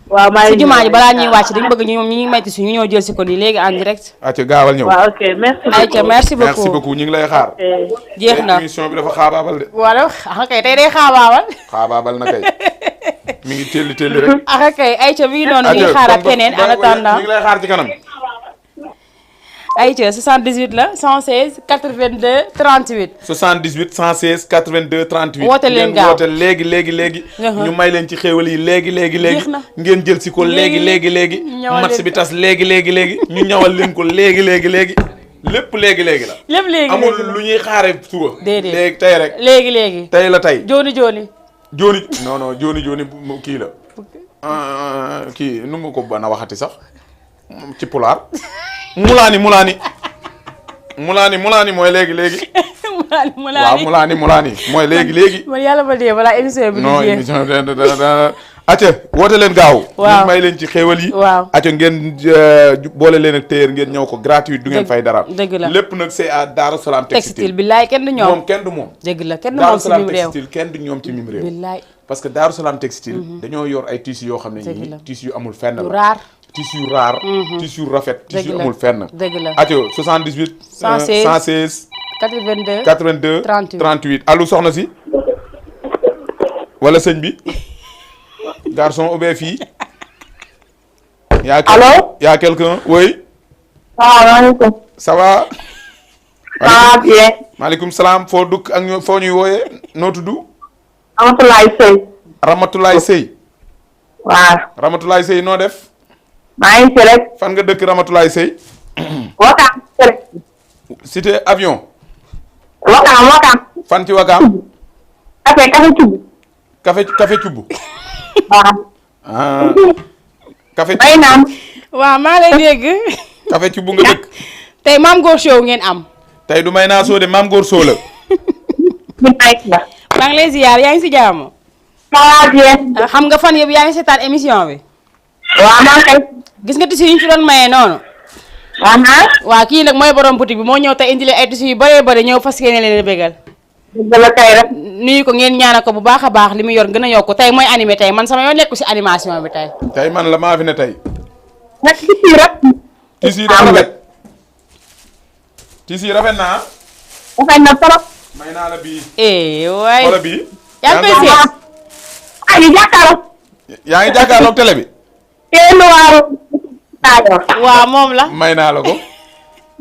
waaw maa ngi si jumaa ji balaa ñuy wàcc dañu bëgg ñu ngi may tissu ñu ñëw jël si ko nii léegi en direct. acca gaawal ñëw. waaw ok merci beaucoup. ayca merci beaucoup merci beaucoup ñu ngi lay xaar. jeex na émission bi dafa xaabaabal de. wala kay tey day xaabaabal. xaabaabal na kay. mi ngi telli rek. kay ayca mi ngi noonu ñu ngi xaaraat keneen en attendant ñu ngi lay xaar ci kanam. ayca 78 la 116 82 38. 78 116 82 38. woote leen gaaw woote léegi. ñu may leen ci xéewal yi léegi. ngeen jël si ko léegi. ñëwal match bi tas léegi. ñu ñawal leen ko léegi. lépp léegi la. lépp léegi amul lu ñuy xaare suba. déedéet léegi tey rek. léegi. tey la tey. jooni. non jooni kii la. kii nu nga ko bana waxati sax ci pulaar. mulaani mooy léegi. mulaani mooy léegi. man yàlla ma dee balaa émission bi. non émission da acca woote leen gaaw. waaw ñu may leen ci xéewal yi. waaw acca ngeen boole leen ak téer ngeen ñëw ko gratuit du ngeen fay dara. dëgg la lépp nag c'est à Daaru Salaam textile billaay kenn du ñoom. moom kenn du moom. dëgg la kenn du moom ci mim réew textile kenn du ñoom ci mim réew. billaay parce que Daaru Salaam textile. dañoo yor ay tissus yoo xam ne nii tissus yu amul fenn la. yu raar. tissu yu raar. tissu yu rafet. tissu yu amul fenn. dëgg la acca 78. 116 82 38 allo soxna si. wala sëñ bi. garçon ou bien fille. Allô? Y a quelqu'un? Oui. salaamaaleykum. Ça va? Ça va bien. maaleykum salaam foo dugg ak ñoo foo ñuy wooyee noo tudd. Ramatoulaye Seye. Ramatoulaye Seye. waaw. Ramatoulaye Seye noo def. maa ngi ci rek. fan nga dëkk Ramatoulaye Seye. Wakaam rek. cité avion. Wakaam. fan ci Wakaam. café cubb. café cubb. waaw. ah. café may naan. waaw maa lay dégg. café cubb nga dëkk. tey maam góor show ngeen am. tey du may naa soo de maam góor soo la. maa ngi lay ziar yaa ngi si jàmm. ça va bien. xam nga fan yëpp yaa ngi seetaan émission bi. waaw maa ngi koy. gis nga tissu yi ñu fi doon maye noonu. waaw kii nag mooy borom boutique bi moo ñëw tey indi leen ay tissu yu bëree bëri ñëw fas yéene leen bégal. dëgg la tey rek. nuyu ko ngeen ñaanal ko bu baax a baax li mu yor gën a yokku tey mooy animé tey man sama yoon nekku si animation bi tey. tey man la maa fi ne tey. nag tissu rek. tissu yi daa rafet. tissu yi rafet naa. rafet na trop. may naa la bii. waay wala bii. yaa ngi koy seet. yaa ngi jàkkaarloo. yaa ngi jàkkaarloog télé bi. tey noir. waaw moom la. may naa la ko.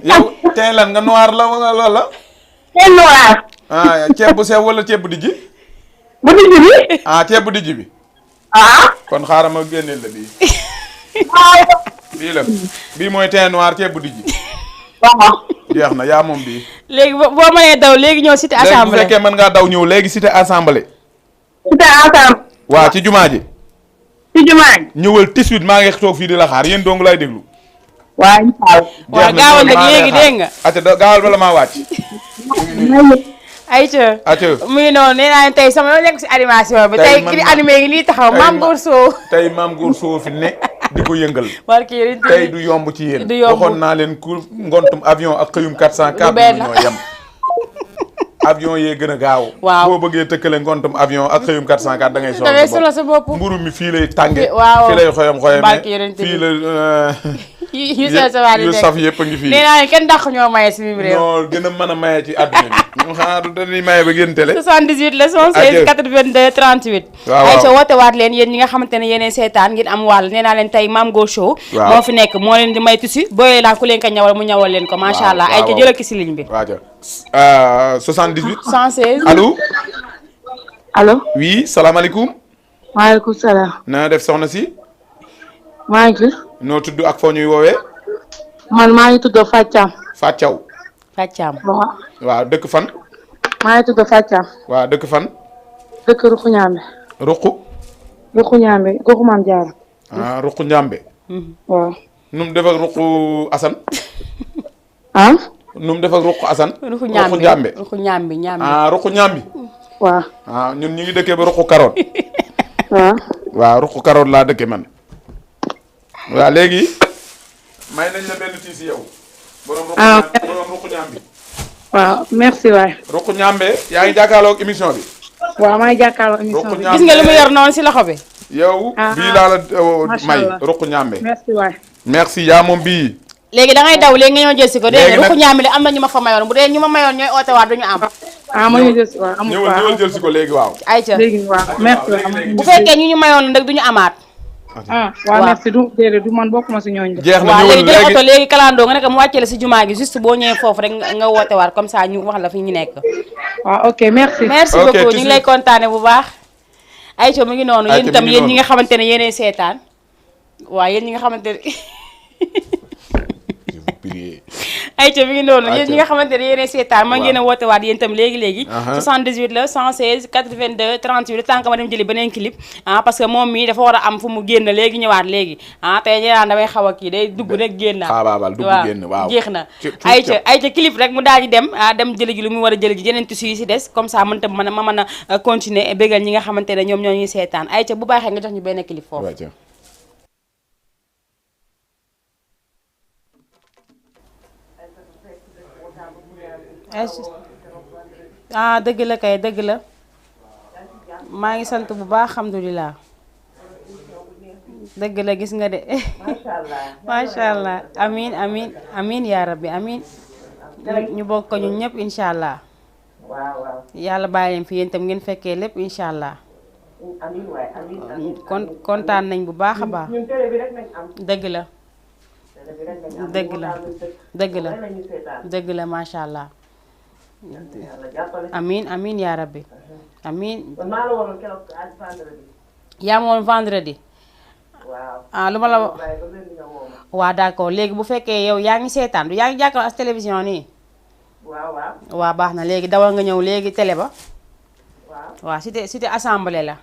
yow tey lan nga noir la wala loolu la. tey noir. ah ceeb bu sew wala ceeb bu dijji. bu dijj bi. ah ceeb bu dijji bi. kon xaaral ma génneel la bii. bii la bii mooy teint noir ceeb bu dijji. jeex na yaa moom bii. léegi boo mënee daw léegi ñëw cité assemblée. léegi bu fekkee mën ngaa daw ñëw léegi cité assemblée. cité assemblée. waa ci jumaa ji. ci jumaa ji. ñëwal 18 maa ngi toog fii di la xaar yéen dong laay déglu. waa incha allah. waaw gaawal nag léegi dégg nga. ate gaawal bala maa wàcc. ayca. mu ngi noonu nee naa leen tey sama yoo nekk si animation bi. tey ki di animé ngi nii taxaw maam Góor Soo. tey maam Góor Soo fi ne di ko yëngal. tey du yomb ci yéen. du yomb waxoon naa leen ku ngontum avion ak xëyum 404. ñoo yem. avion yee gën a gaaw. waaw boo bëggee tëkkale ngontum avion ak xëyum 404 da ngay solo sa bopp mburu mi fii lay tànge. waaw fii lay xoyame fii la. yu saf yëpp a ngi fii. nee naa leen kenn dàq ñoo maye si biir réew. non gën a mën a maye ci àdduna bi. ñu xanaa du dañuy maye ba génn télé. 78 la 116 82 38. waaw ay ca woote waat leen yéen ñi nga xamante ne yéeneen seetaan ngeen am wàll nee naa leen tey Mame Goor Show. moo fi nekk moo leen di may tissu booyee laa ku leen ko ñawal mu ñawal leen ko macha allah. ay ca jëlal ki si ligne bi. waaw 78. 116 allo. allo. oui salaamaaleykum. maaleykum salaam. na def soxna si. maa ngi. noo tudd ak foo ñuy woowee. man maa ngi tudd Fathiam. Fathiaw. Fathiam. waaw dëkk fan. maa ngi tudd Fathiam. waaw dëkk fan. dëkk Ruqu Ñaambe. Ruqu Ñaambe goxu Maam Jaara. ah Ruqu Ñaambe. waaw. nu mu def ak Ruqu Assane. nu mu def ak Ruqu Assane. Ruqu Ñaambe Ruqu Ñaambe Ñaambe. ah Ruqu Ñaambi. waaw. ah ñun ñu ngi dëkkee ba Ruqu Karoot. waaw. waaw Ruqu Karoot laa dëkkee man. waaw léegi. may nañ la benn tiis yow. borom Ruqu Ñaambi. waaw merci waay. Ruqu Ñaambe yaa ngi jàkkaarloo ak émission bi. waaw maa ngi jàkkaarloo émission bi. gis nga li mu yor noonu si loxo bi. yow bii laa la may Ruqu Ñaambe. merci waay. merci yaa moom bii. léegi da ngay daw léegi nga ñëw jël si ko. dégg nga Ruqu Ñaambe am na ñu ma fa mayoon bu dee ñu ma mayoon ñooy oote waat duñu am. ma ñu jël si waaw amul ñëwal jël si ko léegi waaw. ayca léegi waaw merci waay. bu fekkee ñu mayoon nag duñu amaat. waaw merci du déedéet du man bokkuma si ñooñu. jeex na waaw ñëwal léegi jël oto léegi kalandoo nga nekk mu wàccee la si jumaa gi juste boo ñëwee foofu rek nga woote waat comme ça ñu wax la fi ñu nekk. waaw ok merci. merci beaucoup ñu ngi lay kontaane bu baax. ayca mu ngi noonu yéen itam yéen ñi nga xamante ne yéenay seetaan. waaw yéen ñi nga xamante ne ayca mi ngi noonu yéen ñi nga xamante ne yéenay seetaan ma ngeen a woote waat yéen itam léegi 78 la 116 82 38 le temps que ma dem jëli beneen clip parce que moom mii dafa war a am fu mu génn léegi ñëwaat léegi tey ñu naan damay xaw a kii day dugg rek génn waaw jeex na ayca clip rek mu daal di dem jëli ji lu mu war a jëli ji yeneen tissu yi si des comme ça mën tam ma mën a continuer bégal ñi nga xamante ne ñoom ñoo ñuy seetaan ayca bu baaxee nga jox ñu benn clip foofu dëgg la kay dëgg la maa ngi sant bu baax alhamdulilah dëgg la gis nga de macha allah amin amin amin yaa rabbi amin ñu bokk ko ñun ñëpp incha allah yàlla bàyyi leen fi yéen tam ngeen fekkee lépp incha allah kontaan nañ bu baax a baax dëgg la dëgg la dëgg la dëgg la macha allah amin amin yaa rabbi amin yaa ma woon vendredi lu ma la waa d'accord léegi bu fekkee yow yaa ngi seetaan du yaa ngi jàkkaarloo ak télévision nii waaw baax na léegi dawal nga ñëw léegi télé ba waaw cité assemblée la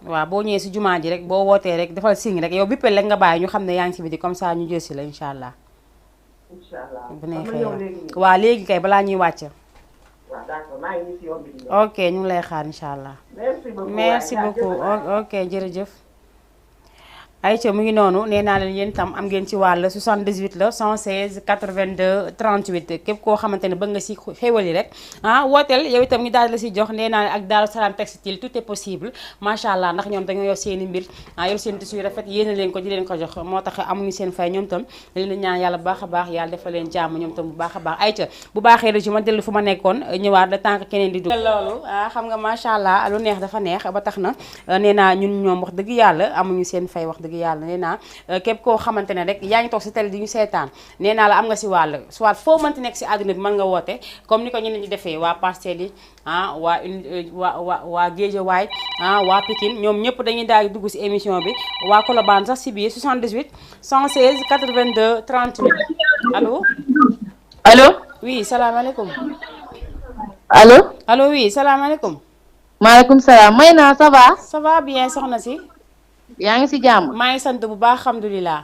waaw boo ñëwee si jumaa ji rek boo wootee rek defal signe rek yow bippel rek nga bàyyi ñu xam ne yaa ngi si biti comme ça ñu jël si la incha allah bu neexee waaw léegi kay balaa ñuy wàcc ok ñu ngi lay xaar incha allah merci beaucoup ok jërëjëf ayca mu ngi noonu nee naa leen yéen tam am ngeen ci wàll 78 la 116 82 38 képp koo xamante ne bëgg nga si xéwal yi rek wooteel yow itam ñu daal la si jox nee naa leen ak Daaru Salaam textile tout est possible macha allah ndax ñoom dañoo yor seen i mbir yor seen tissu yu rafet yéene leen ko di leen ko jox moo tax amuñu seen fay ñoom tam dañ leen ñaan yàlla bu baax a baax yàlla defal leen jàmm ñoom tam bu baax a baax ayca bu baaxee rek ma dellu fu ma nekkoon ñëwaat le temps que keneen di dugg loolu xam nga macha allah lu neex dafa neex ba tax na nee naa ñun ñoom wax dëgg yàlla amuñu seen fay wax dëgg yàlla nee naa képp koo xamante ne rek yaa ngi toog si télé di ñu seetaan nee naa la am nga si wàll soit foo mënti nekk si àdduna bi mën nga woote comme ni ko ñeneen ñi defee waa Parcelles yi waa Guédiawaye waa Pikine ñoom ñëpp dañuy daal di dugg si émission bi waa Colobane sax si biir 78 116 82 38 allo oui salaamaaleykum allo oui salaamaaleykum maaleykum salaam Maïna ça va. ça va bien soxna si. yaa ngi si jàmm. maa ngi sant bu baax alhamdulilah.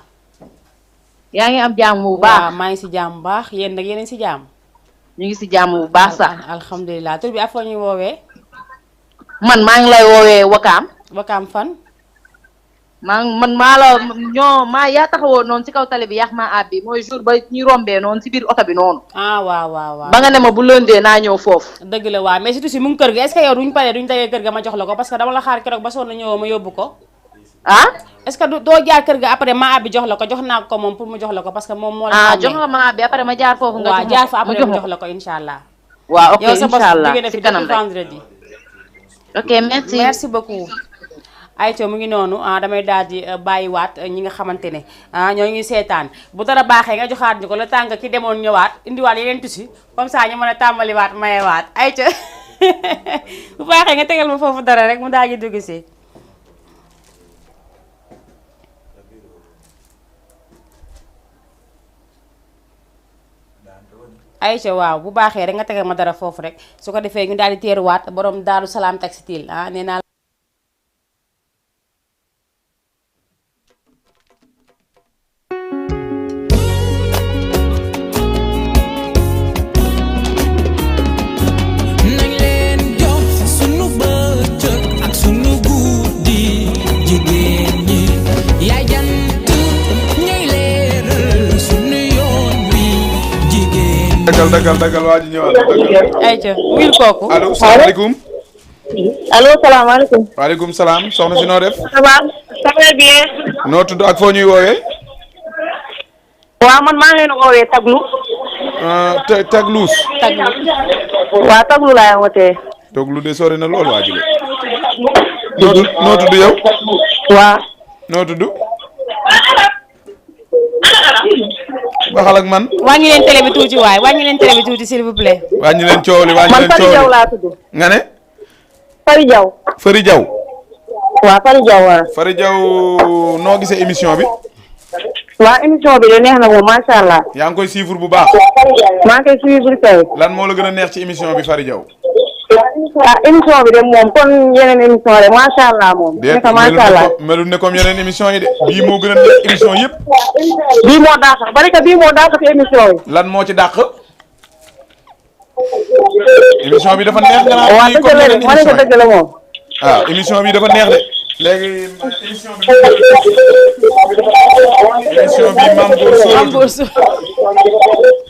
yaa ngi am jàmm bu baax. waaw maa ngi si jàmm bu baax yéen nag yéen a ngi si jàmm. ñu ngi si jàmm bu baax sax. alhamdulilah tur bi afoo ñuy woowee. man maa ngi lay woowee Wakaam. Wakaam fan. man maa yaa taxawoon noonu si kaw tali bi yàq maa àbbi mooy jour ba ñu rombee noonu si biir oto bi noonu. waaw. ba nga ne ma bu lëndee naa ñëw foofu. dëgg la waaw mais surtout si mu ngi kër ga est-ce que yow duñ paree duñ tegee kër ga ma jox la ko parce que dama la xaar keroog ba sonn ñëwoo ma yóbbu ko. est-ce que doo jaar kër ga après ma àbbi jox la ko jox naa ko moom pour mu jox la ko parce que moom moo la. jox nga ma àbbi après ma jaar foofu. nga waaw jaar fa après ma jox la ko incha allah. waaw ok incha allah yow sa si kanam rek vendredi. ok merci beaucoup. ayca mu ngi noonu damay daal di bàyyiwaat ñi nga xamante ne ñoo ngi seetaan bu dara baaxee nga joxaat ñu ko la tàng ki demoon ñëwaat indiwaat yeneen tissu comme ça ñu mën a tàmbaliwaat mayewaat ayca bu baaxee nga tegal ma foofu dara rek mu daal di dugg si. ayca waaw bu baaxee rek nga tegal ma dara foofu rek su ko defee ñu daal di teeruwaat borom Daaru Salaam textile nee naa. dagal waa ji ñëwaat. ayca wuyul kooku. allo salaamaaleykum. allo salaamaaleykum. waaleykum salaam soxna si noo def. ça va ça va bien. noo tudd ak foo ñuy woowee. waaw man maa ngi leen woowee Taglu. Tagluus. waaw Taglu laay wootee. Taglu de sori na lool waa ji noo tudd yow. waaw. noo tudd. waxal ak man. wàññi leen télé bi tuuti waay wàññi leen télé bi tuuti s'il vous plaît. wàññi leen coow li wàññi leen coow li man Fari Diaw laa tudd. nga ne. Fari Diaw. Fari Diaw. waaw Fari Diaw waaw. Fari Diaw noo gisee émission bi. waa émission bi de neex na moom macha allah. yaa ngi koy suivre bu baax. maa ngi koy suivre tey. lan moo la gën a neex ci émission bi Fary Diaw. émission bi de moom kon yeneen émission de macha allah moom. déet macha allah melul ne comme yeneen émission yi de bii moo gën a neex émission yëpp. bii moo dàq bari ka bii moo dàq ci émission yi. lan moo ci dàq. émission bi dafa neex nga naan waaw bii comme yeneen émission yi dëgg la moom. ah émission bi dafa neex de léegi émission bi Mame Goor Sow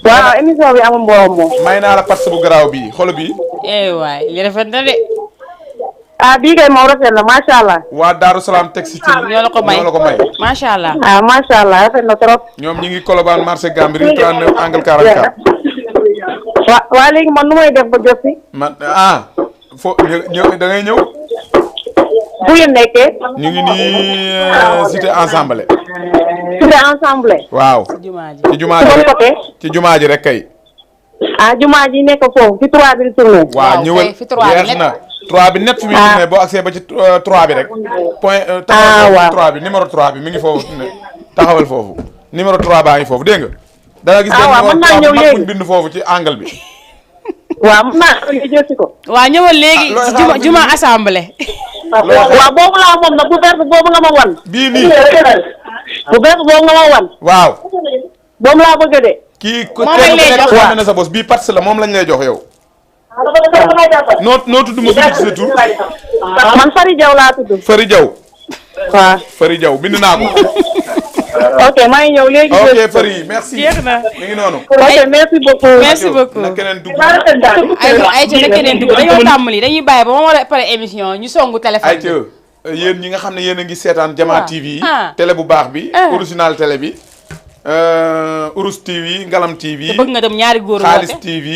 waaw émission bi amul mbooloo moom. may naa la parce bu garaaw bii xolo bii. waay li rafet na de. bii kay moom rafet na macha allah. waa Daaru Salaam Textile ñoo la ko may macha allah. macha allah rafet na trop. ñoom ñi ngi Colobane marché Gambie 39 angle 44. waa léegi man nu may def ba jot si. man ñëw da ngay ñëw. bu ngeen nekkee. ñu ngi nii cité ensemble. cité ensemble. waaw. ci jumaa ji ci jumaa ji rek kay. jumaa ji nekk foofu fi 3 bi tourné. waaw ñëwal yeex na 3 bi net fi muy tourné boo accès ba ci 3 bi rek. point taxawal 3 bi numéro 3 bi mi ngi foofu taxawal foofu numéro 3 baa ngi foofu dégg nga. da nga gis mën naa ñëw léegi bind foofu ci angle bi. waaw mën naa ñëw jël si ko. waaw ñëwal léegi juma assemblée. waaw boobu laa moom nag bu vert boobu nga ma wan. bii nii. bu vert boobu nga ma wan. waaw. boobu laa bëgg de. kii ku teel a xam na sa bos bii parts la moom lañ lay jox yow. noo tudd ma bind ci sa tur. man Fary Diaw laa tudd. Fary Diaw. waaw Fary Diaw bind naa ko. ok maa ngi ñëw léegi. ok Fary merci. jeex na mi ngi noonu. ok merci beaucoup. merci beaucoup. na keneen dugg. ayca na keneen dugg dañoo tàmbali dañuy bàyyi ba ma war a pare émission ñu songu téléphone bi. ayca yéen ñi nga xam ne yéen a ngi seetaan Diama TV. télé bu baax bi. original télé bi. Urus TV Ngalam TV. te bëgg nga dem ñaari góor Xaalis TV.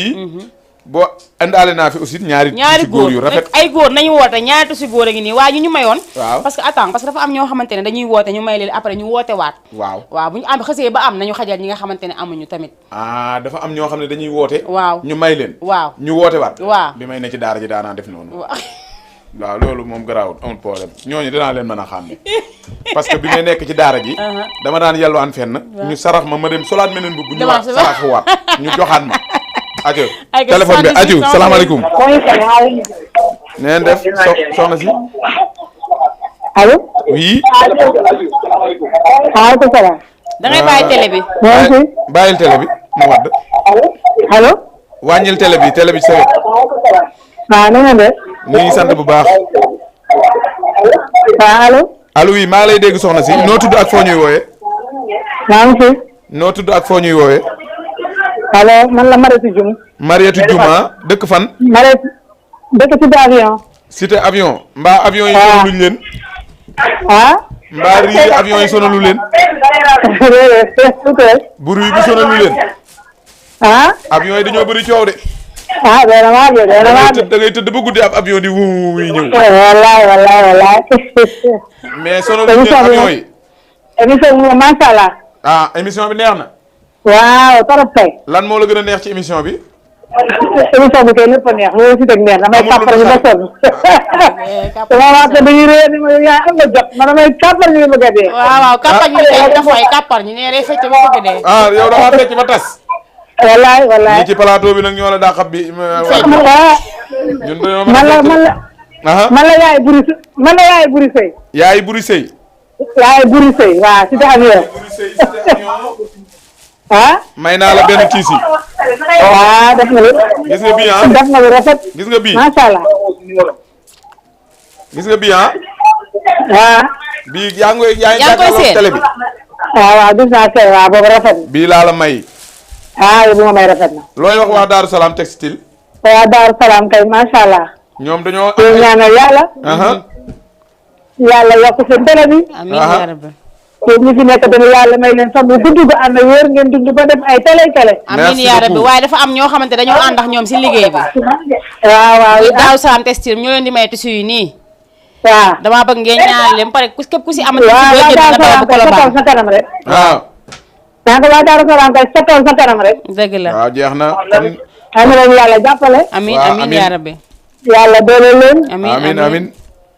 boo indaale naa fi aussi ñaari góor yu rafet. ay góor nañu woote ñaari tusi góor a ngi nii waaye ñu mayoon. waaw parce que dafa am ñoo xamante ne dañuy woote ñu may leen après ñu woote waat. waaw bu ñu am xësee ba am nañu xajal ñi nga xamante ne amuñu tamit. dafa am ñoo xam ne dañuy woote. waaw ñu may leen. waaw ñu woote waat. waaw bi may ne ci daara ji daanaa def noonu. waaw loolu moom garaawul amul problème ñooñu dinaa leen mën a xàmme parce que bi may nekk ci daara ji. dama daan yalwaan fenn. ñu sarax ma dem solaat meneen bu ñu waat sarax waat ñu joxaat ma. ajo téléphone bi aju salaamaaleykum. neen def soxna si. allo. oui. waaleykum salaam. da ngay bàyyi télé bi. bàyyil télé bi mu wadd. allo. wàññil télé bi sa wet. waaw na nga def. ñu ngi sant bu baax. waaw allo. allo oui maa lay dégg soxna si noo tudd ak foo ñuy wooyee. maa ngi fi. noo tudd ak foo ñuy wooyee. allo man la Mariétou Dioum. Mariétou Dioum dëkk fan. Mariétou dëkk Cité Avion. Cité Avion. mbaa avion yi sonaluñ leen. mbaa rii avion yi sonalu leen. bruit bi sonalu leen. avion yi dañoo bëri coow de. da ngay tëdd ba guddi ab avion di wuuy ñëw. wallaay. mais sonaluñ leen avion yi. émission bi macha allah. émission bi neex na. waaw trop tey. lan moo la gën a neex ci émission bi. émission bi kay lépp a neex loolu si teg neex damay kàppar ñu ba sonn. dama wax ne dañuy réer ni ma yaa am nga jot man damay kàppar ñu bëgg a dee. waaw kàppar ñu ne dafay kàppar ñu ne day fecc ba bëgg a dee. yow da ngaa fecc ba tas. wallaay. ñi ci plateau bi nag ñoo la daa xam bi. ñun dañoo man la yaay buri sëy. yaay buri sëy. waaw si tax avion. may naa la benn kiisi. waaw def nga lu. gis nga bii def nga lu rafet. gis nga bii macha allah. gis nga bii bii yaa ngi jàkkaarloo télé bi. waaw gis naa télé waaw boobu rafet na. bii laa la may. yow bu ma may rafet na. looy wax waa Daaru Salaam Textile. waa Daaru Salaam kay macha allah. ñoom dañoo. ñaanal yàlla. yàlla yokk seen télé bi. amiin yaa rabbi. te ñi fi nekk tamit yàlla may leen sax bu gudd gu ànd ak wér ngeen dund ba def ay télé. amiin yaa rabbi waaye dafa am ñoo xamante dañoo ànd ak ñoom si liggéey bi. waaw. Daaru Salaam Textile ñoo leen di may tissu yi nii. waaw damaa bëgg ngeen ñaan leen pare képp ku si amati. waaw Daaru Salaam kay sa kanam rek. waaw. waa Daaru Salaam kay sa kanam rek. dëgg la waaw jeex na. amiin yàlla jàppale. amiin yaa rabbi. yàlla doole leen. amiin.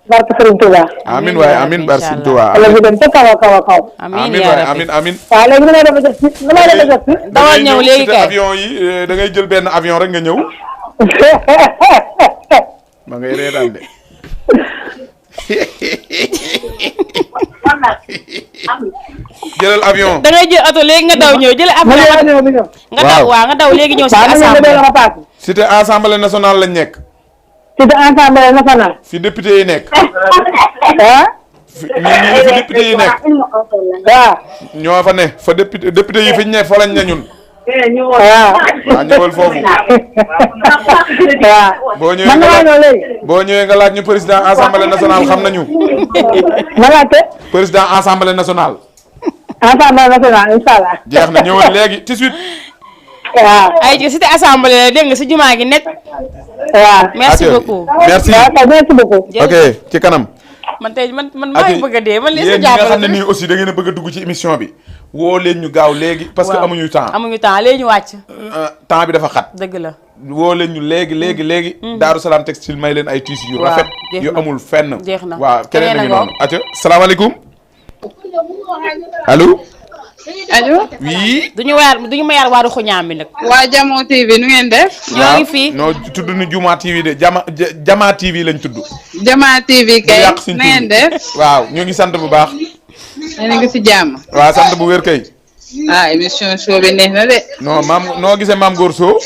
barke Serigne Touba. amin waay amin bar Serigne Touba. wala ñu dem ca kaw a kaw a kaw. amin waay amin amin. waaw léegi damay def jot si damay def jot si. dawal ñëw léegi kay avion yi da ngay jël benn avion rek nga ñëw. ma ngay reetaan de. jëlal avion. da ngay jël oto léegi nga daw ñëw jël avion. nga daw waaw nga daw léegi ñëw si assemblée. cité assemblée nationale lañ nekk. cité assemblée nationale. fi député yi nekk. ah. fi député yi nekk. waaw. ñoo fa ne fa député yi fi ñu ne fa lañ ne ñun. waaw. waa ñëwal foofu. waaw. boo ñëwee nga laaj ñu président assemblée nationale xam nañu. ma laajte. président assemblée nationale. assemblée nationale incha allah. jeex na ñëwal léegi tout de suite. waaw. ay ci cité assemblée dégg nga si jumaa gi nekk. waaw. merci beaucoup. merci. merci beaucoup. ok ci kanam. man tey man maa ngi bëgg a dee man li sa yéen ñi nga xam jàppale ne nii aussi da ngeen a bëgg a dugg ci émission bi. woo leen ñu gaaw léegi. parce que amuñu temps. amuñu temps léegi ñu wàcc. temps bi dafa xat. dëgg la. woo leen ñu léegi. Daaru Salaam textile may leen ay tissus yu rafet. yu amul fenn. jeex na waaw keneen a ngi noonu. acca salaamaaleykum. allo. allo. oui. duñu mayaat waaru xuñaam bi nag. waa Jamo TV nu ngeen def. ñoo ngi fii non tudd ni Juma TV de Jama TV lañ tudd. Jama TV kay yàq suñ nu ngeen def. waaw ñu ngi sant bu baax. yéen a ngi si jàmm. waaw sant bu wér kay. ah émission show bi neex na de. non noo gisee maam Góor Sow.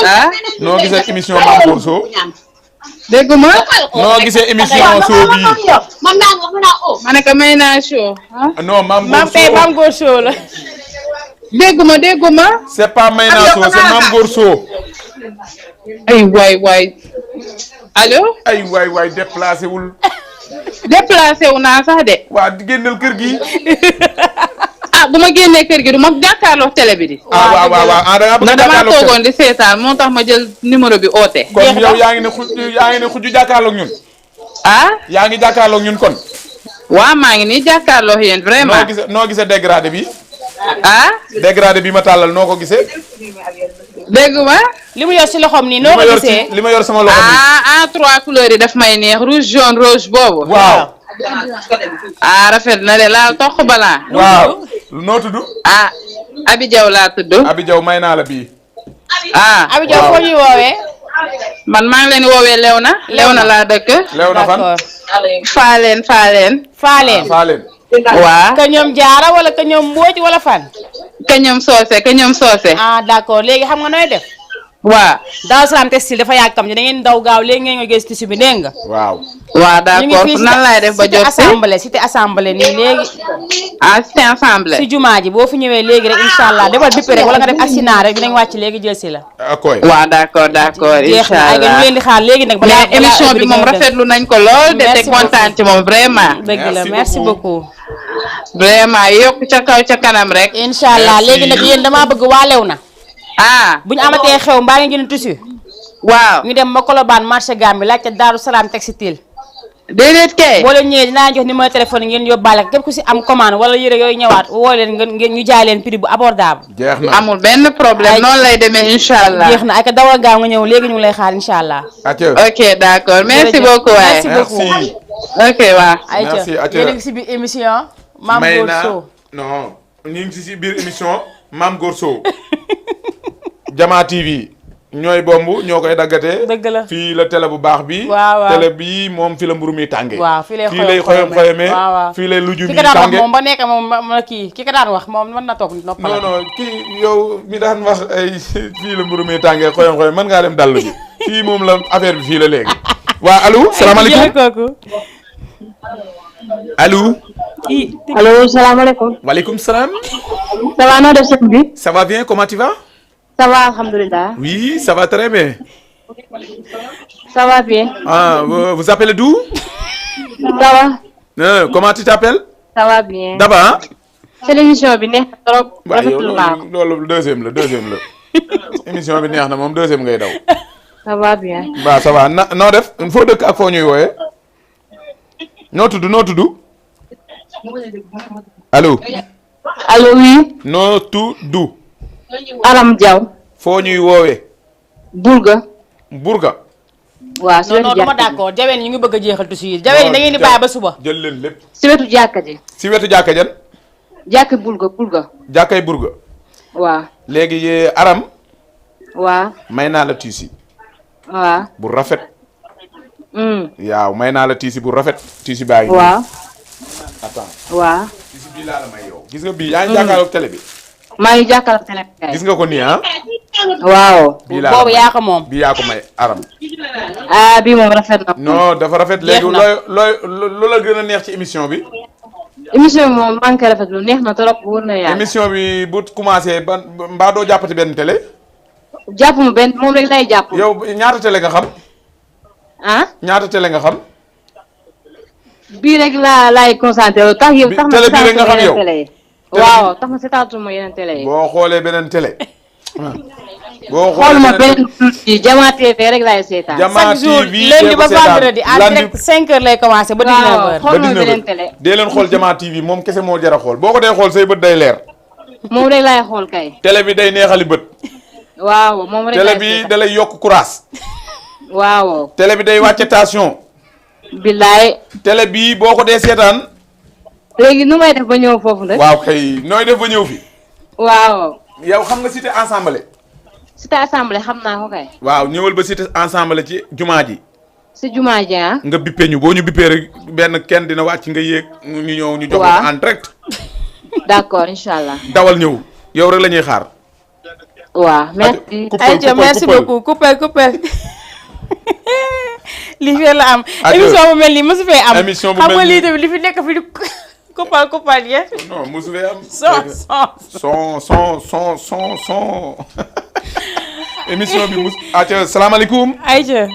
ah. noo gisee émission maam Góor Sow. dégguma. noo gisee émission show bii. ma ne ko Maïna Show. non maam Góor Sow kay maam Góor Sow la. dégguma. c'est pas Maïna Show c'est maam Góor Sow. ay waay. allo. ay waay déplacé wul. déplacé wu naa sax de. waa di génneel kër gi. ah bu ma génnee kër gi du ma jàkkaarloo télé bi di. waaw da ngaa bëgg a damaa jàkkaarloog toogoon di seetaan moo tax ma jël numéro bi oote. kon yow yaa ngi ne xujju jàkkaarloog ñun. ah. yaa ngi jàkkaarloog ñun kon. waaw maa ngi nii jàkkaarloo yéen vraiment. noo gisee dégradé bi. ah. dégradé bi ma tàllal noo ko gisee. dégguma. li mu yor si loxoom nii noo ko gisee. li ma yor sama loxo nii. trois couleurs yi daf may neex rouge jaune rouge boobu. waaw. rafet na de laal toq balaa. waaw noo tudd. Abi Diaw laa tudd. Abi Diaw may naa la bii. Abi Diaw foo ñuy woowee. man maa ngi leen di woowee Léona laa dëkk. Léona fan. Faaleen. waaw. ka ñoom jaara wala ka ñoom mbooj wala fan. ka ñoom soose. d'accord léegi xam nga nooy def. waaw. Daaru Salaam textile dafa yàgg tam da ngeen daw gaaw léegi ngeen nga gis tissu bi dégg nga. waaw. waaw d'accord nan laay def ba jot cité assemblée nii léegi. cité assemblée. si jumaa ji boo fi ñëwee léegi rek incha allah defal bippe rek wala nga def accident rek dinañ wàcc léegi jël si la. waaw d'accord incha allah ñu leen di xaar léegi nag. balaa émission bi moom rafetlu nañ ko lool. te kontaan ci moom vraiment. dëgg la merci beaucoup. vraiment yokk ca kaw ca kanam rek. incha allah léegi nag yéen damaa bëgg waa Léona. bu ñu amatee xew mbaa ngeen jënd tissu. waaw ñu dem ba Colobane marché Gambie laajte Daaru Salaam textile. déedéet kay. boo leen ñëwee dinaa jox numéro téléphone ngeen yóbbaale képp ku si am commande wala yére yooyu ñëwaat woo leen ngeen ñu jaay leen prix bu abordable. jeex na amul benn problème noonu lay demee incha allah. jeex na ak dawal gaaw nga ñëw léegi ñu ngi lay xaar incha allah. ok d'accord merci beaucoup waay. merci beaucoup. ok waaw. merci yéen a ngi si biir émission. Maam Góor Sow non ñu ngi si biir émission Maam Góor Sow. Jama TV ñooy bomb ñoo koy daggatee. dëgg la fii la télé bu baax bi. waaw télé bii moom fi la mburu mi tàngee. waaw fii lay xoyamee fii lay luju mi ki ka daan wax tàngee moom ba nekk moom ki ka daan wax moom mën na toog noppal. non kii yow mi daan wax ay fii la mburu mi tàngee xoyam mën ngaa dem dallu ji fii moom la affaire bi fii la léegi. waa allo salaamaaleykum. allo salaamaaleykum. waaleykum salaam. ça va noo def sëñ bi. ça va bien comment tu vas. ça va alhamdulilah. oui ça va très bien. ça va bien. Vous appelez d'où. ça va. Comment tu t'appelles. ça va bien. Daba. c'est l'émission bi neex na trop. rafetlu naa ko loolu deuxième la émission bi neex na moom deuxième ngay daw. ça va bien. waaw ça va noo def foo dëkk ak foo ñuy wooyee. noo tudd. allo. allo oui. noo tudd. Aram Diaw. foo ñuy woowee. Burga. waaw si non wetu non duma jàkka ji. d'accord jaween ñu ngi bëgg a jeexal tusi yi jaween yi da ngeen di bàyyi ba suba. jël leen lépp. si wetu jàkka ji. si wetu jàkka jan. jàkka bulga. jàkkay burga. waaw. léegi aram. waaw. may naa la tiisi. waaw. bu rafet. waaw may naa la tiisi bu rafet. tiisi baa ngi. waaw. attends. waaw. tiisi bii laa la may yow. gis nga bii yaa ngi jàkkaarloog télé bi. maa ngi jàkkaarloog télé bi kay. gis nga ko nii ah. waaw. bii laa boobu yaa ko moom. bii yaa ko may aram. ah bii moom rafet na. non dafa rafet léegi looy la gën a neex ci émission bi. émission bi moom maa ngi koy rafetlu neex na trop wóor na yàlla. émission bi bu commencé ba mbaa doo jàppati benn télé. jàpp ma benn moom rek lay jàpp. yow ñaata télé nga xam. ah. ñaata télé nga xam. bii rek laay concentré wu tax yow. tax ma télé bii rek nga xam yow. waaw tax ma seetaatuma yeneen télé yi. boo xoolee beneen télé. boo xool ma beneen tuuti Diama TV rek laay seetaan. Diama chaque jour TV lundi ba vendredi en direct 5 heures lay commencé ba 19 heures. xool ma beneen télé. dee leen xool Diama TV moom kese moo jar a xool boo ko dee xool say bët day leer. moom rek laay xool kay. télé bi day neexali bët. waaw moom rek télé laay bi seetaan. da lay yokk courage. waaw. télé bi day wàcce tension. billaay. télé bi boo ko dee seetaan. léegi nu may def ba ñëw foofu nag. waaw kay nooy def ba ñëw fi. waaw. yow xam nga cité ensemble. cité assemblée xam naa ko kay. waaw ñëwal ba cité ensemble ci jumaa ji. si jumaa ji ah. nga bippe ñu boo ñu bippee rek benn kenn dina wàcc nga yéeg ñu ñëw ñu jox waaw en direct. d'accord incha allah. dawal ñëw yow rek la ñuy xaar. waaw merci. ayca merci beaucoup coupel li fi la am. émission bu mel nii mosu fee am. émission bu mel nii xam nga lii tamit li fi nekk fi di coupal ya. non mosu fee am. son. émission bi ayca salaamaaleykum. ayca.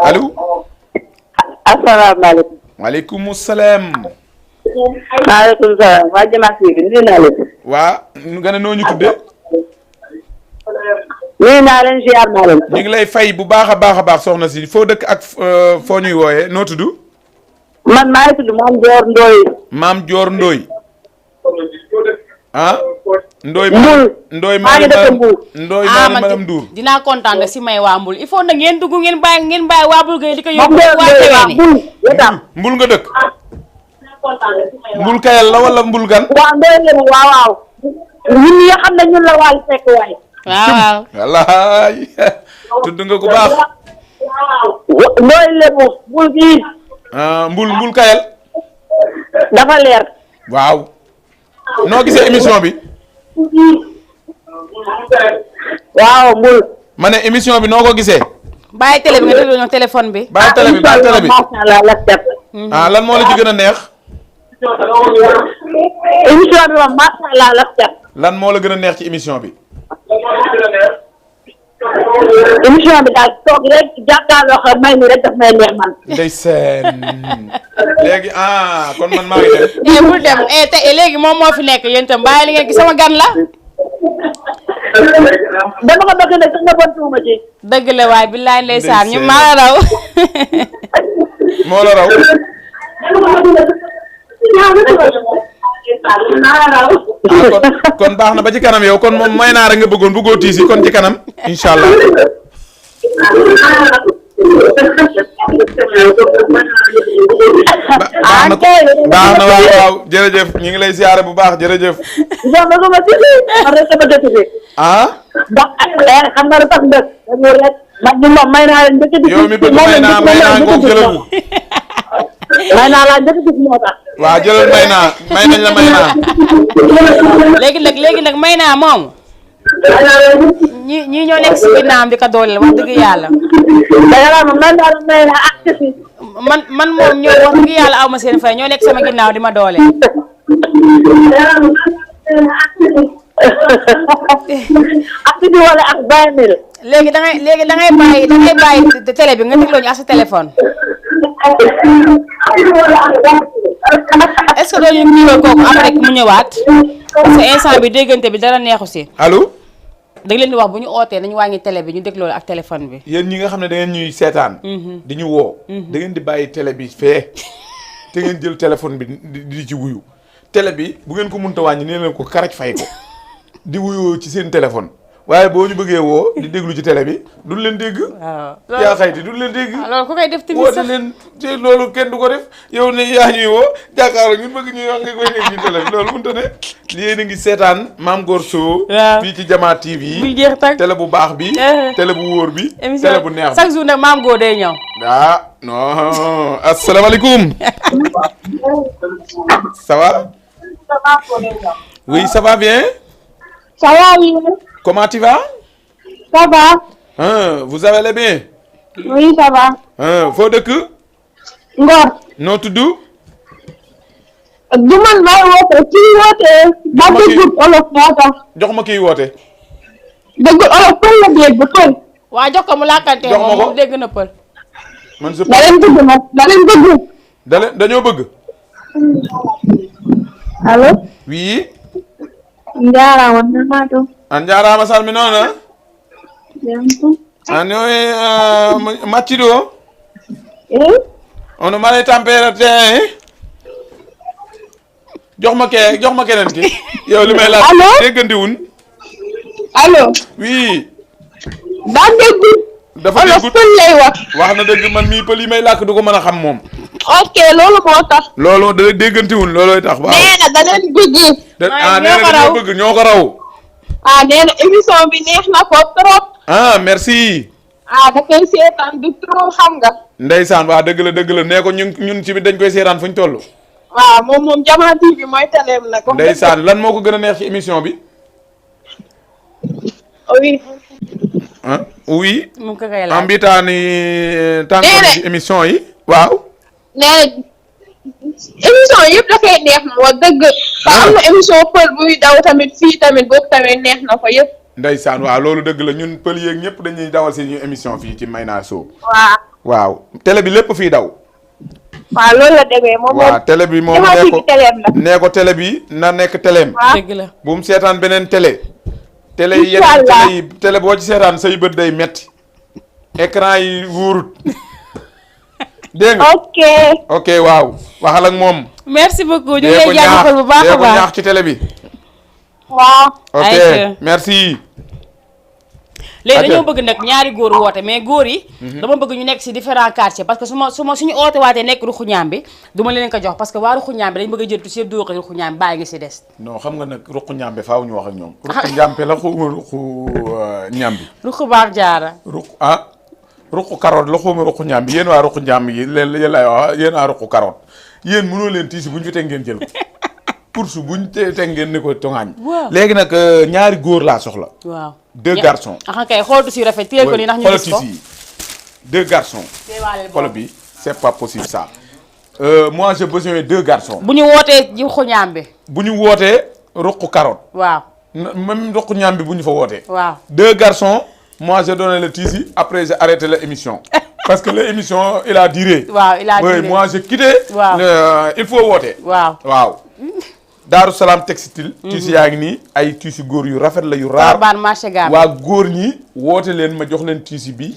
allo. asalaamaaleykum. waaleykum salaam. maaleykum salaam waa Diama TV nuyu naa leen. waa nga ne noo ñu tuddee. nuyu naa leen ziar naa leen. ñu ngi lay fay bu baax a baax soxna si foo dëkk ak foo ñuy wooyee noo tudd. man maa ngi tudd Maam Dior Ndoye. Maam Dior Ndoye. ah. Ndoye maa ngi dëkk Mbour. Ndoye madame Ndour. dinaa kontaan de si may waa Mbul il faut nag ngeen dugg ngeen bàyyi waa Mbul gay di ko yóbbu Maam waa Tewéni. Mbul nga dëkk. Mbul kayal la wala Mbul gan. waaw Ndoye la waaw. ñun ñi nga xam ne ñun la Wally Seck waaye. waaw. wallaay tudd nga ku baax. Ndoye la Mbul bii. Mbul kayal. dafa leer. waaw. noo gisee émission bi. waaw Mbul. ma ne émission bi noo ko gisee. bàyyi télé bi nga déglu ñoom téléphone bi. bàyyi télé bi macha allah la set. lan moo la ci gën a neex. émission bi moom macha allah la set. lan moo la gën a neex ci émission bi. émission bi daal toog rek jàkkaarloo xam may ni rek daf may neex man. ndeysaan léegi kon man maa ngi dem. bul dem tey léegi moom moo fi nekk yéen itam bàyyi li ngeen gis sama gan la. dama ko bëgg nag sax nga bon tuuma ci. dëgg la waay billaay ndeysaan ñu maa la raw. moo la raw. kon baax na ba ci kanam yow kon moom may naa rek nga bëggoo tiisi kon ci kanam incha allah. baax na waaw jërëjëf ñu ngi lay ziare bu baax jërëjëf. xam nga lu tax ndëkk rek man ñu moom may naa leen njëkk di yow mi bëgg may naa ngoog jëlal. may naa laa njëkk gis moo tax. waaw jëlal may nañ la may naa. léegi nag may naa moom. ñii ñoo nekk si ginnaawam di ko dooleel wax dëgg yàlla. man moom ñoo wax dëgg yàlla aw ma seen fay ñoo nekk sama ginnaaw di ma dooleel. ak bi wala ak 20 000. léegi da ngay bàyyi télé bi nga dégloo ñu ak sa téléphone. est-ce que doo ñu kiiwal kooku après mu ñëwaat parce que instant bi déggante bi dara neexu si. allo. da leen di wax bu ñu ootee nañu wàññi télé bi ñu dégloo ak téléphone bi. yéen ñi nga xam ne da ngeen ñuy seetaan. di ñu woo. da ngeen di bàyyi télé bi fee. te ngeen jël téléphone bi di ci wuyu. télé bi bu ngeen ko mënta wàññi nee leen ko karaj fay ko. di wuyoo ci seen téléphone. waaye boo ñu bëggee woo di déglu ci télé bi duñ leen dégg. waaw yaa xayti duñ leen dégg. loolu ku koy def tamit woote sax leen ci loolu kenn du ko def yow ne yaa ñuy woo jàkkaarloo ñun bëgg ñuy wax nga koy dégg ci télé bi loolu mënut a ne. yéen a ngi seetaan Mame Gor Show. waaw fii ci Diama TV. buy jeex tag télé bu baax bi. télé bu wóor bi. émission télé bu neex bi chaque jour nag Mame Gor day ñëw. ah non asalaamaaleykum. ça va. oui ça va bien. Ça va, oui. comment tu vas. Ça va. vous allez bien. Oui, ça va. foo dëkk. Ngor. noo tudd. du man may woote kii woote. ba dëggul olof moo tax. jox ma kii woote. dëggul olof pël la dégg bu pël. waa jox ko mu làkkante jox ma ko moom dégg na pël. man je da leen bëgg nag da leen bëgg. dañoo bëgg. allo. oui. Njaaraama namaatu. an jarama salminona. an yo macciɗo. ono mbaɗa température jox ma keneen ki yow li may laaj. allo déggante wun. allo. oui. daa dégg. dafa olof déggut pël lay wax. wax na dëgg man mii pël yi may làkk du ko mën a xam moom. ok loolu moo tax. loolu da déggante wun loolooy tax. waaw nee na da leen bëgg. nee na dañoo bëgg ñoo ko raw. nee na émission bi neex na ko trop. merci. da koy seetaan du trop xam nga. ndeysaan waa dëgg la nee ko ñun ci bi dañ koy seetaan fu ñu toll. waaw moom Diama TV mooy teleem nag. ndeysaan lan moo ko gën a neex ci émission bi. oui. oui. mu ko koy laaj ambitaani tàngoor ci émission yi. waaw. nee na émission yëpp da koy neex na wax dëgg. ba am na émission pël buy daw tamit fii tamit boobu tamit neex na ko yëpp. ndeysaan waaw loolu dëgg la ñun pël yeeg ñëpp dañuy dawal seen émission fii ci Maïna Show. waaw télé bi lépp fii daw. waaw loolu la demee moom. waaw télé bi moom nee ko télé bi na nekk téléem. dëgg la bu mu seetaan beneen télé. télé yi télé boo ci seetaan say bët day metti écran yi wóorut. dégg nga ok waaw waxal ak moom. merci beaucoup ñu ngi lay jaajëfal bu baax a baax ñaax ci télé bi. waaw. ok merci. léegi dañoo bëgg nag ñaari góor woote mais góor yi. dama bëgg ñu nekk si différents quartiers parce que suñu oote waatee nekk ruxu ñaam bi du ma leen ko jox parce que waa ruxu ñaam bi dañ bëgg a jël tout yëpp dóor ko ruxu ñaam bi bàyyi nga si des. non xam nga nag ruxu ñaam bi faaw ñu wax ak ñoom. ruxu ñaam bi la xuma ruxu ñaam bi. ruxu baax jaara. ruqu carotte la xawma ruqu ñaam bi yéen waa ruqu ñaam yi leen lay wax yéen waa ruqu carotte yéen mënoo leen tiisi bu ñu fi teg ngeen jël ko course bu ñu teg ngeen ne ko tongaañ. léegi nag ñaari góor laa soxla. waaw 2 garçons. kay xool si rafet téye ko nii ndax ñu gis ko 2 garçons. xool bi c'est pas possible ça. moi j'ai besoin de 2 garçons. bu ñu wootee ruqu ñaam bi. bu ñu wootee ruqu carotte. waaw. même ruqu ñaam bi bu ñu fa wootee. waaw 2 garçons. moi j'ai donné le tiisi après j'ai arrêté l'émission parce que l'émission il a duré. waaw il a duré oui moi j'ai quitté. waaw il faut woote. waaw. Daaru Salaam textile. tiisi yaa ngi nii ay tiisi góor yu rafet la yu raar. waa góor ñi woote leen ma jox leen tiisi bi.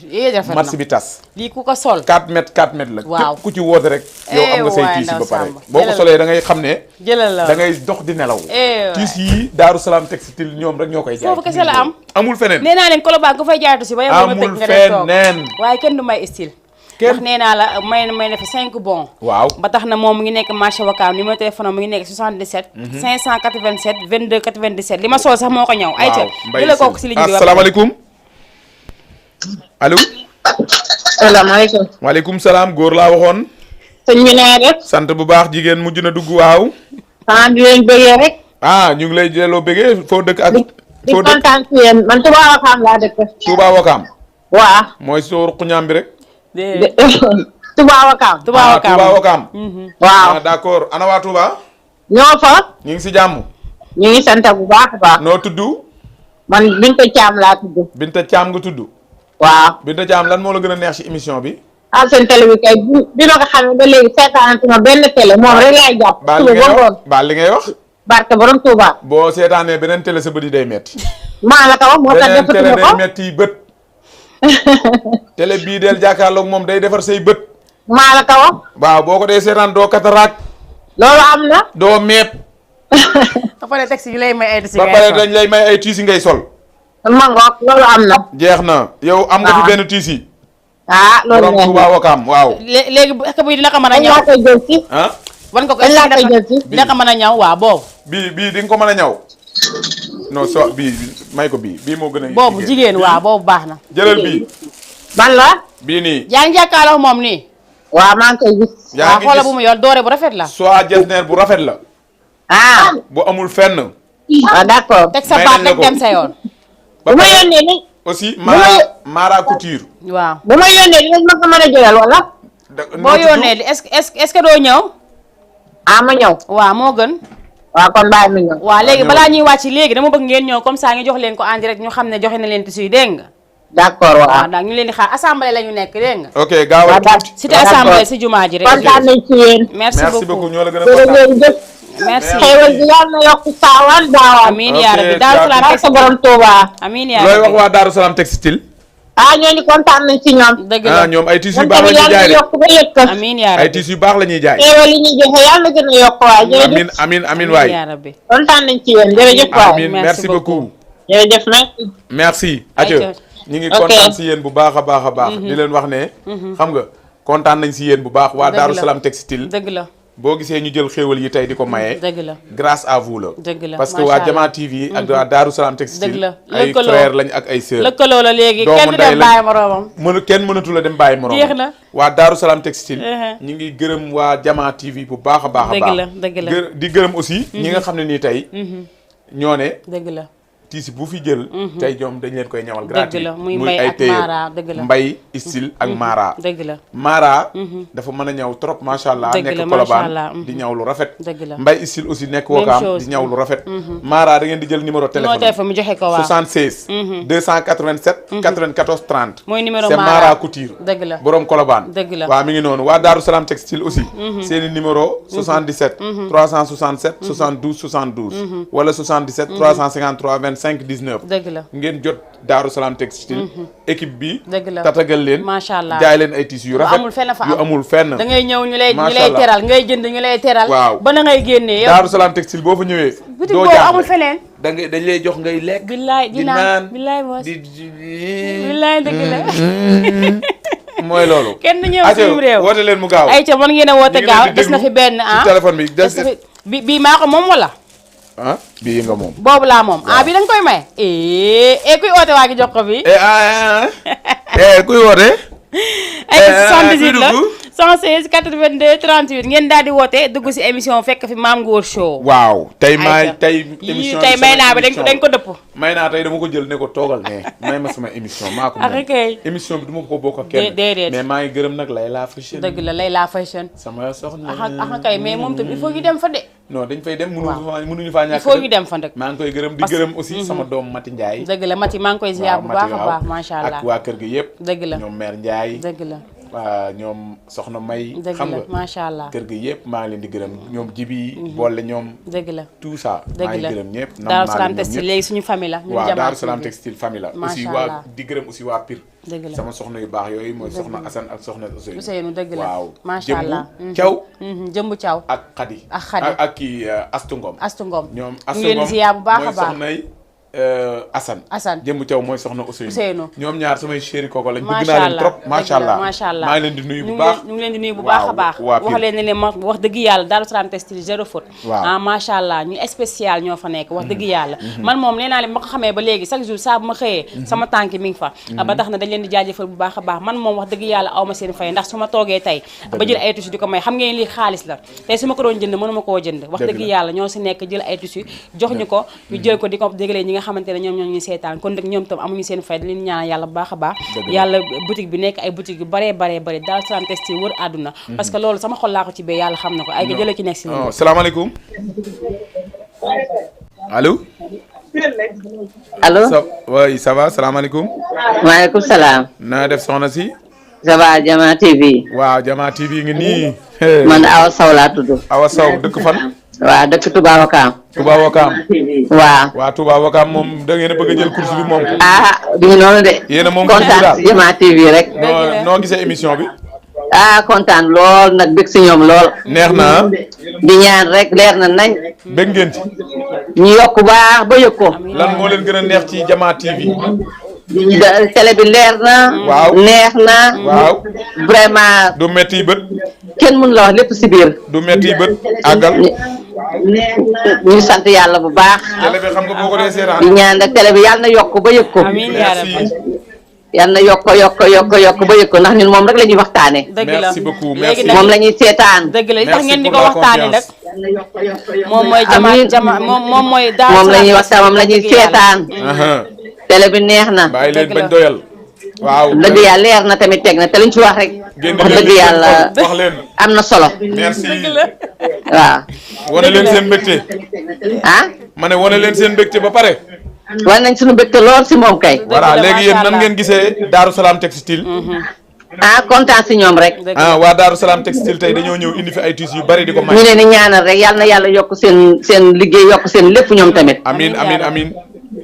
marché bi tas. lii ku ko sol. 4 mètres 4 mètres la. waaw képp ku ci woote rek. yow am nga say tiisi ba pare. boo ko solee da ngay xam ne. jëlal la da ngay dox di nelaw. tiisi yi Daaru Salaam textile ñoom rek ñoo koy jaay. foofu kese la am. amul feneen. nee naa leen Colobane ku fay jaayatu si ba yow amul feneen waaye kenn du may style. ndax nee naa la may na fi 5 bons. waaw ba tax na moom mu ngi nekk marché Wakaam numéro téléphone mu ngi nekk 77. 587 22 97 li ma sol sax moo ko ñëw. ay ca jëlee kooku si ligne bi. asalaamaaleykum. allo. salaamaaleykum. waaleykum salaam góor laa waxoon. sëñ bi naa def. sant bu baax jigéen mujj na dugg waaw. di leen bëggee rek. ñu ngi lay delloo bëggee foo dëkk ak. di kontaan si yéen man Touba Wakaam laa dëkk. Touba Wakaam. waaw. mooy soo ruq ñaam bi rek. Touba Wakaam. Touba Wakaam. waaw d'accord ana waa Touba. ñoo fa. ñu ngi si jàmm. ñu ngi sant bu baax a baax. noo tudd. man Binta Thiam laa tudd. Binta Thiam nga tudd. waaw. Binta Thiam lan moo la gën a neex ci émission bi. seen télé bi kay bi ma ko xamee ba léegi seetaanatuma benn télé moom rek laay jàpp. baal li ngay wax. barke borom Touba. boo seetaanee beneen télé sa bët yi day metti. maa la ko wax moo tax defatuma ko beneen télé day metti bët. télé bii del jàkkaarloog moom day defar say bët. maa la ko wax. waaw boo ko dee seetaan doo kataraak. loolu am na. doo meep. ba pare taxi yi lay may ay tiisi ba pare dañ lay may ay tiisi ngay sol. mangook loolu am na. jeex na yow am nga fi benn tiisi. loolu borom Touba Wakaam waaw. léegi est-ce que bii dina ko mën a ñaw. laa koy jël ci. wan ko laa koy jël ci. dina ko mën a ñaw waaw boobu. bii di nga ko mën a ñaw. non so bii may ko bii moo gën a. boobu jigéen waaw boobu baax na. jëlal bii. ban la. bii nii. yaa ngi jàkkaarloo moom nii. waaw maa ngi koy gis. yaa ngi xoolal bu mu yor doore bu rafet la. soit jesner bu rafet la. bu amul fenn. d'accord. teg sa baat rek dem sa yoon. bu ma yónnee ni. aussi Mara Couture. waaw bu ma yónnee dinañ ma ko mën a jëlal wala. boo yónnee est-ce que doo ñëw. ma ñëw. waaw moo gën. waaw kon bàyyi ma ñëw. waaw léegi balaa ñuy wàcc léegi dama bëgg ngeen ñëw comme ça ñu jox leen ko en direct ñu xam ne joxe na leen tissu yi dégg nga. d'accord waaw. ndax ñu leen di xaar assemblée la ñu nekk dégg nga. ok gaawal tuuti. cité assemblée si jumaa ji rek. kontaan nañ ci yéen. merci beaucoup ñoo la gën a kontaan. merci xéewal gi yàlla na yokk saawaan daawaan. amiin yaa rabbi Daaru Salaam sa borom Touba. amiin yaa looy rabbi wax waa Daaru Salaam textile. ñooñu kontaan nañ ci ñoom. dëgg la ñoom ay tissus yu baax la ñuy jaay yokk ba yëg ko. amiin yaa ay rabbi tissus yu baax la ñuy jaay. xéewal yi ñuy joxe yàlla na gën a yokk waay. jërëjëf amiin waay. yaa rabbi kontaan nañ ci yéen jërëjëf waay. amiin merci beaucoup. jërëjëf merci. merci. atia ñu ngi kontaan si yéen bu baax a baax a baax. di leen wax ne. xam nga kontaan nañ si yéen bu baax waa Daaru Salaam textile. dëgg la. boo gisee ñu jël xéewal yi tey di ko maye. dëgg la grâce à vous la. dëgg la parce que waa Jama TV ak waa Daaru Salaam textile. dëgg la ay frère lañ ak ay sœur. lëkkaloo la léegi kenn du dem bàyyi moroomam. kenn mënatu la dem bàyyi moroomam. jeex na waa Daaru Salaam textile. ñu ngi gërëm waa Jama TV bu baax a baax a baax. dëgg la dëgg la di gërëm aussi. ñi nga xam ne nii tey. ñoo ne. dëgg la. tiisi bu fi jël. tey ñoom dañ leen koy ñawal gratuit. dëgg la muy mbay ak Mara dëgg la mbay style ak Mara. dëgg la Mara. dafa mën a ñaw trop macha allah. nekk Colobane di ñaw lu rafet. dëgg la mbay style aussi nekk Wakaam di ñaw lu rafet. Mara da ngeen di jël numéro téléphone. mu joxe ko waaw 76. 287. 94 30. mooy numéro c'est Mara Couture. dëgg la borom Colobane. dëgg la waaw mi ngi noonu waa Daaru Salaam textile aussi. seeni numéro 77. 367. 72 72. wala 77 353 25 19. dëgg la ngeen jot Daaru Salaam textile. équipe bi. dëgg la tatagal leen. macha allah jaay leen ay tissus yu rafet. amul fenn fa am yu amul fenn. da ngay ñëw ñu lay teral ngay jënd ñu lay teral. waaw ba na ngay génnee yow. Daaru Salaam textile boo fa ñëwee. boutique boobu amul feneen. dañ lay jox ngay lekk. billaay di naan billaay moos billaay dëgg la. mooy loolu. kenn du ñëw suñu réew woote leen mu gaaw. ayca mën ngeen a woote gaaw des na fi benn téléphone bi des na fi bii maa ko moom wala. bii nga moom. boobu laa moom bii da nga koy may. kuy oote waa gi jox ko bi. kuy woote. ay 78 la 116 82 38 ngeen daal di woote dugg si émission fekk fi Mame Goor Show. waaw tey émission tey may naa bi dañ ko dëpp. may naa tey dama ko jël ne ko toogal ne may ma sama émission maa ko moom émission bi du ma ko bokk ak kenn. déedéet mais maa ngi gërëm nag Layla Fashion. dëgg la Layla Fashion. sama soxna. kay mais moom tamit il faut ñu dem fa de. non dañ fay dem mënuñu faa ñàkk. il faut ñu dem fa nag. maa ngi koy gërëm di gërëm aussi sama doom Mati Ndiaye. dëgg la Mati maa ngi koy ziar bu baax a baax macha allah ak waa kër gi yëpp. dëgg la ñoom mère Ndiaye. dëgg la waa ñoom soxna May. xam nga macha allah kër gi yëpp maa ngi leen di gërëm ñoom jibi boole ñoom. dëgg la tout ça maa ngi gërëm ñëpp. Daaru Salaam textile léegi suñu famille la. waaw Daaru Salaam textile famille la. aussi waa di gërëm aussi waa Pire. dëgg la sama soxna yu baax yooyu mooy soxna Assane ak soxna Ousseynou dëgg la waaw macha allah jëmbu Thiaw ak Khady ak kii Astu Ngom ñoom Astu Ngom bu baax a baax mooy soxnay Assane jëmbu Thiaw mooy soxna Ousseynou ñoom ñaar samay chéri koko lañ bëgg naa leen trop macha allah maa ngi leen di nuyu bu baax ñu ngi leen di nuyu bu baax a baax wax leen ne leen wax dëgg yàlla Daaru Salaam textile zéro faute macha allah ñu spécial ñoo fa nekk wax dëgg yàlla man moom nee naa leen ma ko xamee ba léegi chaque jour saa bu ma xëyee sama tànk mi ngi fa ba tax na dañ leen di jaajëfal bu baax a baax man moom wax dëgg yàlla aw ma seen fay ndax su ma toogee tey ba jël ay tissu di ko may xam ngeen lii xaalis la tey su ma ko doon jënd mënuma koo jënd wax dëgg yàlla ñoo si nekk jël ay tissu jox ñu ko ñu jël ko di ko dégalee ñi nga xamante ne ñoom ñoo seetaan kon nag ñoom tam amuñu seen fay da leen ñaan yàlla bu baax a baax yàlla boutique bi nekk ay boutique yu baree Daaru Salaam textile wër àdduna parce que loolu sama xol laa ko ci bee yàlla xam na ko ay ga jëlee ci nekk si salaamaaleykum allo allo oui ça va salaamaaleykum maaleykum salaam na def soxna si ça va Jama TV waaw Jama TV ngi nii man Awa Sow laa tudd Awa Sow dëkk fan waaw dëkk Touba Wakaam Touba Wakaam waaw Touba Wakaam moom da ngeen a bëgg a jël course bi moom bi ngi noonu de yéen a moom kontaan Jama TV rek noo gisee émission bi kontaan lool nag bëgg si ñoom lool neex na di ñaan rek leer na nañ bëgg ngeen ci ñu yokk baax ba yëg ko. lan moo leen gën a neex ci Diama TV. télé bi leer na. waaw neex na. waaw vraiment. du metti bët. kenn mënu la wax lépp si biir. du metti bët àggal. ñu sant yàlla bu baax. télé bi xam nga boo ko dee seetaan. di ñaan nag télé bi yàlla na yokk ba yëg ko. amiin yaa rabbi. yàlla na yokk ba yëg ko ndax ñun moom rek la ñuy waxtaanee. dëgg la merci beaucoup merci. moom la ñuy seetaan. dëgg la li tax ngeen di ko pour la waxtaanee nag. confiance. moom mooy jama moom mooy. moom la ñuy waxtaan moom la ñuy seetaan. télé bi neex na. bàyyi leen bañ doyal. waaw dëgg yàlla leer na tamit teg na te liñ ci wax rek. wax dëgg yàlla wax leen. am na solo. merci. waaw. wane leen seen mbégte. ah. ma ne wane leen seen mbégte ba pare. wane nañ suñu mbégte lool si moom kay. voilà léegi yéen nan ngeen gisee Daaru Salaam Textile. ah kontaan si ñoom rek. waa Daaru Salaam Textile tey dañoo ñëw indi fi ay tissus yu bari di ko may. ñu leen di ñaanal rek yal na yàlla yokk seen liggéey yokk seen lépp ñoom tamit. amiin amiin amiin.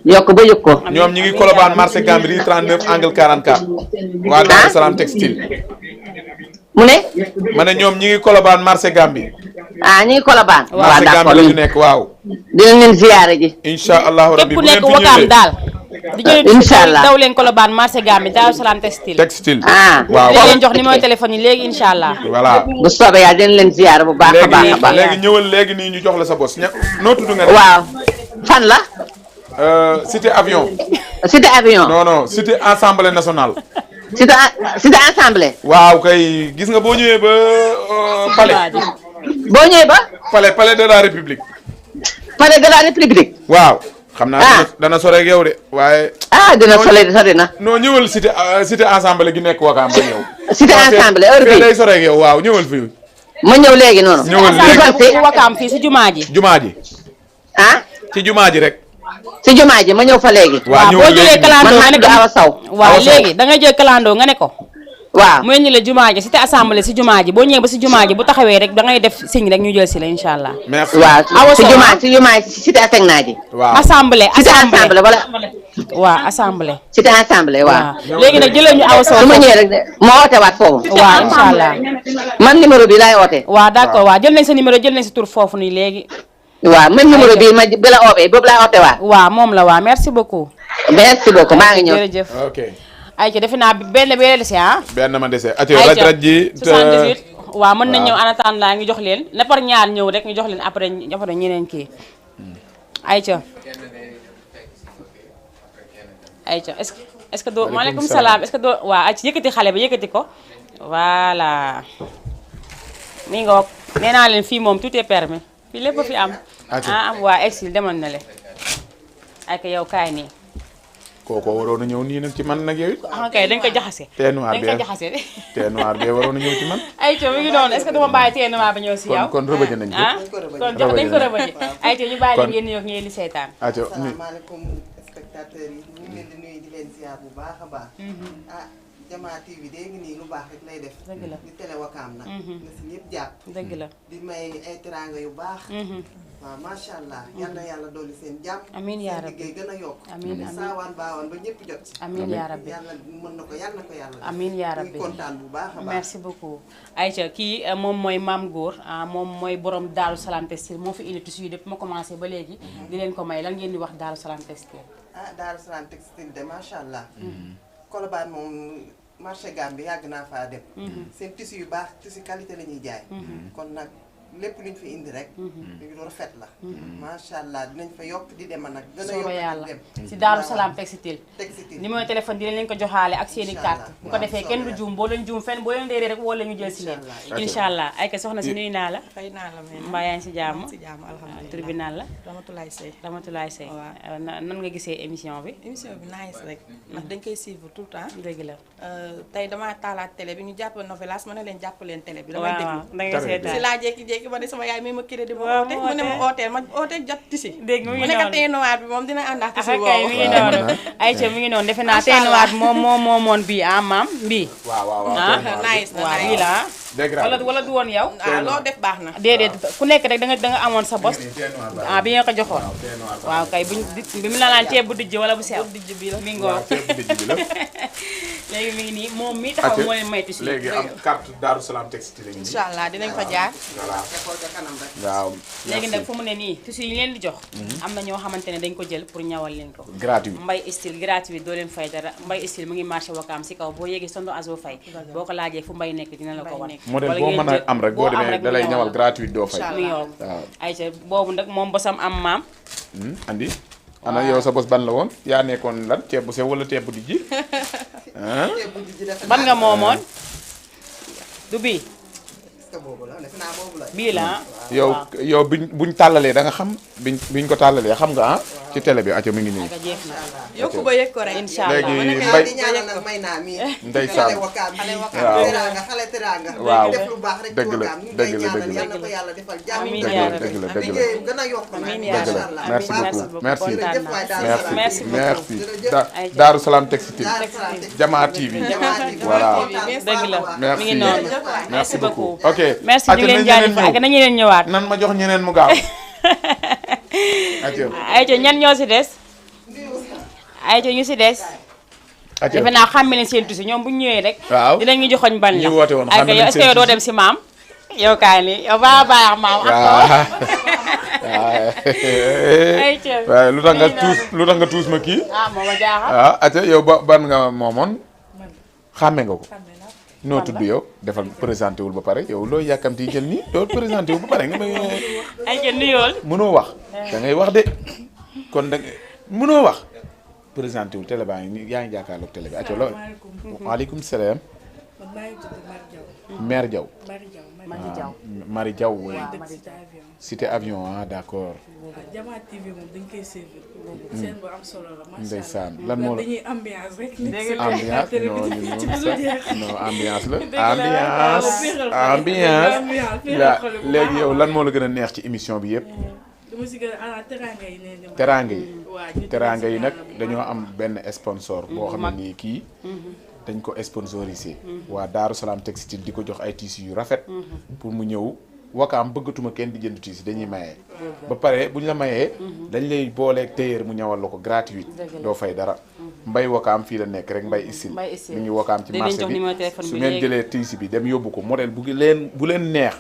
yokk ba yëg ko. ñoom ñi ngi Colobane marché Gambie 39 angle 44. waa Daaru Salaam Textile. mu ne. ma ne ñoom ñi ngi Colobane marché Gambie. ah ñu ngi Colobane. marché Gambie la ñu nekk waaw. dinañ leen ziyaare ji. incha allahu rabbi képp bu ku ngeen nekk fi Wakaam ñëwee daal. incha allah daw leen Colobane marché Gambie Daaru Salaam Textile. Textile. ah waaw di leen jox numéro téléphone yi léegi incha allah. voilà. bu soobee yàlla dinañ leen ziyaare bu baax a baax a baax. léegi ñëwal léegi nii ñu jox la sa bos noo tudd nga ne. waaw fan la. cité avion. cité avion. non non cité assemblée nationale. cité assemblée. waaw kay gis nga boo ñëwee ba palais. boo ñëwee ba. palais de la république. palais de la république. waaw. xam naa dana sore ak yow de waaye. ah dina sore na. non ñëwal cité assemblée gi nekk Wakaam ba ñëw. cité assemblée heure bii day sore ak yow waaw ñëwal fii. ma ñëw léegi noonu. ñëwal léegi Wakaam fii si jumaa ji. jumaa ji. ah. ci jumaa ji rek. si jumaa ji ma ñëw fa léegi. waaw boo jëlee kalandoo nga ne ko Awa Saw. waaw léegi da nga jël kalandoo nga ne ko. waaw mu ñu la jumaa ji cité assemblée si jumaa ji boo ñëwee ba si jumaa ji bu taxawee rek da ngay def signe rek ñu jël si la incha allah. merci waaw si jumaa si cité assemblée ji. waaw assemblée cité assemblée wala. waaw assemblée. cité assemblée waaw. léegi nag jëlee ñu Awa Sow. su ma ñëwee rek de ma oote waat foofu. waaw incha allah. man numéro bi laay oote. waaw d'accord waaw jël nañ sa numéro jël nañ sa tur foofu nii léegi. waaw même numéro bi ma bi la oobee boobu laay oote waat. waaw moom la waaw merci beaucoup. merci beaucoup maa ngi ñëw. jërëjëf. ok. ayca defe naa benn bee dese ah. benn ma dese raj ji 78 waaw mën nañ ñëw en attendant ñu jox leen na par ñaar ñëw rek ñu jox leen après ñeneen kii ayca est-ce que doo maaleykum salaam est-ce que doo waaw ayca yëkkati xale ba yëkkati ko voilà mi ngoog nee naa leen fii moom tout est permis fii lépp fi am am waa exil demoon na le ayca yow kaay nii kooko waroon a ñëw nii nag ci man nag yow it. kay dañ ko jaxase. thé noir dañ ko jaxase de. thé noir bi waroon a ñëw ci man. ayca mi ngi noonu est-ce que dama bàyyi thé noir ba ñëw si yow. kon rëbëje nañ ko. kon jox dañ ko rëbëje. ayca ñu bàyyi leen ngeen ñëw ngeen di seetaan. asalaamaaleykum spectateurs yi ñu ngi leen di nuyu di leen ziar bu baax a baax. Diama TV dégg nii lu baax rek lay def. dëgg la di télé Wakaam nag. nga si ñëpp jàpp. dëgg la di may ay teraanga yu baax. waaw macha allah yal na yàlla dolli seen jàmm. amiin yaa rabbi seen liggéey gën a yokk. amiin amiin saawaan baawaan ba ñëpp jot ci. amiin yaa rabbi yàlla mën na ko yàlla na ko yàlla. amiin yaa rabbi ñu kontaan bu baax a baax. merci beaucoup. Aïcha kii moom mooy Maam Góor moom mooy borom Daaru Salaam Textile moo fi indi tissu yi depuis ma commencé ba léegi. di leen ko may lan ngeen di wax Daaru Salaam Textile. Daaru Salaam Textile de macha allah. Colobane moom marché Gambie yàgg naa faa dem. seen tissu yu baax tissu qualité la ñuy jaay. kon nag lépp luñ fi indi rek. lu rafet la. macha allah dinañ fa yokk di dem nag. gën a yokk yàlla dem si Daaru Salaam Textile. Textile numéro téléphone dinañ leen ko joxaale ak seen i carte bu ko defee kenn du juum boo leen juum fenn boo leen réeree rek woo la ñu jël si leen. incha allah ay ka soxna si nuyu naa la. fay naa la mbaa yaa ngi si jàmm. si jàmm alhamdulilah tribunal la. Ramatulaay Sey. Ramatulaay Sey. nan nga gisee émission bi. émission bi nice rek ndax dañ koy suivre tout le temps. dëgg la. tey damaa taalaat télé bi ñu jàpp novelas ma ne leen jàpp leen télé bi. damay waaw da ngay seetaan si laa jékki-jékki ma ne sama yaay mi ma crédit ma oote mu ne ma ooteel ma oote jot tisi. dégg mu ngi noonu mu nekk thé noir bi moom dina ànd ak tisi boobu. mi ngi noonu Aïcha mi ngi noonu defe naa thé noir bi moom moomoon bii maam bii. waaw nice na waaw bii la wala du woon yow. loo def baax na. déedéet ku nekk rek da nga amoon sa bos. bi nga ko joxoon. waaw kay bi mu la naan ceeb bu dijj wala bu sew. dijj bi la mi ngoo ceeb bu dijj bi la. léegi mi ngi nii moom mi taxaw moo leen may tissu. léegi am carte Darou Salam textile yi. incha allah dinañ fa jaar. waaw. léegi nag fu mu ne nii tissu yi ñu leen di jox. am na ñoo xamante ne dañ ko jël pour ñawal leen ko. gratuit mbay style gratuit doo leen fay dara mbay style mu ngi marché Wakaam si kaw boo yéegee sondo azo fay boo ko laajee fu mbay nekk dina la ko wan. modèle boo mën a am rek boo demee da lay ñawal gratuit doo fay. waaw ayca boobu nag moom bosam am maam. andi ana yow sa bos ban la woon yaa nekkoon lan ceeb bu sew wala ceeb bu dijji. ban nga moomoon du bii. bii la yow buñ tàllalee da nga xam biñ ko tàllalee xam nga ci télé bi aca mi ngi nii. yokku ba yëg ko rek incha allah léegi mbay di ñaanal nag may naa mi ndeysaan xale teraanga waaw def lu baax rek dëgg la dëgg la dëgg la yàlla ko yàlla defal jàmm dëgg la liggéeyam gën a yokk nag dëgg la merci beaucoup merci merci Darou Salam textile Jamaa TV voilà dëgg la mi ngi noonu merci beaucoup ok merci ñu leen jaajëfal ak nañu leen ñëwaat nan ma jox ñeneen mu gaaw ayca ñan ñoo si des ayca ñu si des defe naa xàmme leen seen tusi ñoom bu ñu ñëwee rek waaw dinañ ñu joxoñ ban la ñu woote woon ayca yow est-ce que yow doo dem si maam yow kaay ni yow baa baax maam ak ayca waaw lu tax nga tuus ma kii moo ma jaaxal ayca yow ban nga moomoon xàmme nga ko noo tudd yow defal présenté wul ba pare yow looy yàkkamti jël nii doo présenté wul ba pare nga may ayca nuyool mënoo wax da ngay wax de kon da mënoo wax présenté wul télé baa ngi nii yaa ngi jàkkaarloog télé bi acca lool waaleykum salaam mère Diaw Marie Diaw cité avion d'accord Jamaa TV moom dañ koy suivre. seen bu am solo la macha allah ndeysaan lan moo la dañuy ambiance rek. ambiance la léegi yow lan moo la gën a neex ci émission bi yëpp. dama si gën a teraanga yi nee na. teraanga yi nag dañoo am benn sponsor boo xam ne nii kii. dañ ko sponsorisé. waa Darou Salam textile di ko jox ay tissus yu rafet. pour mu ñëw. Wakaam bëggatuma kenn di jënd tissu dañuy maye. ba pare bu ñu la mayee. dañ lay booleeg tailleur mu ñawal la ko gratuit. doo fay dara. mbay Wakaam fii la nekk rek mbay isil mi ngi Wakaam ci marché bi su ngeen jëlee tissu bi dem yóbbu ko modèle bu leen neex.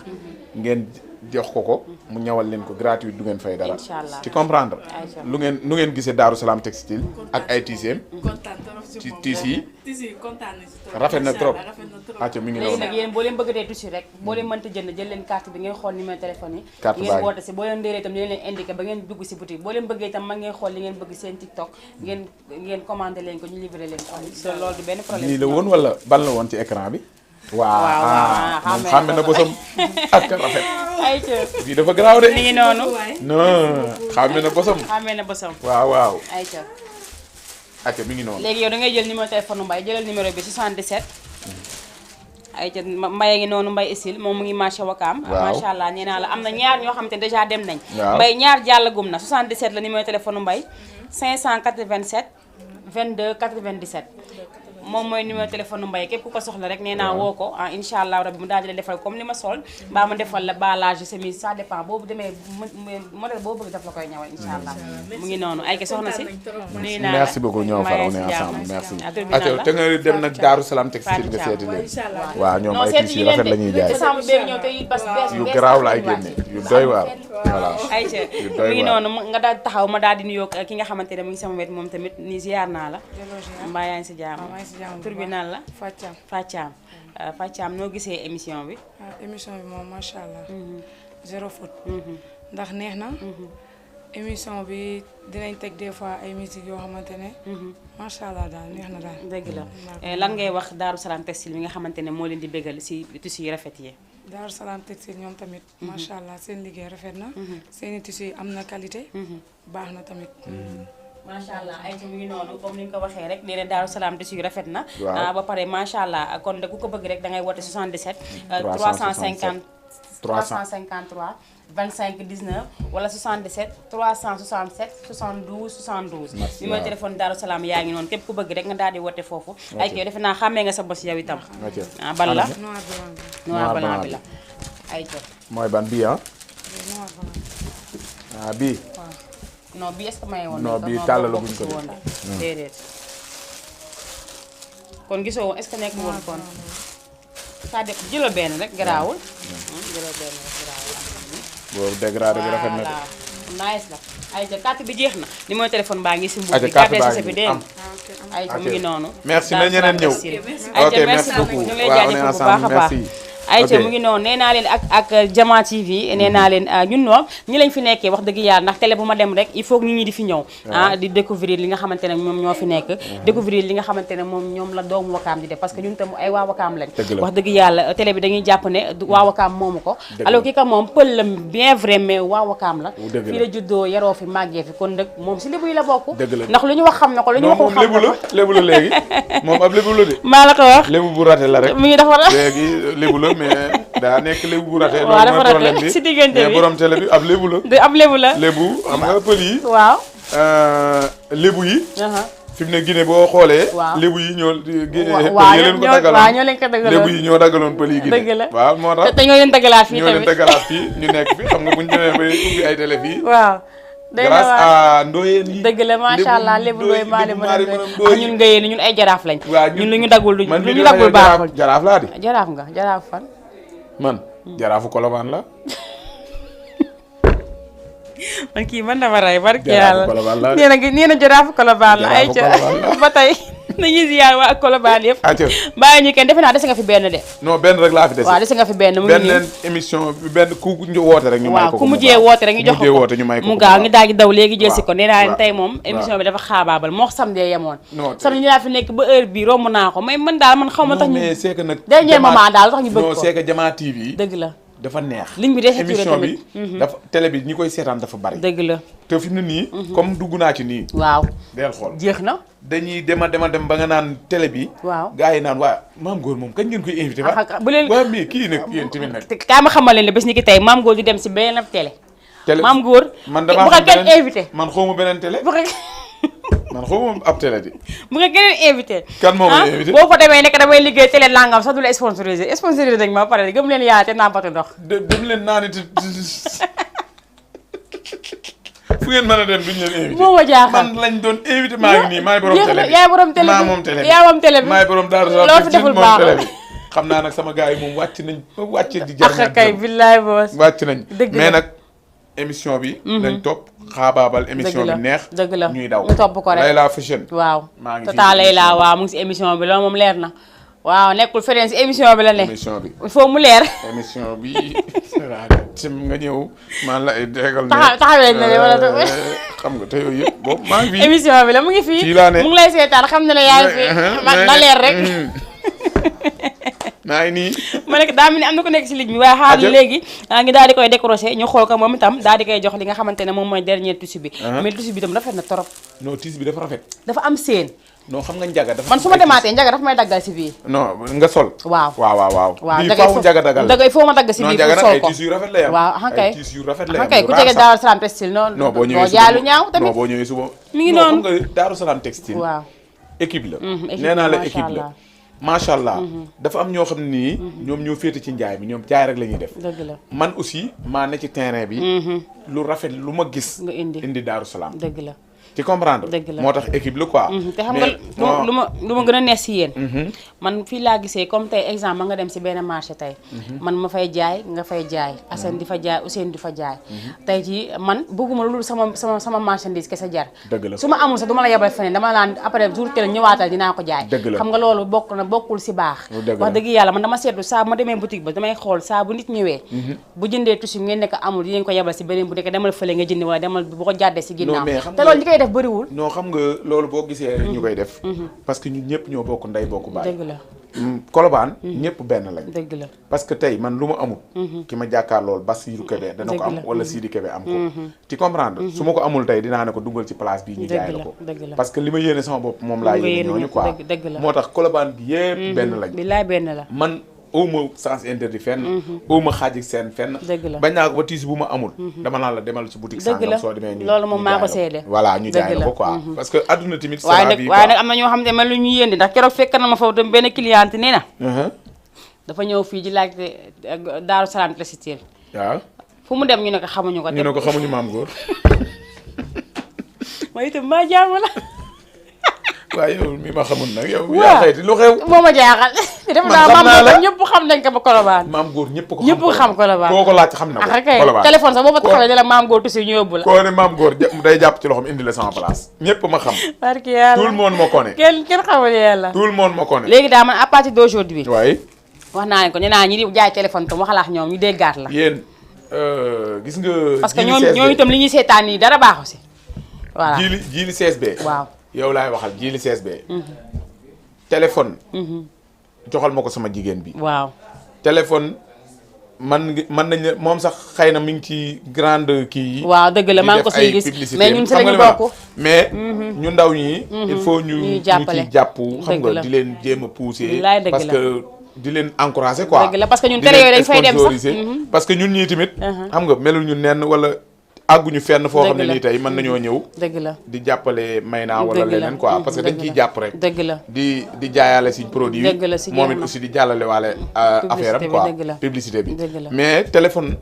ngeen jox ko mu ñawal leen ko gratuit du ngeen fay dara. ci comprendre lu ngeen gisee Darou Salam textile ak ay tisseem. ci tissu yi. rafet na trop. acca mi ngi léegi nag yéen boo leen bëggatee tissu rek boo leen mënta jënd jël leen carte bi ngeen xool numéro téléphone yi ngeen woote si boo leen ndéeree itam ñu leen indiqué ba ngeen dugg si boutique boo leen bëggee itam ma ngeen xool li ngeen bëgg seen TikTok ngeen commandé leen ko ñu livré leen ko loolu du benn problème lii la woon wala ban la woon ci écran bi waaw moom xàmme na bosam ak rafet ayca bii dafa garaaw de ni ngi noonu non xàmme na bosam waaw ayca mi ngi noonu léegi yow da ngay jël numéro téléphone Mbaye jëlal numéro bi 77 ayca Mbaye ngi noonu Mbaye Essil moom mu ngi marché Wakaam macha allah nee naa la am na ñaar ñoo xamante ne déjà dem nañ Mbaye ñaar jàllagum na 77 la numéro téléphone Mbaye 587 22 97 moom mooy numéro téléphone Mbaye képp ku ko soxla rek nee naa woo ko incha allah rabbi mu daal di la defal comme li ma sol mbaa mu defal la balage chemise ça dépend boobu demee modèle boo bëgg daf la koy ñawal incha allah mu ngi noonu ay ke soxna si nuyu naa la merci beaucoup ñoo far on est ensemble merci te nga dem nag Darou Salam textile nga seeti leen waaw ñoom ay tissus yu rafet la ñuy jaay yu garaaw la ay génne yu doy waar voilà ayca mu ngi noonu nga daal taxaw ma daal di nuyoo ki nga xamante ne mu ngi sama wet moom tamit ni ziar naa la mbaa yaa ngi si jàmm tur bi nan la Fathiam noo gisee émission bi émission bi moom macha allah zéro faute ndax neex na émission bi dinañ teg des fois ay musique yoo xamante ne macha allah daal neex na daal dëgg la lan ngay wax Darou Salam textile bi nga xamante ne moo leen di bégal si tissu yu rafet yi Darou Salam textile ñoom tamit macha allah seen liggéey rafet na seeni tissu yi am na qualité baax na tamit macha allah ay mu ngi noonu comme ni nga ko waxee rek nee na Darou Salam tissu yu rafet na ba pare macha allah kon de ku ko bëgg rek da ngay woote 77 353 25 19 wala 77 367 72 72. numéro téléphone Darou Salam yaa ngi noonu képp ku bëgg rek nga daal di woote foofu. ay kii defe naa xàmmee nga sa bos yow itam. ah ban la noir blanc bi la. ay jot mooy ban bii ah. ah bii. non bii est-ce que maye woon non bii tàllal buñ ko def déedéet. kon gisoo woon est-ce que nekk woon kon. ça dépend jëlal benn rek garaawul. jëlal benn rek garaawul. boobu dégradé bi rafet na de. nice la. ayca carte bi jeex na numéro téléphone baa ngi si mbuur bi. carte bi dégg nga. ayca mu ngi noonu. merci na ñeneen ñëw. ok merci beaucoup ñu ngi lay jaajëfal bu baax a baax. ayca mu ngi noonu nee naa leen ak Diama TV nee naa leen ñun noonu ñi lañ fi nekkee wax dëgg yàlla ndax télé bu ma dem rek il faut que nit ñi di fi ñëw di découvrir li nga xamante ne ñoom ñoo fi nekk découvrir li nga xamante ne moom ñoom la doomu Wakaam di def parce que ñun tam ay waa Wakaam lañ wax dëgg yàlla télé bi dañuy jàpp ne waa Wakaam moomu ko alors ki ka moom pël la bien vrai mais waa Wakaam la fii la juddoo yaroo fi màggee fi kon nag moom si lébu yi la bokk ndax lu ñu wax xam na ko lu ñu waxul xam na ko lébu la léegi moom ab lébu la de maa la ko wax lébu bu raté la rek mi ngi dafa léegi lébu la mais daa nekk lébu bu raté waaw dafa raté si diggante bi mais borom télé bi ab lébu la ab lébu la lébu xam nga pël yi waaw lébu yi fi mu ne Guinée boo xoolee lébu yi ñoo leen ko daggaloon waaw ñoo leen ko daggaloon lébu yi ñoo daggaloon pël yi Guinée dëgg la waaw moo tax te ñoo leen daggalaat fii ñoo leen daggalaat fii ñu nekk fi xam nga bu ñu demee ba ubbi ay télé fii waaw grâce à ndoyeen yi dëgg la macha allah lébu ndooy maali mën a ñun ngëyeen ñun ay jaraaf lañ ñun lu ñu daggul lu ñu daggul baaxul jaraaf laa di jaraaf nga jaraaf fan man jaraafu Colobane la man kii man dama rey barki yàlla nee na jaraafu Colobane la ay ca ba tey nañuy ziyaar waa ak Colobane yëpp bàyyi ñu kenn defe naa dese nga fi benn de non benn rek laa fi dese waaw dese nga fi benn mu ngi nii benn émission benn ku woote rek ñu may ko ku mujjee woote rek ñu jox ko mu gaaw ñu daal di daw léegi jël si ko nee naa leen tey moom émission bi dafa xaabaabal moo samedi yemoon samedi ñu laa fi nekk ba heure bi romb naa ko mais man daal man xaw ma tax ñu mais c'est que nag dernier moment daal tax ñu bëgg ko non c'est que Diama TV dëgg la dafa neex ligne bi de émission bi dafa télé bi ñi koy seetaan dafa bari dëgg la te fi mu ne nii comme dugg naa ci nii waaw del xool jeex na dañuy dem ba nga naan télé bi waaw gars yi naan waa maam góor moom kañ ngeen koy invité bu leen waaw mais kii nag yéen tamit nag kaa ma xamal leen ne bés ni ki tey maam góor di dem si beneen télé maam góor man bu ko kenn invité man xawma beneen télé man xawma ab télé di bu nga keneen invité kan moo may invité boo fa demee nekk damay liggéey télé langam sax du la sponsorisé dañ ma pare gëm leen yaa te nampatu ndox dem leen naa nit fu ngeen mën a dem duñ leen invité moo ma jaaxal man lañ doon invité maa ngi nii maay borom télé bi yaay borom télé bi maa moom télé bi yaa moom télé bi maay borom Daaru Salaam loo fi deful moom télé bi xam naa nag sama gars yi moom wàcc nañ wàcc di jar kay billaay boos wàcc nañ mais nag émission bi dañ topp xaabaabal émission bi neex dëgg la ñuy daw ñu topp ko rek Layla Fashion waaw maa ngi tata Layla waaw mu ngi si émission bi loolu moom leer na waaw nekkul feneen si émission bi la ne émission bi il faut mu leer émission bi tim nga ñëw man la ay dégal taxawee na wala xam nga te yooyu yëpp boobu maa ngi fi émission bi la mu ngi fii mu ngi lay seetaan xam na ne yaa ngi fi na leer rek maa ngi nii ma nekk daa mel ni am na ko nekk si ligne bi waaye xaar léegi ngi daal di koy décroché ñu xool ko moom itam daal di koy jox li nga xamante ne moom mooy dernier tissu bi mais tissu bi itam rafet na trop non tissu bi dafa rafet dafa am seen non xam nga njaga dafa man su ma demaatee njaga dafa may daggal si biir non nga sol waaw bii faaw njaga dagal dagay foo ma dagg si biir pour sol ko tissu yu rafet lay am waaw ay tissu yu rafet lay am kay ku jege Daaru Salaam textile noonu boo ñëwee jaay lu ñaaw tamit non boo ñëwee suba mi ngi noonu xam nga Daaru Salaam textile waaw équipe la nee naa la équipe la macha allah dafa am ñoo xam ne nii ñoom ñoo féete ci njaay mi ñoom jaay rek la ñuy def dëgg la man aussi maa ne ci terrain bi lu rafet lu ma gis nga indi Daaru Salaam dëgg la ci comprendre moo tax équipe la quoi te xam nga lu ma gën a neex si yéen man fii laa gisee comme tey exemple nga dem si benn marché tey man ma fay jaay nga fay jaay Assane di fa jaay Ousseynou di fa jaay tey ci man bëgguma loolu sama marchandise kese jar su ma amul sax du ma la yebal feneen dama naan après jour tel ñëwaatal dinaa ko jaay xam nga loolu bokkul si baax wax dëgg yàlla man dama seetlu saa ma demee boutique ba damay xool saa bu nit ñëwee bu jëndee tissu ngeen nekk amul dinañ ko yebal si beneen bu nekk demal fële nga jënd wala demal bu ko jàddee si ginnaaw te loolu def bëriwul non xam nga loolu boo gisee ñu koy def parce que ñun ñëpp ñoo bokk ndey bokk baay dëgg la Colobane ñëpp benn lañ dëgg la parce que tey man lu ma amul ki ma jàkkaar loolu Bassirou Kébé dana ko am wala Sidi Kébé am ko tu comprendre su ma ko amul tey dinaa ne ko dugal ci place bii ñu jaay la ko parce que li ma yéene sama bopp moom laa yéene ñooñu quoi moo tax Colobane bi yëpp benn lañ bilaay benn la man aw ma sens interdit fenn aw ma xaajik seen fenn bañ naa ko ba tiis bu ma amul dama naan la demal ci boutique sangam soo demee ñu loolu moom maa ko seede voilà ñu jaay la ko quoi parce que adduna tamit waaye nag am na ñoo xam ne man lu ñu yéndi ndax keroog fekk na ma foofu tam benn cliente nee na dafa ñëw fii di laajte Daaru Salaam Textile waaw fu mu dem ñu ne ko xamuñu ko ñu ne ko xamuñu maam góor ma itam maa jaamu la waaw yow mi ma xamul nag yow yaa xayti lu xew moo ma jaaxal def naa maam góor ñëpp xam nañ ko ba Colobane maam góor ñëpp ko xam Colobane koo ko laaj xam na ko Colobane téléphone sax boo fa taxawee ne la maam góor tusi ñu yóbbu la koo ne maam góor day jàpp ci loxoom indi la sama place ñëpp ma xam barki yàlla tout le monde ma connaît kenn xamul yàlla tout le monde ma connaît léegi daa man à partir d'aujourd'hui waaye wax naa leen ko nee naa ñi di jaay téléphone tam waxalaax ñoom ñu déggaat la yéen gis nga parce que ñooñu itam li ñuy seetaan nii dara baaxu si voilà jiili CSB waaw yow laay waxal jiili CSB téléphone joxal ma ko sama jigéen bi waaw téléphone mën nañ moom sax xëy na mi ngi ci grande kii yi waaw dëgg la maa ngi ko siy gis mais ñun si lañu bokk mais ñu ndaw ñi il faut ñu ci jàpp xam nga di leen jéem a pousser parce que di leen encourager quoi dëgg la parce que ñun télé yooyu dañ fay dem sax parce que ñun ñii tamit xam nga melul ñu nenn wala àgguñu fenn foo xam ne nii tey mën nañoo ñëw dëgg la di jàppale Maïna wala leneen quoi parce que dañ ciy jàpp rek dëgg la di jaayaale si produit yi moom it aussi di jàllale waale affaire am quoi publicité bi mais téléphone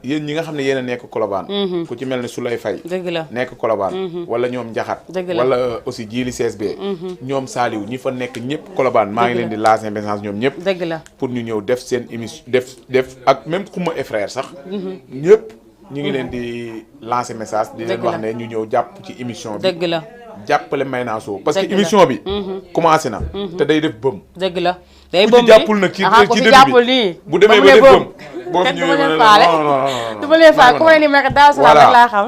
yéen ñi nga xam ne yéen a nekk Colobane ku ci mel ne Souley Faye dëgg la nekk Colobane wala ñoom Njaxat wala aussi Jili CSB ñoom Saliou ñi fa nekk ñëpp Colobane maa ngi leen di lancer message ñoom ñëpp dëgg la pour ñu ñëw def seen émission def ak même Xuma et frère sax ñëpp ñu ngi leen di lancer message di leen wax ne ñu ñëw jàpp ci émission bi dëgg la jàppale Maïna Show parce que émission bi commencé na te day def bëm dëgg la day bëm ku ci jàppul nag ci début bi bu demee ba def bëm boobu ñëwee ma ne la du ma leen faale ku ma ne nii ma Daaru Salaam rek laa xam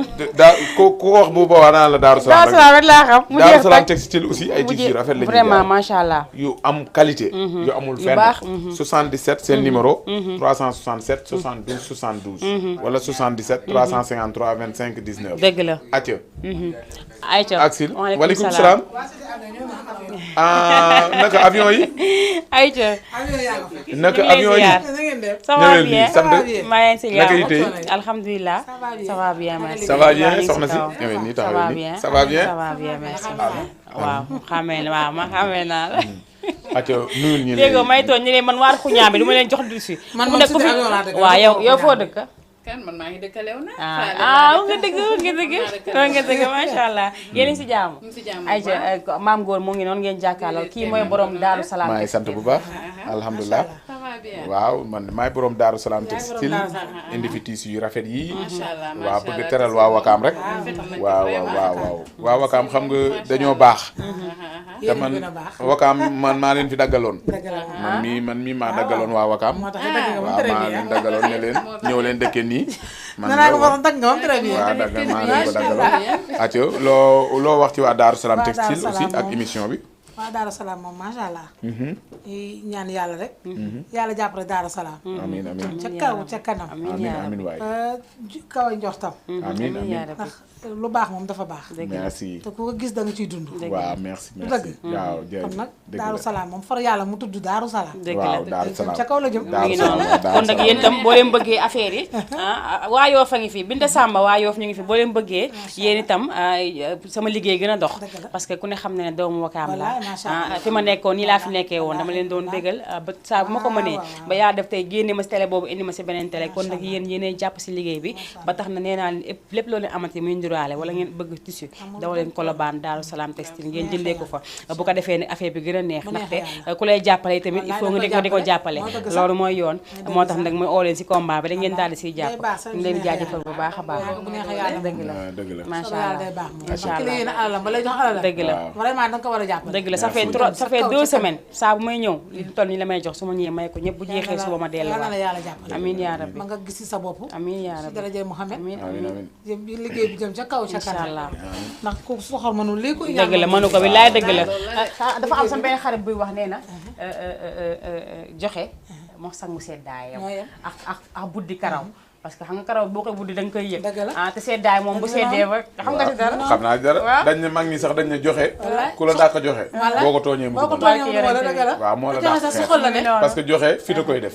ku wax bu boobaa naan la Daaru Salaam rek laa xam Daaru Salaam Textile aussi ay tissus yu rafet la ñuy vraiment macha allah yu am qualité yu amul fenn 77 seen numéro 367 72 72 wala 77 353 25 19 dëgg la Aïcha Aksil waaleykum salaam naka avion yi Aïcha naka avion yi ça va bien sant maa ngi si naka yi tey alhamdulilah ça va bien merci ça va bien soxna si ñëwee nii taxawee nii ça va bien ça va bien merci waaw xamee na waaw ma xamee naa la acca nuyul ñu léegi may tooñ ñu ne man waar xuñaa bi du ma leen jox du si man moom si avion laa dëkk waaw yow foo dëkk kan man maa ngi dëkk Léona. nga dëgg macha allah yéen si jaamu. ayca maam góor mu ngi noonu ngeen jàkkaarloo kii mooy borom Daaru Salaam. maa ngi sant bu baax alhamdulilah. waaw man maay borom Daaru Salaam Textile indi fi tissu yu rafet yi. waaw bëgg teral waa Wakaam rek. waaw waa Wakaam xam nga dañoo baax. te man Wakaam man maa leen fi daggaloon. man mii maa daggaloon waa Wakaam. waaw maa leen daggaloon ne leen ñëw leen dëkkee nii. man naa ko waroon dagg nga moom très bien. waaw dagg maa leen ko daggaloon. acca loo wax ci waa Daaru Salaam Textile aussi ak émission bi. waaw Daaru Salaam moom macha allah. ñaan yàlla rek. yàlla jàppale Daaru Salaam. amiin amiin ca kaw ca kanam. amiin waay. kaw a njortam. amiin ndax lu baax moom dafa baax. merci. te ku ko gis da nga ciy dund. waaw merci du dëgg. waaw jërëjëf kon nag Daaru Salaam moom far yàlla mu tudd Daaru Salaam. waaw Daaru Salaam ca kaw la jëm. kon nag yéen itam boo leen bëggee affaire yi waa Yoof a ngi fi Binta Samba waa Yoof ñu ngi fi boo leen bëggee yéen itam sama liggéey gën a dox parce que ku ne xam ne doomu Wakaam la fi ma nekkoon nii laa fi nekkee woon dama leen doon bégal ba saa bu ma ko mënee ba yaa def tey génne ma si télé boobu indi ma si beneen télé kon nag yéen yéenay jàpp si liggéey bi ba tax na nee naa lépp loo leen amati muy nduraale wala ngeen bëgg tissu daw leen Colobane Daaru Salaam Textile ngeen jëndee ko fa bu ko defee ne affaire bi gën a neex ndaxte ku lay jàppale tamit il faut nga di ko jàppale loolu mooy yoon moo tax nag mooy oo leen si combat bi da ngeen daal di siy jàpp ñu leen jaajëfal bu baax a baax dëgg la macha allah dëgg la vraiment da nga ko war a jàppale dëgg la ça fait 2 semaines saa bu may ñëw li toll nii la may jox su ma ñëwee may ko ñëpp bu jeexee suba ma dellu yàlla na yàlla jàppale amiin yaa rabbi ma nga gis sa bopp amiin yaa rabbi si darajay Muhammad amiin liggéey bi jëm ca kaw ca kanam ndax ku soxor mënul lii ko dëgg la mënu ko bi laay dëgg la dafa am sama benn xarit buy wax nee na joxe moo sangu seddaayam ak buddi karaw parce que xam nga karaw boo koy buddi da nga koy yëg te seddaay moom bu seddee ba xam nga ci dara xam naa dara dañ ne mag ñi sax dañ ne joxe ku la daa ko joxe boo ko tooñee mu waaw moo la daa parce que joxe fit a koy def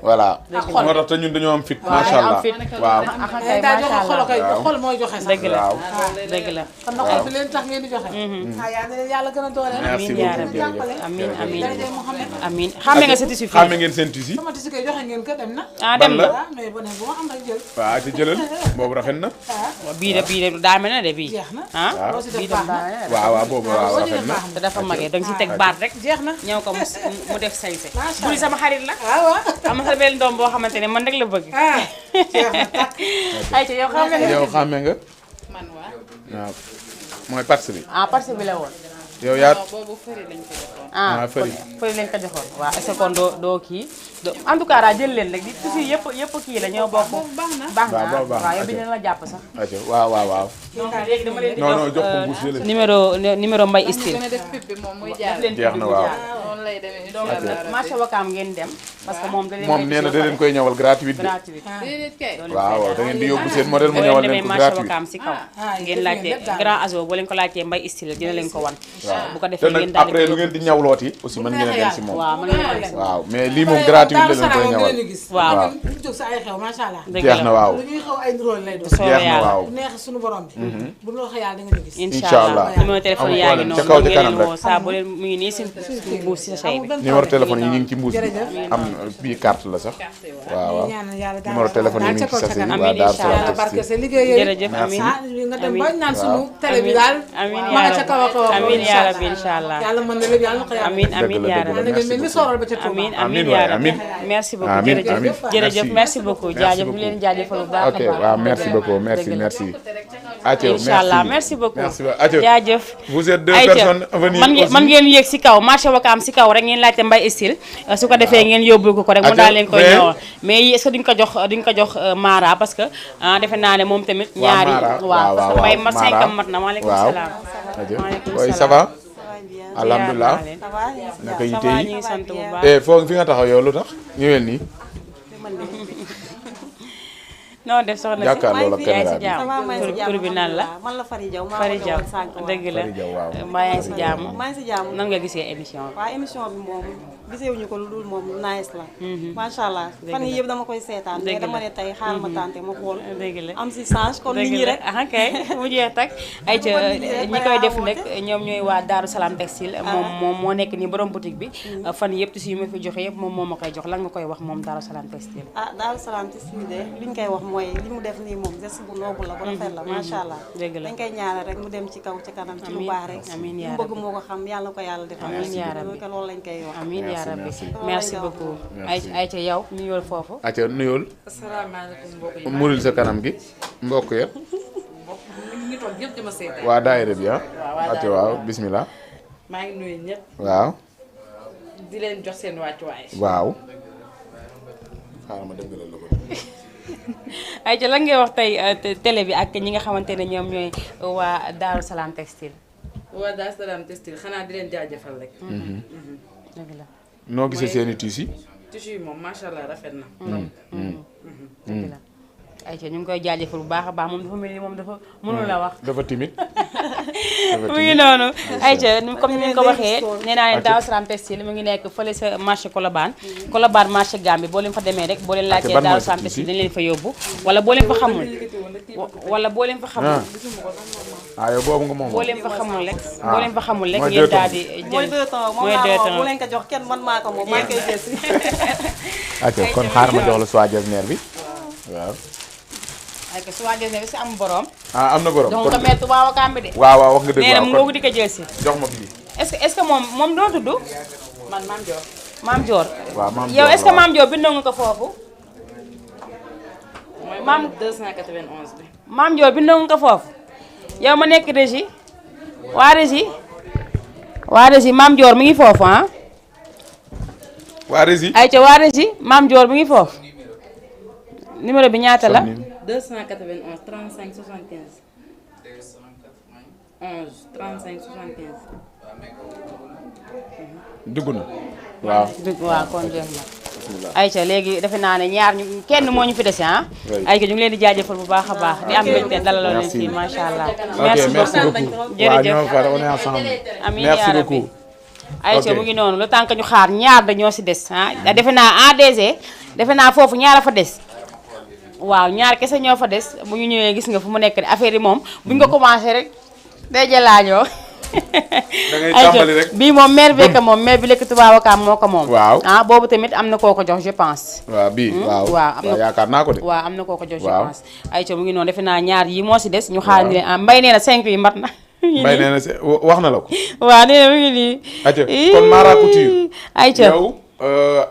voilà moo tax te ñun dañoo am fit macha allah waaw xol mooy joxe sax dëgg la dëgg la kon na xol bi leen tax ngeen di joxe yàlla gën a dooleel amiin yaa rabbi amiin amiin amiin xàmme nga sa tissu fii xàmme ngeen seen tissu sama tissu kay joxe ngeen ko dem na dem na mais bu ma am rek jël waaw ci jëlal boobu rafet na bii de daa mel na de bii bii de waaw boobu waaw rafet na te dafa magee danga si teg baat rek jeex na ñëw ko mu def sañse buri sama xarit la am na sa benn doom boo xamante ne man rek la bëgg ay ci yow xàmme nga man waaw mooy parti bi parti bi la woon yow yaa boobu fëri lañ ko joxoon fëri lañ ko joxoon waaw est-ce que kon doo kii en tout cas daal jël leen rek di tissu yëpp kii la ñoo bokk baax na waaw yow bi dina la jàpp sax waaw donc léegi dama leen di non jox ko mbuus yële numéro Mbaye Style jeex na waaw lay demee donc marché Wakaam ngeen dem parce que moom nee na da leen koy ñawal gratuit de waaw da ngeen di yóbbu seen modèle mu ñawal leen ko marché gratuit Wakaam si kaw ngeen laajte grand azo boo leen ko laajtee Mbaye Style dina leen ko wan bu ko te defee nag ngeen daal après lu ngeen di ñawlooti aussi mën ngeen a dem si moom waaw mais lii moom gratuit la leen koy ñawal waaw ñu jóg sa ay xew macha allah jeex na waaw lu ñuy xew ay ndróol lay doon jeex na waaw bu neex suñu borom bi bu loo xëyaal da nga ñu gis incha allah numéro téléphone yaa ngi noonu ngeen leen woo saa bu leen mu ngi nii si mbuus si sa say bi numéro téléphone yi ñu ngi ci mbuus bi am bii carte la sax waaw numéro téléphone yi ñu ngi ci sase yi waa Daaru Salaam barke sa liggéey jërëjëf amiin nga dem ba naan sunu télé bi daal ma nga ca kaw a kaw amiin yaa rabbi incha allah yàlla mën na lépp yàlla na ko yàlla amiin amiin yaa rabbi ngeen mel ni soral ba ca Touba amiin amiin yaa rabbi merci beaucoup jërëjëf merci beaucoup jaajëf ñu leen jaajëfal bu baax ok waaw merci beaucoup merci incha allah merci beaucoup Athio jaajëf vous êtes deux personnes venues man ngeen yéeg si kaw marché Wakaam si kaw rek ngeen laajte Mbaye Style su ko defee ngeen yóbbul ko rek mu daal leen koy ñëwal mais yi est-ce que duñ ko jox Mara parce que defe naa ne moom tamit ñaari waaw parce que Mbaye ma 5 mat na maaleykum salaam oui ça va alhamdulilah naka yite yi foo fi nga taxaw yow lu tax ñëwel nii non def soxna si jàkkaarloo la caméra bi tur bi nan la man la Fari Diaw Fari Diaw dëgg la mbaa yaa ngi si jàmm maa ngi si jàmm nan nga gisee émission bi waaw émission bi moom gisewuñu ko lu dul moom lu nice la macha allah fan yii yëpp dama koy seetaan mais dama ne tey xaar ma tante ma xool dëgg la am si change comme nit ñi rek kay mu jeex tak ay ca ñi koy def nag ñoom ñooy waa Daaru Salaam Textile moom moo nekk nii borom boutique bi fan yëpp si yu ma fi joxe yëpp moom moo ma koy jox lan nga koy wax moom Daaru Salaam Textile Daaru Salaam Textile de li ñu koy wax mooy li mu def nii moom geste bu noobu la bu rafet la macha allah dëgg la dañ koy ñaanal rek mu dem ci kaw ci kanam ci lu baax rek amiin yaa mu bëgg moo ko xam yàlla na ko yàlla defal amiin yaa rabbi loolu lañ koy wax amiin yaa rabbi merci beaucoup ay ca yow nuyool foofu aca nuyool asalaamaaleykum mbokk yi muril sa kanam gi mbokk ya ñu toog ñëpp di ma seetaan waa daayira bi aca waaw bismillah maa ngi nuyu ñëpp waaw di leen jox seen wàccuwaay waaw xaaral ma dëggalal la ko ay ca lan ngay wax tey télé bi ak ñi nga xamante ne ñoom ñooy waa Daaru Salaam Textile waa Daaru Salaam Textile xanaa di leen jaajëfal rek dëgg la noo gisee seeni tissu tissu yi moom macha allah rafet na dëgg la ayca ñu ngi koy jaajëfal bu baax a baax moom dafa mel ni moom dafa mënul la wax dafa timide mu ngi noonu ayca comme ni ñu ko waxee nee naa leen Daaru Salaam Textile mu ngi nekk fële sa marché Colobane marché Gambie boo leen fa demee rek boo leen laajtee Daaru Salaam Textile dañ leen fa yóbbu wala boo leen fa xamul yow boobu nga moom boo leen fa xamul rek ngeen daal di jël mooy 2 temps moom laa bu leen ko jox kenn man maa ko moom maa koy jël si ayca kon xaar ma jox la soit jasneer bi waaw ay ko soit jasneer bi si am borom am na borom donc nga mettu Waaw Wakaam bi de waaw wax nga dëgg nee na mu ngoogu di ko jël si jox ma bii est-ce que moom doo tudd man Maam Dior Maam Dior waaw Maam Dior yow est-ce que Maam Dior bindoo nga ko foofu Maam 291 bi Maam Dior bindoo nga ko foofu yow ma nekk régie waa régie Maam Dior mi ngi foofu waa régie ayca waa régie Maam Dior mi ngi foofu numéro bi ñaata la 291 35 75 11 35 75 dugg na waaw waaw kon jeex na ayca léegi defe naa ne ñaar ñu kenn moo ñu fi dese ah. ayca ñu ngi leen di jaajëfal bu baax a baax di am mbégte dalaloon leen fii macha allah. merci beaucoup jërëjëf on est ensemble. amiin merci yaa beaucoup. ayca mu ngi noonu le temps que ñu xaar ñaar dañoo si des ah defe naa ADG defe naa foofu ñaar a fa des. waaw ñaar kese ñoo fa des bu ñu ñëwee gis nga fu mu nekk affaire yi moom buñ ko commencé rek day jëlaajoo. da ngay tàmbali rek bii moom mère bi moom mère bi lekk tubaabakaam moo ko moom. waaw ah boobu tamit am na koo ko jox je pense. waaw bii waaw waaw yaakaar naa ko de. waaw am na koo ko jox je pense. ayca mu ngi noonu defe naa ñaar yi moo si des ñu xaar ni leen mbay nee na 5 yi mat na. mbay nee na wax na la ko. waaw nee na mu ngi nii. ayca kon Mara Couture. ayca yow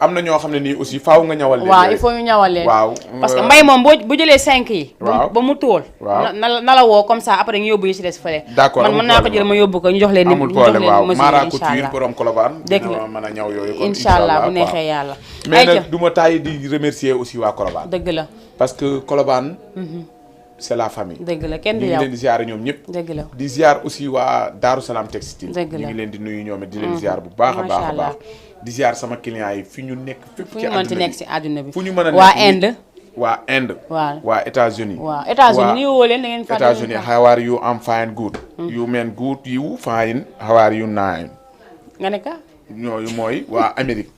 am na ñoo xam ne nii aussi faaw nga ñawal leen. waaw il faut ñu ñawal leen. waaw parce que mbay moom bu jëlee 5 yi. waaw ba mu tóol. waaw na la woo comme ça après ñu yóbbu yi si des fële. d'accord man mën naa ko jël ma yóbbu ko ñu jox leen. amul problème waaw Mara Couture borom Colobane. dëgg la mën a ñaw yooyu kon incha allah bu neexee yàlla. mais nag du ma tàyyi di remercier aussi waa Colobane. dëgg la parce que Colobane. c'est la famille. dëgg la kenn du ñu yow ngi leen di ziar ñoom ñëpp. dëgg la di ziar aussi waa Daaru Salaam Textile. dëgg la ñu ngi leen di nuyu ñoom it di leen ziar bu baax a baax a baax. di ziar sama clients yi fi ñu nekk fépp ci àdduna bi fu ñu mën nekk si àdduna bi. fu ñu mën a nekk waa Inde. waa Inde. waa États-Unis. waaw États-Unis ni woo leen da ngeen fàttali. États-Unis how are you I'm fine good. you mean good you fine how are you nine. nga ne ka. ñooyu mooy waa Amérique.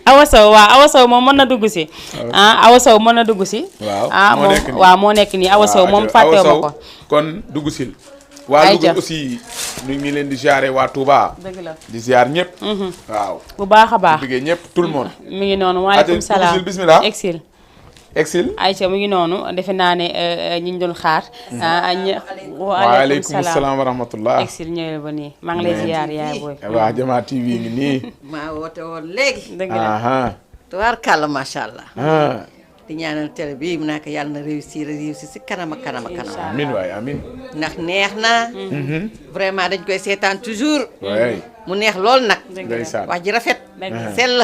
Awa Sow waaw Awa Sow moom mën na dugg si. Awa Sow mën na dugg si. waaw moo nekk nii Awa Sow moom fàttewu ma ko. kon dugg sil waa Louga aussi ñu ngi leen di ziare waa Touba. dëgg la di ziar ñëpp. waaw bu baax a baax di bëggee ñëpp tout le monde. mi ngi noonu waaleykum salaam bismillah exil. exil Aïcha mu ngi noonu defe naa ne ñi ñu doon xaar. waaleykum salaam wa rahmatullah. exil ñëwee ba nii maa ngi lay ziar yaay booy. waa Jamaa TV ngi nii. maa woote woon léegi. dëgg la tubaarkàlla macha allah. di ñaanal télé bi mu nekk yàlla na réussir si kanam ak kanam ak kanam. amiin waay amiin. ndax neex na. vraiment dañ koy seetaan toujours. waay mu neex lool nag. ndeysaan wax ji rafet. sell.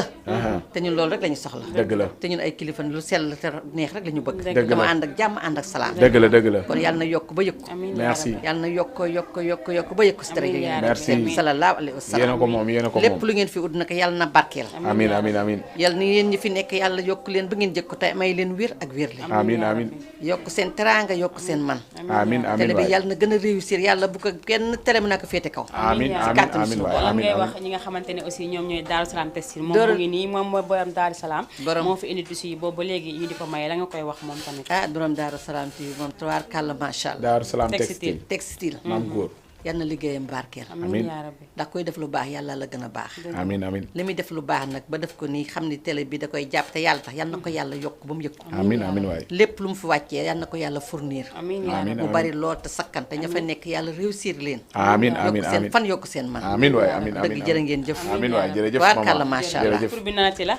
te ñun loolu rek la ñu soxla. dëgg la te ñun ay kilifa lu sell te neex rek la ñu bëgg. dëgg la dama ànd ak jàmm ànd ak salaam. dëgg la dëgg la. kon yàlla na yokk ba yëkku. merci yàlla na yokk ba yëkku si dara merci sallallahu alayhi wa sallam. yéen a ko moom yéen a ko moom lépp lu ngeen fi ut nag yàlla na barkeel. amiin amiin amiin. yàlla na yéen ñi fi nekk yàlla yokk leen ba ngeen jëkk ko te may leen wér ak wér leen. amiin amiin. yokk seen teraanga yokk seen man. amiin amiin télé bi yàlla na gën a réussir yàlla bu ko kenn télé bi na ko féete kaw. amiin amiin waay lan ngay wax ñi nga xamante ne aussi ñoom ñooy Daaru Salaam Textile moom mu ngi nii moom mooy borom Daaru Salaam moo fi indi tissu yi boobu ba léegi ñu di ko maye la nga koy wax moom tamit. borom Daaru Salaam TV moom tubaarkàlla macha allah. Daaru Salaam textile maam góor. yal na liggéeyam barkeel. amiin ndax koy def lu baax yàlla la gën a baax. amiin amiin. li muy def lu baax nag ba def ko nii xam ni télé bi da koy jàpp te yàlla tax yal na ko yàlla yokk ba mu yëg ko. amiin amiin waay. lépp lu mu fi wàccee yal na ko yàlla fournir. amiin mu bari lool te sakkan te ña fa nekk yàlla réussir leen. amiin amiin yokk seen fan yokk seen man. amiin waay amiin amiin dëgg jërë ngeen jëf. amiin waay jërëjëf tubaarkàlla macha allah. tur bi nanati la.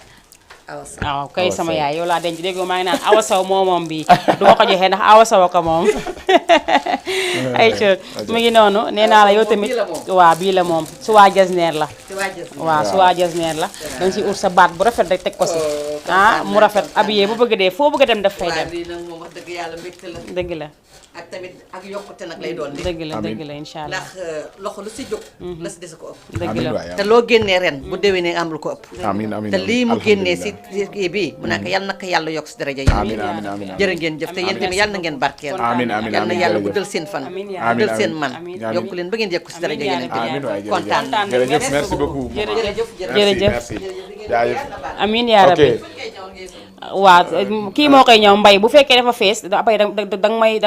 waaw kay sama yaay yow laa denc dégg maa ngi naan Awa Sow moom bi du ma ko joxee ndax Awa Sow ko moom ay mu ngi noonu nee naa la yow tamit waaw bii la moom suwaa jasneer la waaw suwaa jasneer la danga si ut sa baat bu rafet rek teg ko si mu rafet habillé bu bëgg dee foo bëgg a dem daf fay dem dëgg yàlla mbégte la dëgg la ak tamit ak yokkute nag lay doon dëgg la incha allah ndax loxo lu si jóg la si dese ko ëpp dëgg la te loo génnee ren bu déwénee am lu ko ëpp amiin amiin te lii mu génnee si kii bii mu nekk yàlla na ko yàlla yokk si daraja yi amiin amiin amiin jërë ngeen jëf te yéen tamit yàlla na ngeen barkeel amiin amiin yàlla na yàlla guddal seen fan guddal seen man yokk leen ba ngeen yokk si daraja yi kontaan jërëjëf merci beaucoup jërëjëf amiin yaa rabbi waaw kii moo koy ñëw mbay bu fekkee dafa fees après da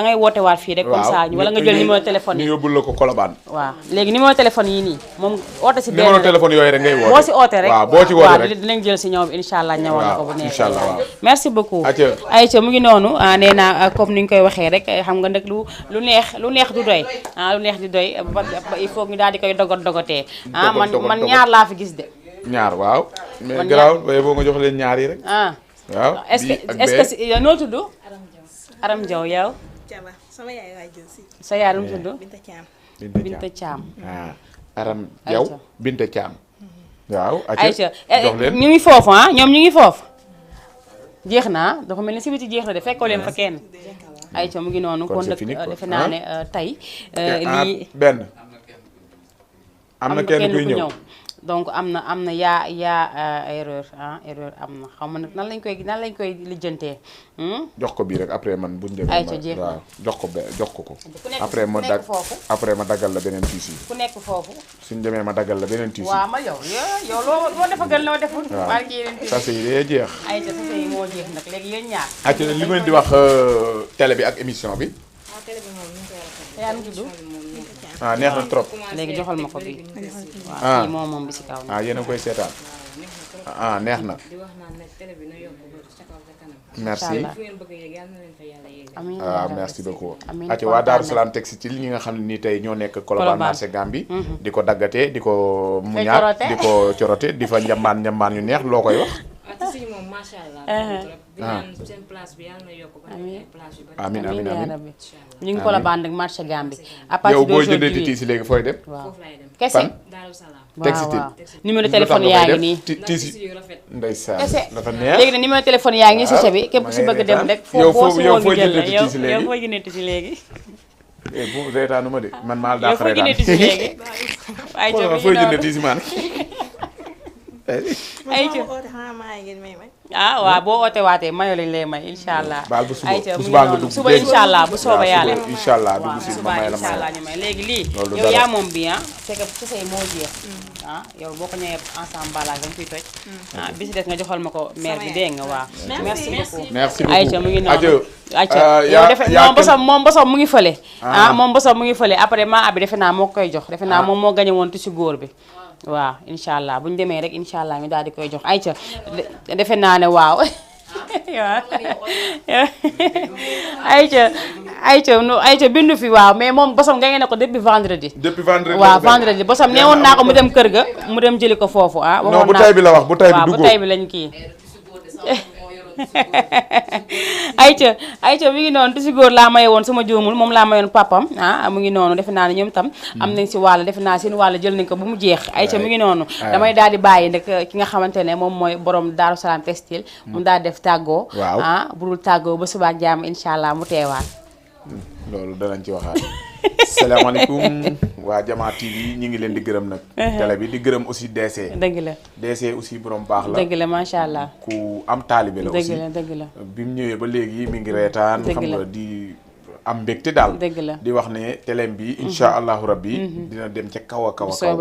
ngay woote waat fii rek comme ça wala nga jël numéro téléphone yi ñu yóbbul la ko Colobane waaw léegi numéro téléphone yi nii moom oote si benn numéro téléphone yooyu rek ngay woote boo si oote rek waaw boo ci woote rek dinañ jël si ñëw bi incha allah ñëwal na ko bu neexee incha allah merci beaucoup Aïcha mu ngi noonu nee naa comme ni ñu koy waxee rek xam nga nag lu neex du doy lu neex di doy il faut ñu daal di koy dogotee man ñaar laa fi gis de ñaar waaw mais garaaw waaye boo nga jox leen ñaar yi rek waaw est-ce que noo tudd Aram Diaw yow sama yaay waay jël si sa yaay lu mu tudd Binta Thiam Aram Diaw Binta Thiam waaw Aïcha jox leen ñu ngi foofu ñoom ñu ngi foofu jeex na dafa mel ni si biti jeex na de fekkoo leen fa kenn Aïcha mu ngi noonu kon nag defe naa ne tey lii benn am na kenn kuy ñëw donc am na yaa erreur erreur am na xam nga nan lañ koy lijjantee. jox ko bii rek après man buñ demee. ayca jeex na waaw jox ko ko. après ma daggal la beneen tissu. ku nekk foofu. suñ demee ma daggal la beneen tissu. waaw ma yow loo defa gën loo deful. waaw sachet yi day jeex. ayca sachet yi moo jeex nag léegi yéen ñaar. ayca li ngeen di wax télé bi ak émission bi. yaa ngi tudd. neex na trop. léegi joxal ma ko bi. waaw kii moom bi si kaw. yéen a koy seetaan. neex na. merci. merci beaucoup. ati waa Daaru Salaam Textile ñi nga xam ne nii tey ñoo nekk Colobane marché Gambie di ko daggatee di ko muñaat di ko corote di fa njambaan yu neex loo koy wax. moom macha allah. seen place bi yàlla na yokk ba ay place yu bari. amiin ñu ngi Colobane ak marché Gambie. à partir yow boo jëndee di tiisi léegi fooy dem. foofu laay dem kese. Daaru Salaam. Textile numéro téléphone yaa ngi nii. tiisi ndeysaan dafa neex. léegi nag numéro téléphone yaa ngi si bi képp ku si bëgg dem rek. yow foo jël jëndee tiisi léegi yow foo jëndee tiisi léegi. bu reetaanu ma de man maa la dàq reetaan. yow foo jëndee tiisi léegi. ay foo jëndee tiisi man. waaw boo oote waatee mayo lañ lay may incha allah. baal ba suba ayca bu subaa nga dugg suba incha allah bu sooba yàlla. incha allah dugg si ma may la incha allah ñu may léegi lii. loolu yow yaa moom bi c'est que su say moo jeex. yow boo ko ñëwee ensemble balaa nga koy toj. bi si des nga joxal ma ko maire bi dégg nga waaw. merci beaucoup merci beaucoup ayca mu ngi noonu. ayca yow defe moom bosom mu ngi fële. moom bosom mu ngi fële après maa abi defe naa moo koy jox defe naa moom moo gañe woon ci góor bi. waaw incha allah bu ñu demee rek incha allah ñu daal di koy jox ayca defe naa ne waaw. ayca bindu fi waaw mais moom bosom nga ngeen ne ko depuis vendredi. waaw vendredi bosom nee woon naa ko mu dem kër ga mu dem jëli ko foofu non bu tay bi la wax bu tay bi bu tay bi lañ kii. ayca mi ngi noonu tusi góor laa maye woon sama juumul moom laa mayoon papam mu ngi noonu defe naa ne ñoom tam am nañ si wàll defe naa seen wàll jël nañ ko bu mu jeex ayca mi ngi noonu damay daal di bàyyi nag ki nga xamante ne moom mooy borom Daaru Salaam Textile mu daal def tàggoo bu dul tàggoo ba suba ak jàmm incha allah mu teewaat loolu danañ ci waxaat salaamaaleykum waa Diama TV ñi ngi leen di gërëm nag télé bi di gërëm aussi DC dëgg la DC aussi borom baax la dëgg la macha allah ku am taalibe la aussi dëgg la bi mu ñëwee ba léegi mi ngi reetaan xam nga di am mbégte daal dëgg la di wax ne télém bi incha allahu rabbi dina dem ca kaw a kaw a kaw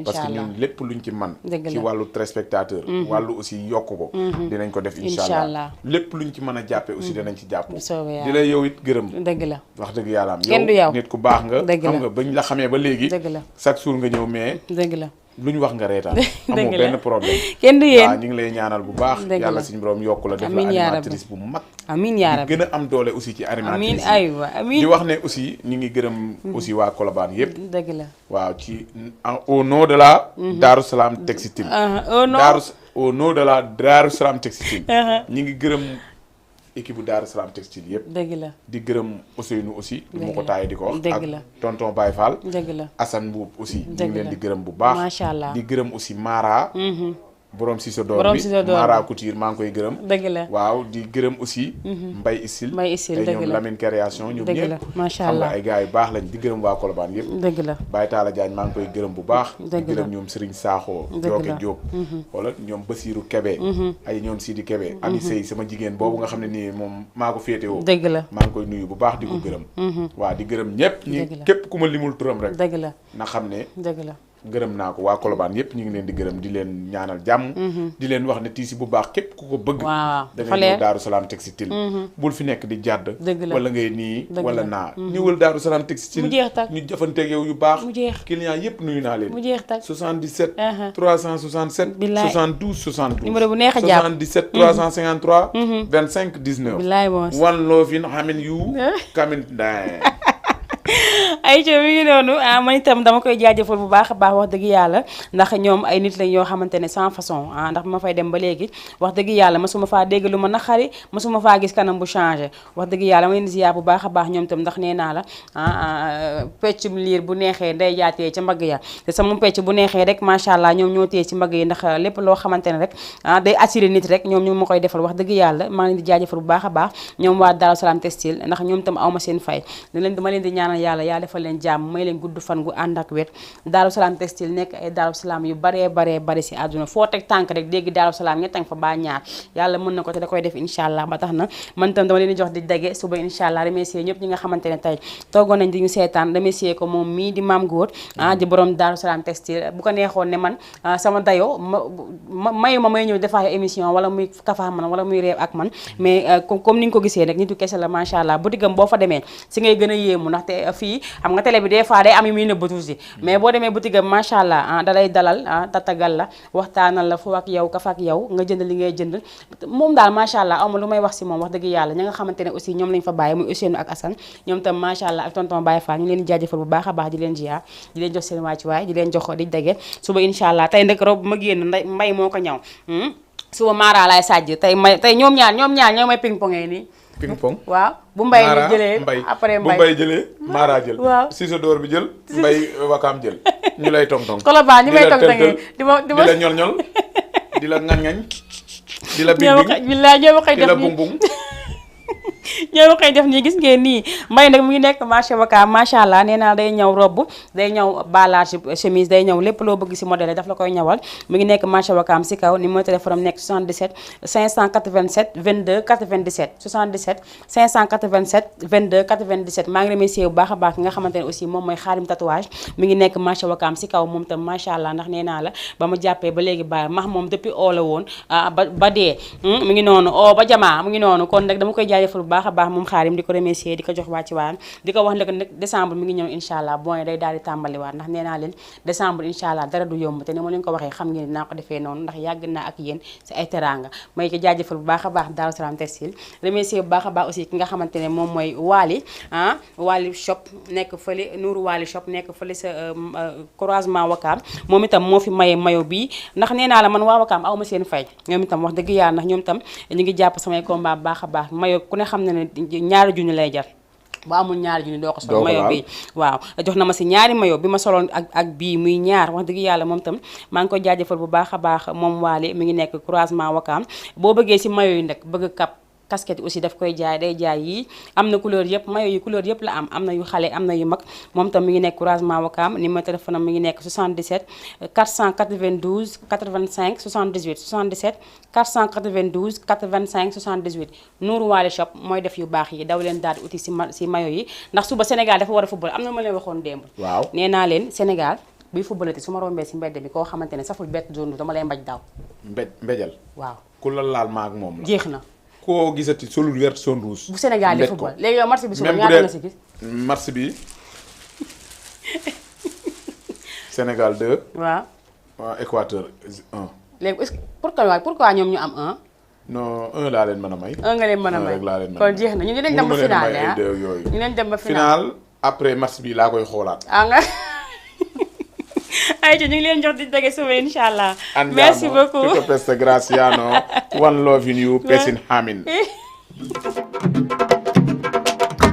parce que ñun lépp luñ ci man ci wàllu téléspectateur wàllu aussi yokk ko dinañ ko def incha allah lépp luñ ci mën a jàppe aussi danañ ci jàpp di la yow it gërëm dëgg la wax dëgg yàlla am yow nit ku baax nga xam nga bañ la xamee ba léegi dëgg la chaque jour nga ñëw mais dëgg la lu ñu wax nga reetaan amoo benn problème kenn du yéen waaw ñu ngi lay ñaanal bu baax yàlla suñu borom yokku la def la animatrice bu mag amiin yaa rabbi gën a am doole aussi ci animatrice amiin di wax ne aussi ñu ngi gërëm aussi waa Colobane yëpp dëgg la waaw ci au nom de la Daaru Salaam Textile au nom de la Daaru Salaam Textile ñu ngi gërëm équipe bu Daaru Salaam Textile yëpp dëgg la di gërëm Ousseynou aussi du ma ko taayee di ko wax dëgg la ak tonton Baye Fall dëgg la Assane Mbuub aussi ñu ngi leen di gërëm bu baax macha allah di gërëm aussi Mara borom Siso Door bi Mara Couture maa ngi koy gërëm dëgg la waaw di gërëm aussi Mbaye Issil dëgg ñoom la Lamine création ñoom dëgg la ñëpp macha allah xam nga ay gars yu baax lañ di gërëm waa Colobane yëpp dëgg la Baye Talla Diagne maa ngi koy gërëm bu baax di dëgg la gërëm ñoom Serigne Sakho Jooke Diop wala ñoom Basirou Kebe ay ñoom Sidi Kebe Ami Sey sama jigéen boobu nga xam ne nii moom maa ko féetewoo dëgg la maa ngi koy nuyu bu baax di ko gërëm waaw di gërëm ñëpp ñi képp ku ma limul turam rek dëgg la na xam ne dëgg la gërëm naa ko waa Colobane yépp ñu ngi leen di gërëm di leen ñaanal jàmm di leen wax ne tiisi bu baax képp ku ko bëgg da ngay ñëw Daaru Salaam Textile bul fi nekk di jàdd wala ngay nii wala naa ñëwal Daaru Salaam Textile ñu jëfanteeg yow yu baax client yépp nuyu naa leen 77 367 72 72 numéro bu neex a jàpp 77 353 25 19 bilaay boos one love in xamin yu kamin daay ayca mi ngi noonu man itam dama koy jaajëfal bu baax a baax wax dëgg yàlla ndax ñoom ay nit lañ yoo xamante ne sans façon ndax ma fay dem ba léegi wax dëgg yàlla masuma faa dégg lu ma naqari masuma faa gis kanam bu changé wax dëgg yàlla ma leen di ziar bu baax a baax ñoom itam ndax nee naa la peccum liir bu neexee nday jaatee ca mbagg ya te sama pecc bu neexee rek macha allah ñoom ñoo téye ci mbagg yi ndax lépp loo xamante ne rek day attiré nit rek ñoom ma koy defal wax dëgg yàlla maa leen di jaajëfal bu baax a baax ñoom waa Daaru Salaam Textile ndax ñoom itam awma seen fay dama leen di ñaanal yàlla yaa defal defal leen jàmm may leen gudd fan gu ànd ak wér Daaru Salaam textile nekk ay Daaru Salaam yu baree bari si àdduna foo teg tànk rek dégg Daaru Salaam ñett fa ba ñaar yàlla mën na ko te da koy def incha allah ba tax na man tam dama leen di jox di dage suba incha allah remercier ñëpp ñi nga xamante ne tey toogoon nañ di ñu seetaan remercier ko moom mii di Maam Góor di borom Daaru Salaam textile bu ko neexoon ne man sama dayoo mayu ma may ñëw defaay émission wala muy kafa man wala muy réew ak man mais comme ni nga ko gisee rek nitu kese la macha allah boutique am boo fa demee si ngay gën a yéemu ndaxte fii xam nga télé bi des fois day am yu muy nëbbatu si mais boo demee boutique am macha allah da lay dalal tatagal la waxtaanal la fu ak yow kaf ak yow nga jënd li ngay jënd moom daal macha allah amul lu may wax si moom wax dëgg yàlla ña nga xamante ne aussi ñoom lañ fa bàyyi muy Ousseynou ak Assane ñoom tam macha allah ak tonton Baye Fall ñu leen di jaajëfal bu baax a baax di leen jiyaar di leen jox seen wàccuwaay di leen jox di dage suba incha allah tey nag rob ma génn mbay moo ko ñaw suba Mara laay sàjj tey ñoom ñaar ñoo may ping pongee nii ping pong waaw bu mbay ni jëlee après bu mbay jëlee Mara jël waaw Cissé door bi jël mbay wakaam jël ñu lay tong tong Colobane ñu may tong tongee di la ñol ñol di la ngañ di la bing bing billaay ñoo ma koy di def la bung bung ñoo ma koy def nii gis ngeen nii mbay nag mu ngi nekk marché wakaam macha allah nee naa day ñaw robb day ñaw balage chemise day ñaw lépp loo bëgg si modèle daf la koy ñawal mu ngi nekk marché wakaam si kaw numéro téléphone am nekk 77 587 22 97 77 587 22 97 maa ngi remercier bu baax a baax ki nga xamante ne aussi moom mooy xaarim tatouage mi ngi nekk marché wakaam si kaw moom tam macha allah ndax nee naa la ba ma jàppee ba léegi bàyyi max moom depuis oo la woon ba dee mu ngi noonu oo ba jamaa mu ngi noonu kon nag dama koy jaajëfal bu baax a baax moom xaarim di ko remercier di ko jox wàcc waayam di ko wax ne ko nag décembre mi ngi ñëw incha allah bon day daal di tàmbaliwaat ndax nee naa leen décembre incha allah dara du yomb te ni ma leen ko waxee xam ngeen dinaa ko defee noonu ndax yàgg naa ak yéen si ay teranga may ko jaajëfal bu baax a baax Daaru Salaam textile remercier bu baax a baax aussi ki nga xamante ne moom mooy Wally shop nekk fële Nourou Wally shop nekk fële sa croisement Wakaam moom itam moo fi maye mayo bii ndax nee naa la man waa Wakaam aw ma seen fay ñoom itam wax dëgg yàlla ndax ñoom itam ñu ngi jàpp samay combat bu baax a baax mayo ku ne xam ne ñaari junni lay jar bu amul ñaari junni doo ko sol mayo bi waaw jox na ma si ñaari mayo bi ma soloon ak bii muy ñaar wax dëgg yàlla moom tam maa ngi koy jaajëfal bu baax a baax moom Waly mi ngi nekk croisement Wakaam boo bëggee si mayo yi nag bëgg kap casquette aussi daf koy jaay day jaay yii am na couleur yëpp mayo yi couleur yëpp la am na yu xale am na yu mag moom tam mi ngi nekk croisement Wakaam numéro téléphone am mi ngi nekk 77 492 85 78 77 492 85 78 Nourou Wally shop mooy def yu baax yi daw leen daal di uti si mayo yi ndax suba Sénégal dafa war a football am na ma leen waxoon démb waaw nee naa leen Sénégal buy footballati su ma rombee si mbedd bi koo xamante ne saful bett zone dama lay mbaj daw mbéjal waaw ku la laal maag moom la jeex na koo gisati solul vert son rouge bu Sénégal di football léegi yow match bi suba ñaata nga si gis match bi Sénégal 2 waaw Équateur 1 léegi est-ce que pourquoi ñoom ñu am 1 non 1 laa leen mën a may 1 nga leen mën a may kon jeex na ñu ngi leen dem ba final ñu leen dem ba final après match bi laa koy xoolaat nga ay ñu ngi leen jox di dege suba incha allah. merci beaucoup tutto questo graziano one love in you peace in Amin.